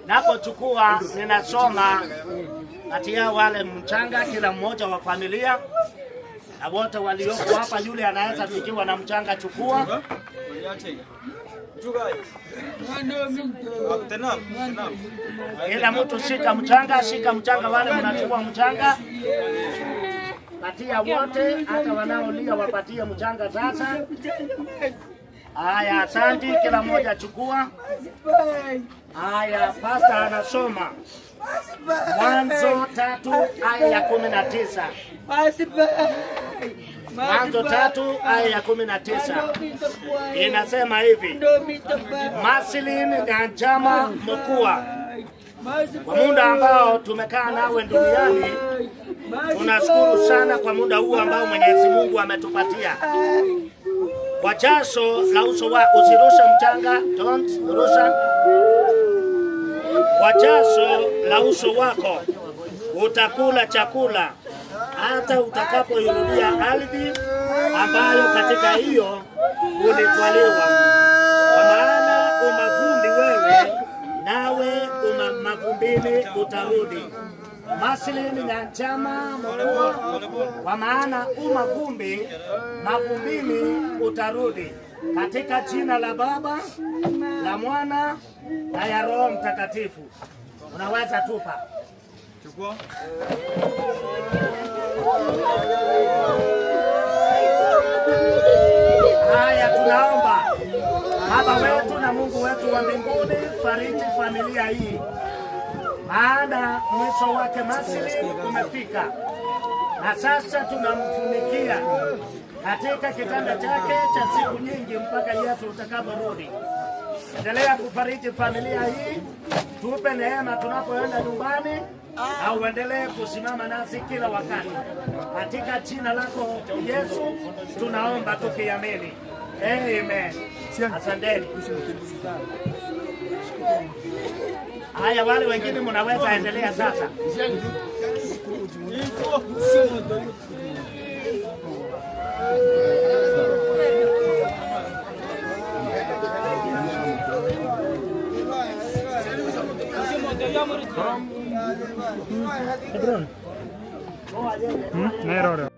Napochukua ninasoma patia wale mchanga, kila mmoja wa familia na wote walioko hapa. Yule anaweza fikiwa na mchanga, chukua. Kila mtu shika mchanga, shika mchanga, wale mnachukua mchanga, patia wote, hata wanaolia wapatie mchanga sasa. Haya, asanti, kila mmoja chukua. Haya, pasta anasoma Mwanzo 3 aya ya 19. Mwanzo 3 aya ya 19 inasema hivi: Maslin na Njama Mokua, kwa muda ambao tumekaa nawe duniani, tunashukuru sana kwa muda huu ambao Mwenyezi Mungu ametupatia. Kwa jasho la uso wa usirushe mchanga, don't rusha. Kwa jasho la uso wako utakula chakula hata utakapoirudia ardhi ambayo katika hiyo ulitwaliwa, kwa maana umavumbi wewe, nawe uma mavumbini utarudi. Maslin na Njama Mokua, kwa maana umavumbi, mavumbini utarudi. Katika jina la Baba la Mwana na ya Roho Mtakatifu. Unaweza tupa. Chukua. Haya, tunaomba Baba wetu na Mungu wetu wa mbinguni, fariji familia hii, maana mwisho wake Maslin umefika. Na sasa tunamfunikia katika kitanda chake cha siku nyingi mpaka Yesu utakaporudi. Endelea kufariji familia hii, tupe neema tunapoenda nyumbani, na uendelee kusimama nasi kila wakati. Katika jina lako Yesu tunaomba tukiamini, amen. Asanteni. Haya, wale wengine mnaweza endelea sasa. Nerore.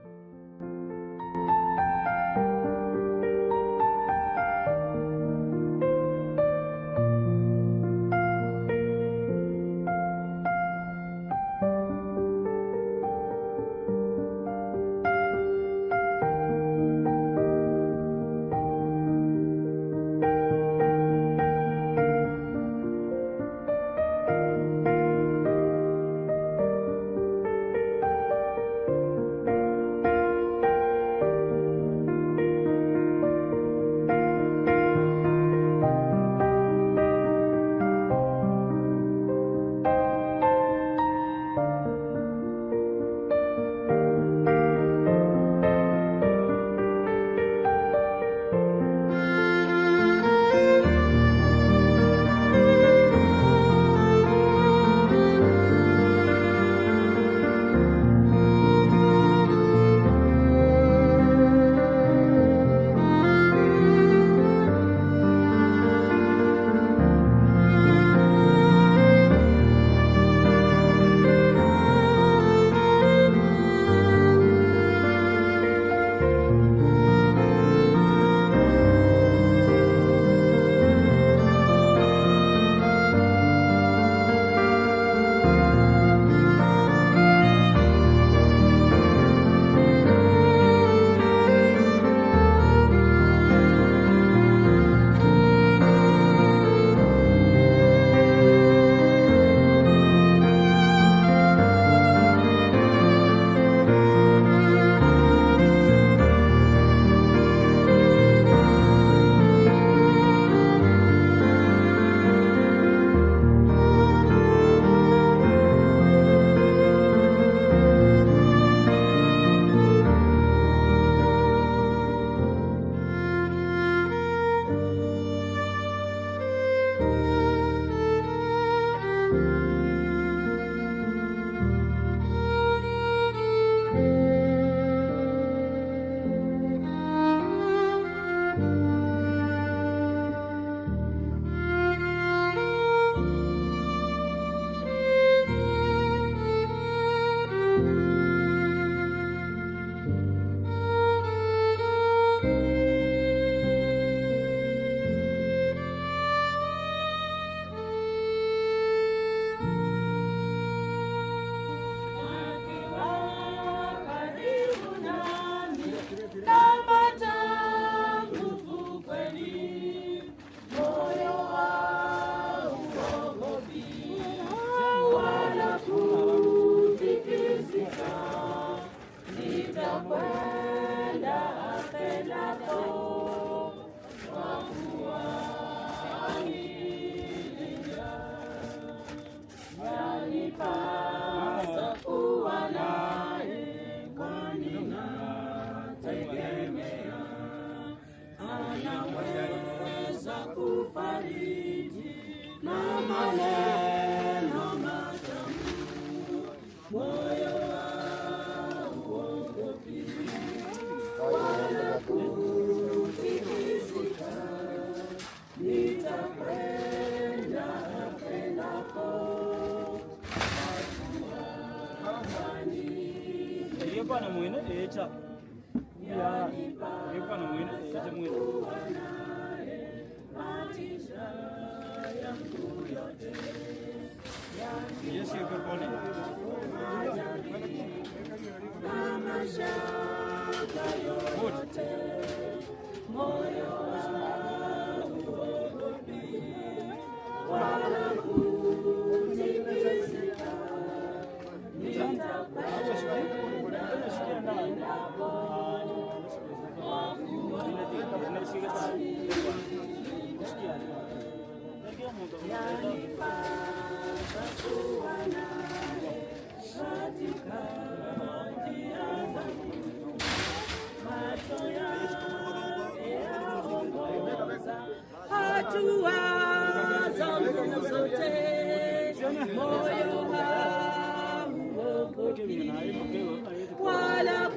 wala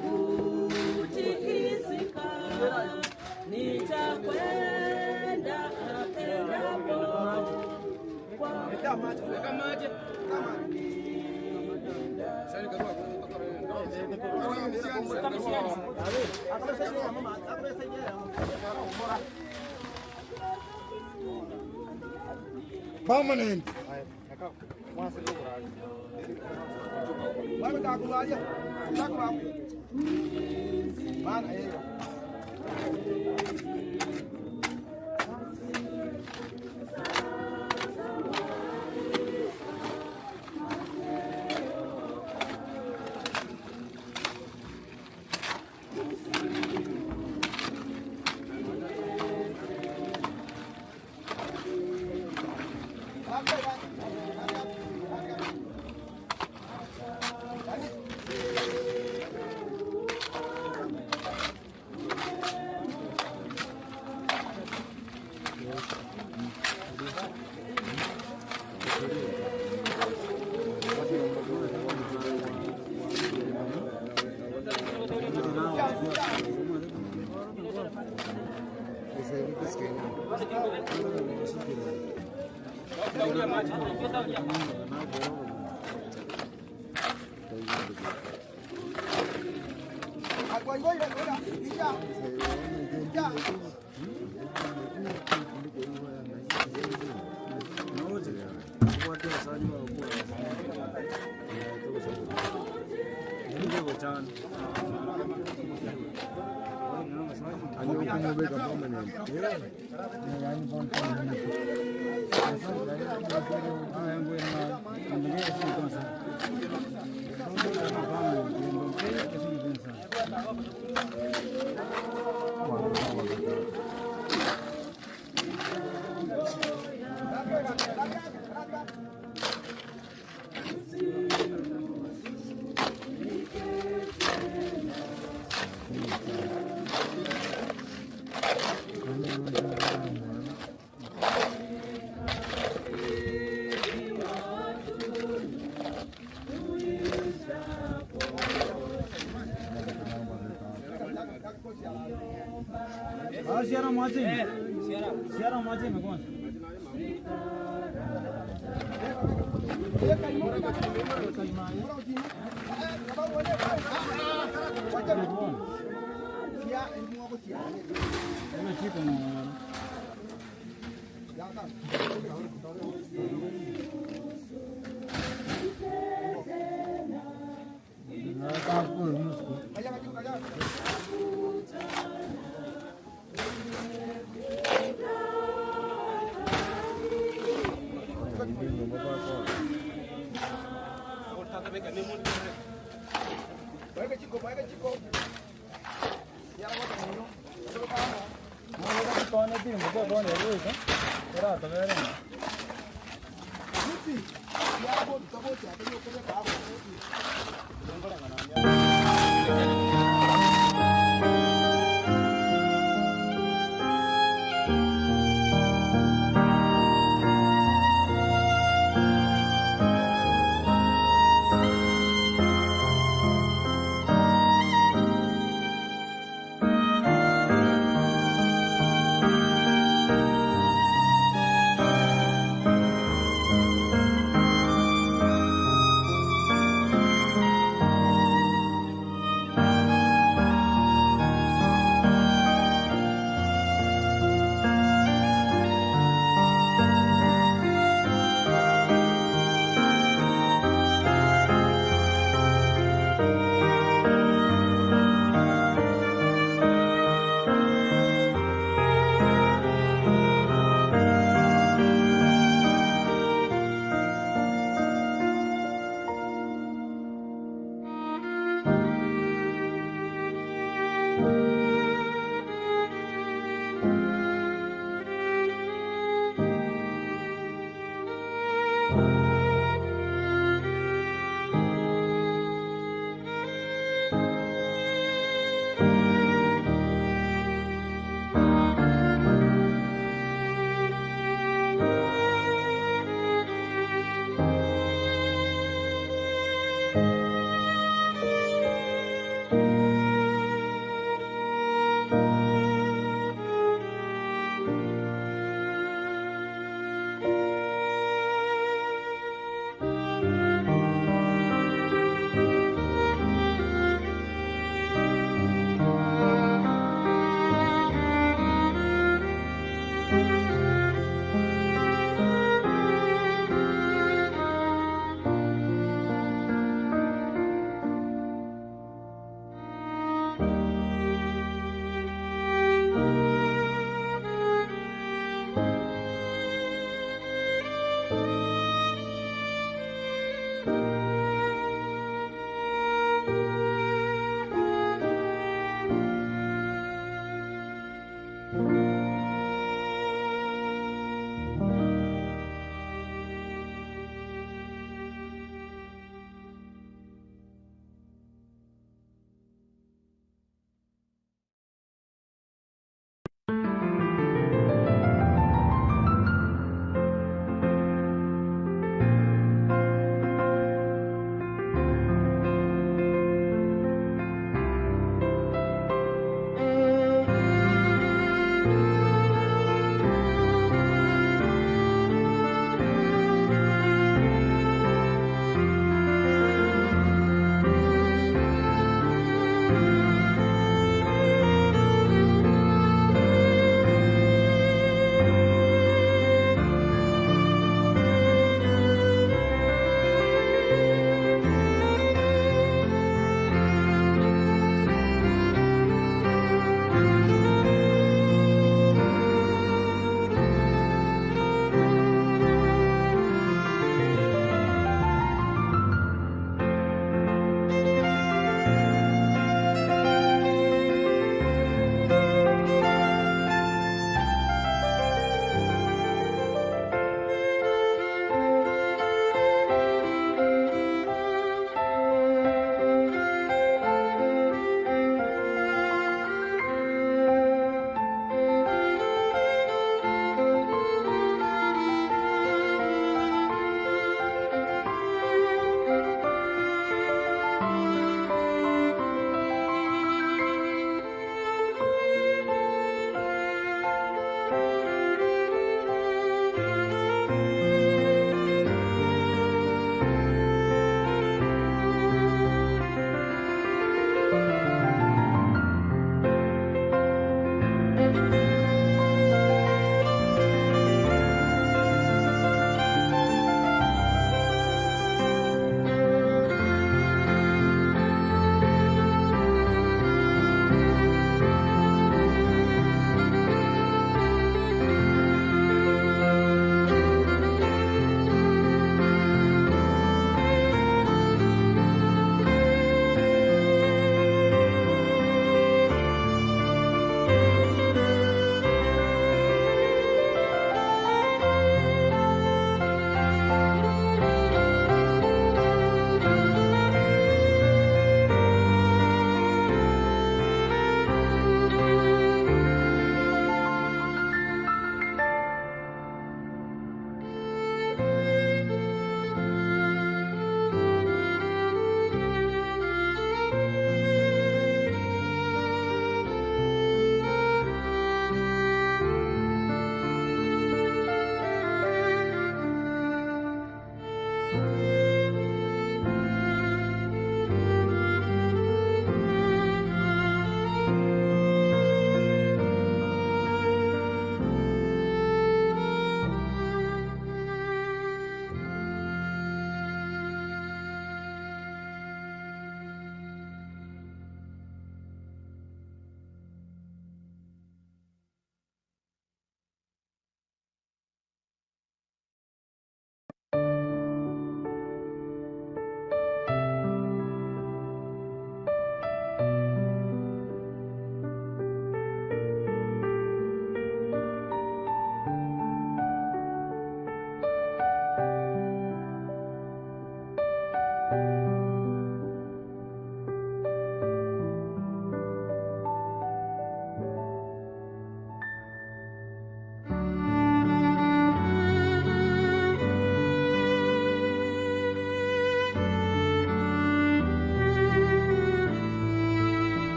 kutikisika. Nitakwenda apendapo kwa Permanent.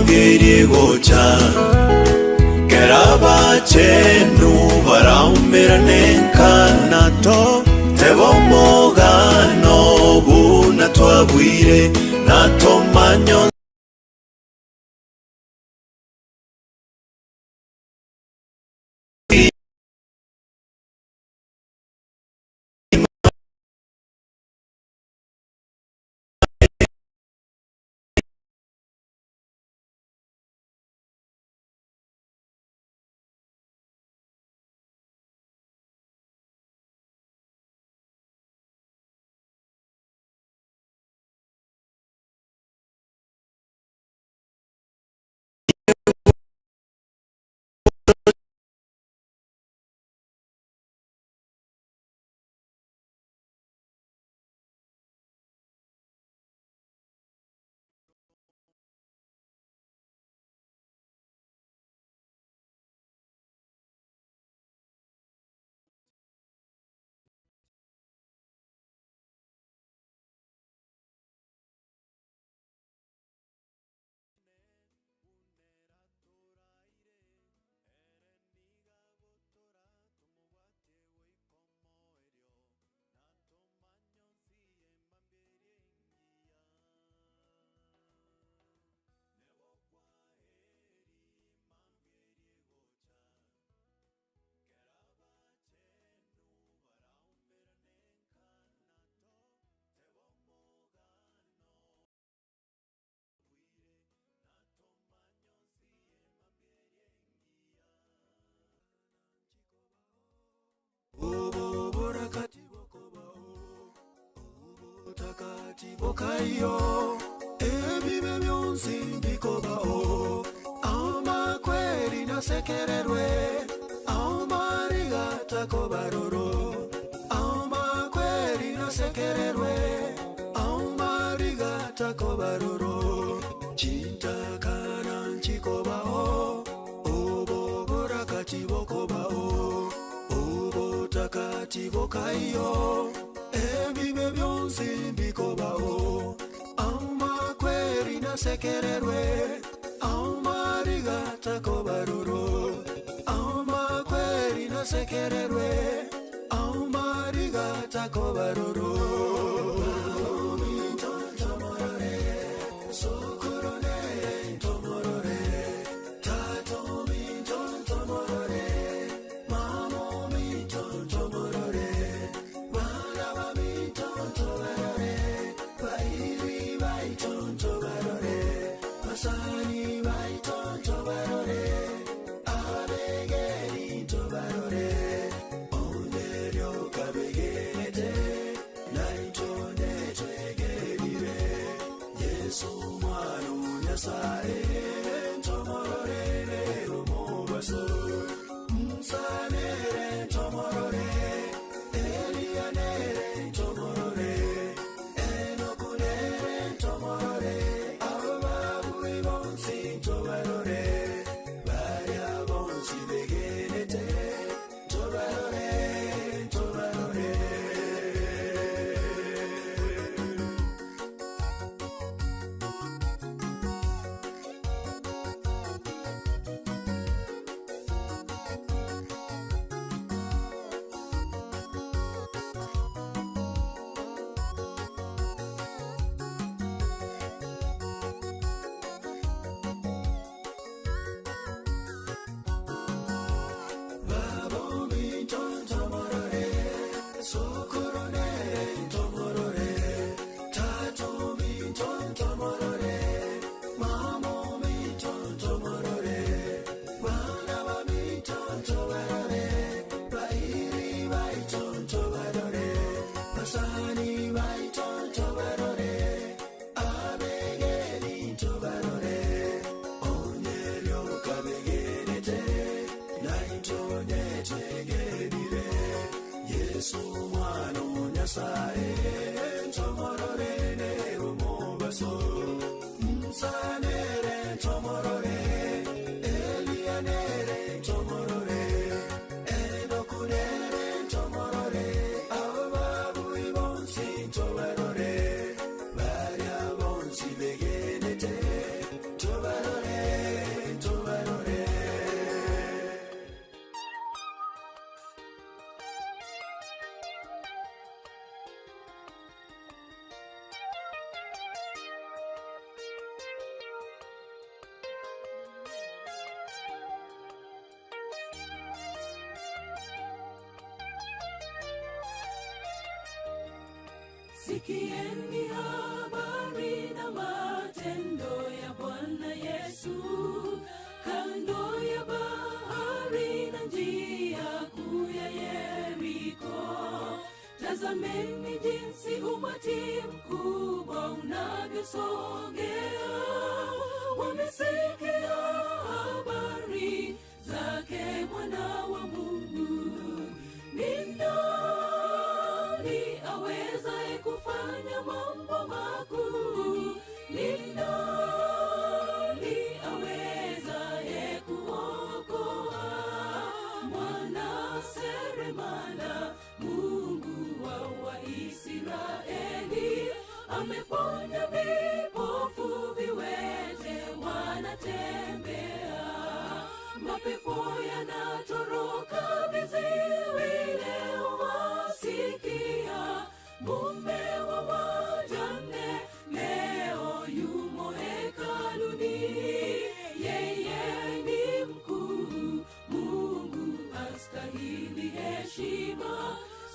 mambia gocha Kerabachenu baraumerane nkanato Tebomogano buna twabwire Natomanyo Bokayo ebibe byonsi mbikobao amakweri nasekererwe amarigatakobaroro amakweri nasekererwe amarigatakobaroro chintakana nchikobao oboborakati bokobao obotakati bokaiyo ebibe byonsi mbikobao amakweri nasekererwe amarigatakobaroro amakweri nasekererwe amarigatakobaroro Sikieni habari na matendo ya Bwana Yesu, kando ya bahari na njia kuu ya Yeriko. Tazameni jinsi umati mkubwa unavyosogea, wamesikia habari zake Mwana wa Mungu. Ni nani awezaye kufanya mambo makuu? Ni nani awezaye kuokoa? Mwana seremala, Mungu wa Waisraeli, ameponya vipofu, viwete wanatembea, mapepo yanatoroka, viziwi leo wasikia. Mume wa wajane leo yumo hekaluni, yeye ni mkuu, Mungu astahili heshima.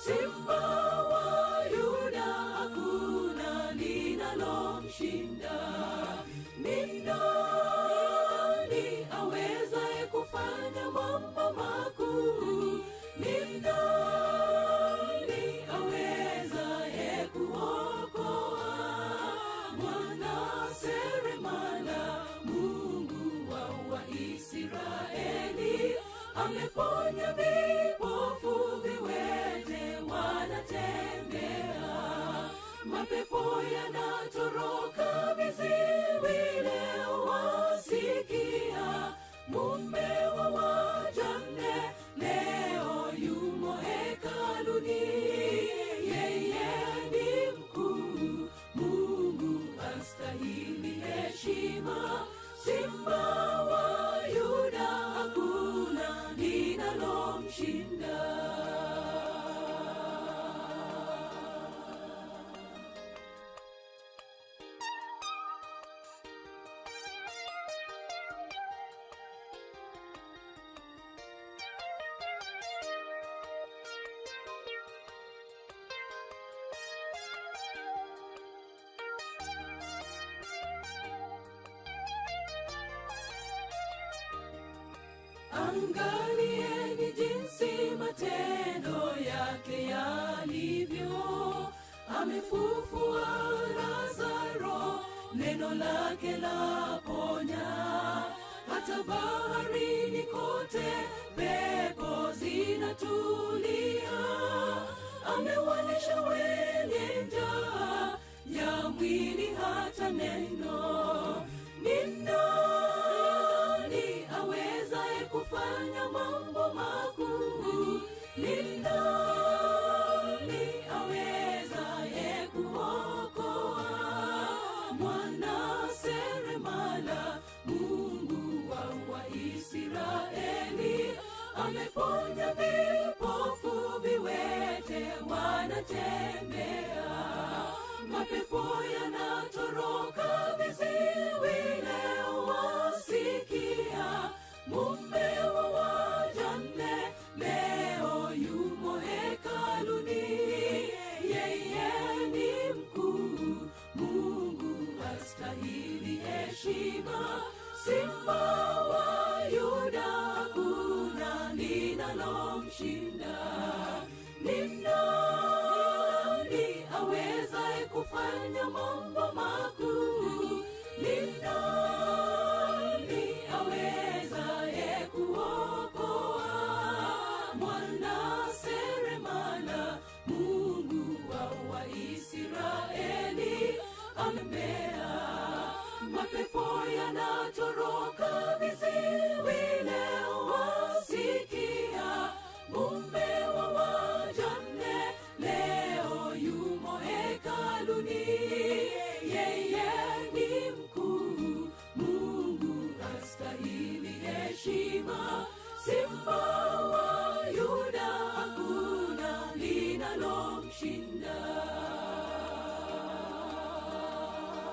Simba wa Yuda, hakuna linalomshinda. Ni nani awezaye kufanya mambo makuu? Ni nani awezaye kuokoa? Mwana seremala, Mungu wa Waisraeli, ameponya vipofu, viwete wanatembea, mapepo yanatoroka, viziwi leo wasikia. Mume wa wajane leo yumo hekaluni, yeye ni mkuu, Mungu astahili heshima. Simba wa Yuda, hakuna linalomshinda. Angalieni jinsi matendo yake yalivyo, amefufua Lazaro, neno lake laponya. Hata baharini kote pepo zinatulia, amewalisha wenye njaa ya mwili hata neno. Ni nani awezaye kufanya mambo makuu? Ni nani awezaye kuokoa? Mwana seremala, Mungu wa Waisraeli, ameponya vipofu, viwete wanatembea, mapepo yanatoroka, viziwi leo wasikia. Mume wa wajane leo yumo hekaluni, yeye ni mkuu, Mungu astahili heshima. Simba wa Yuda, hakuna linalomshinda. Ni nani awezaye kufanya mambo makuu? Ni nani awezaye kuokoa? Mwana seremala, Mungu wa Waisraeli, amembea mapepo yanatoroka, viziwi leo wasikia. Mume wa wajane leo yumo hekaluni,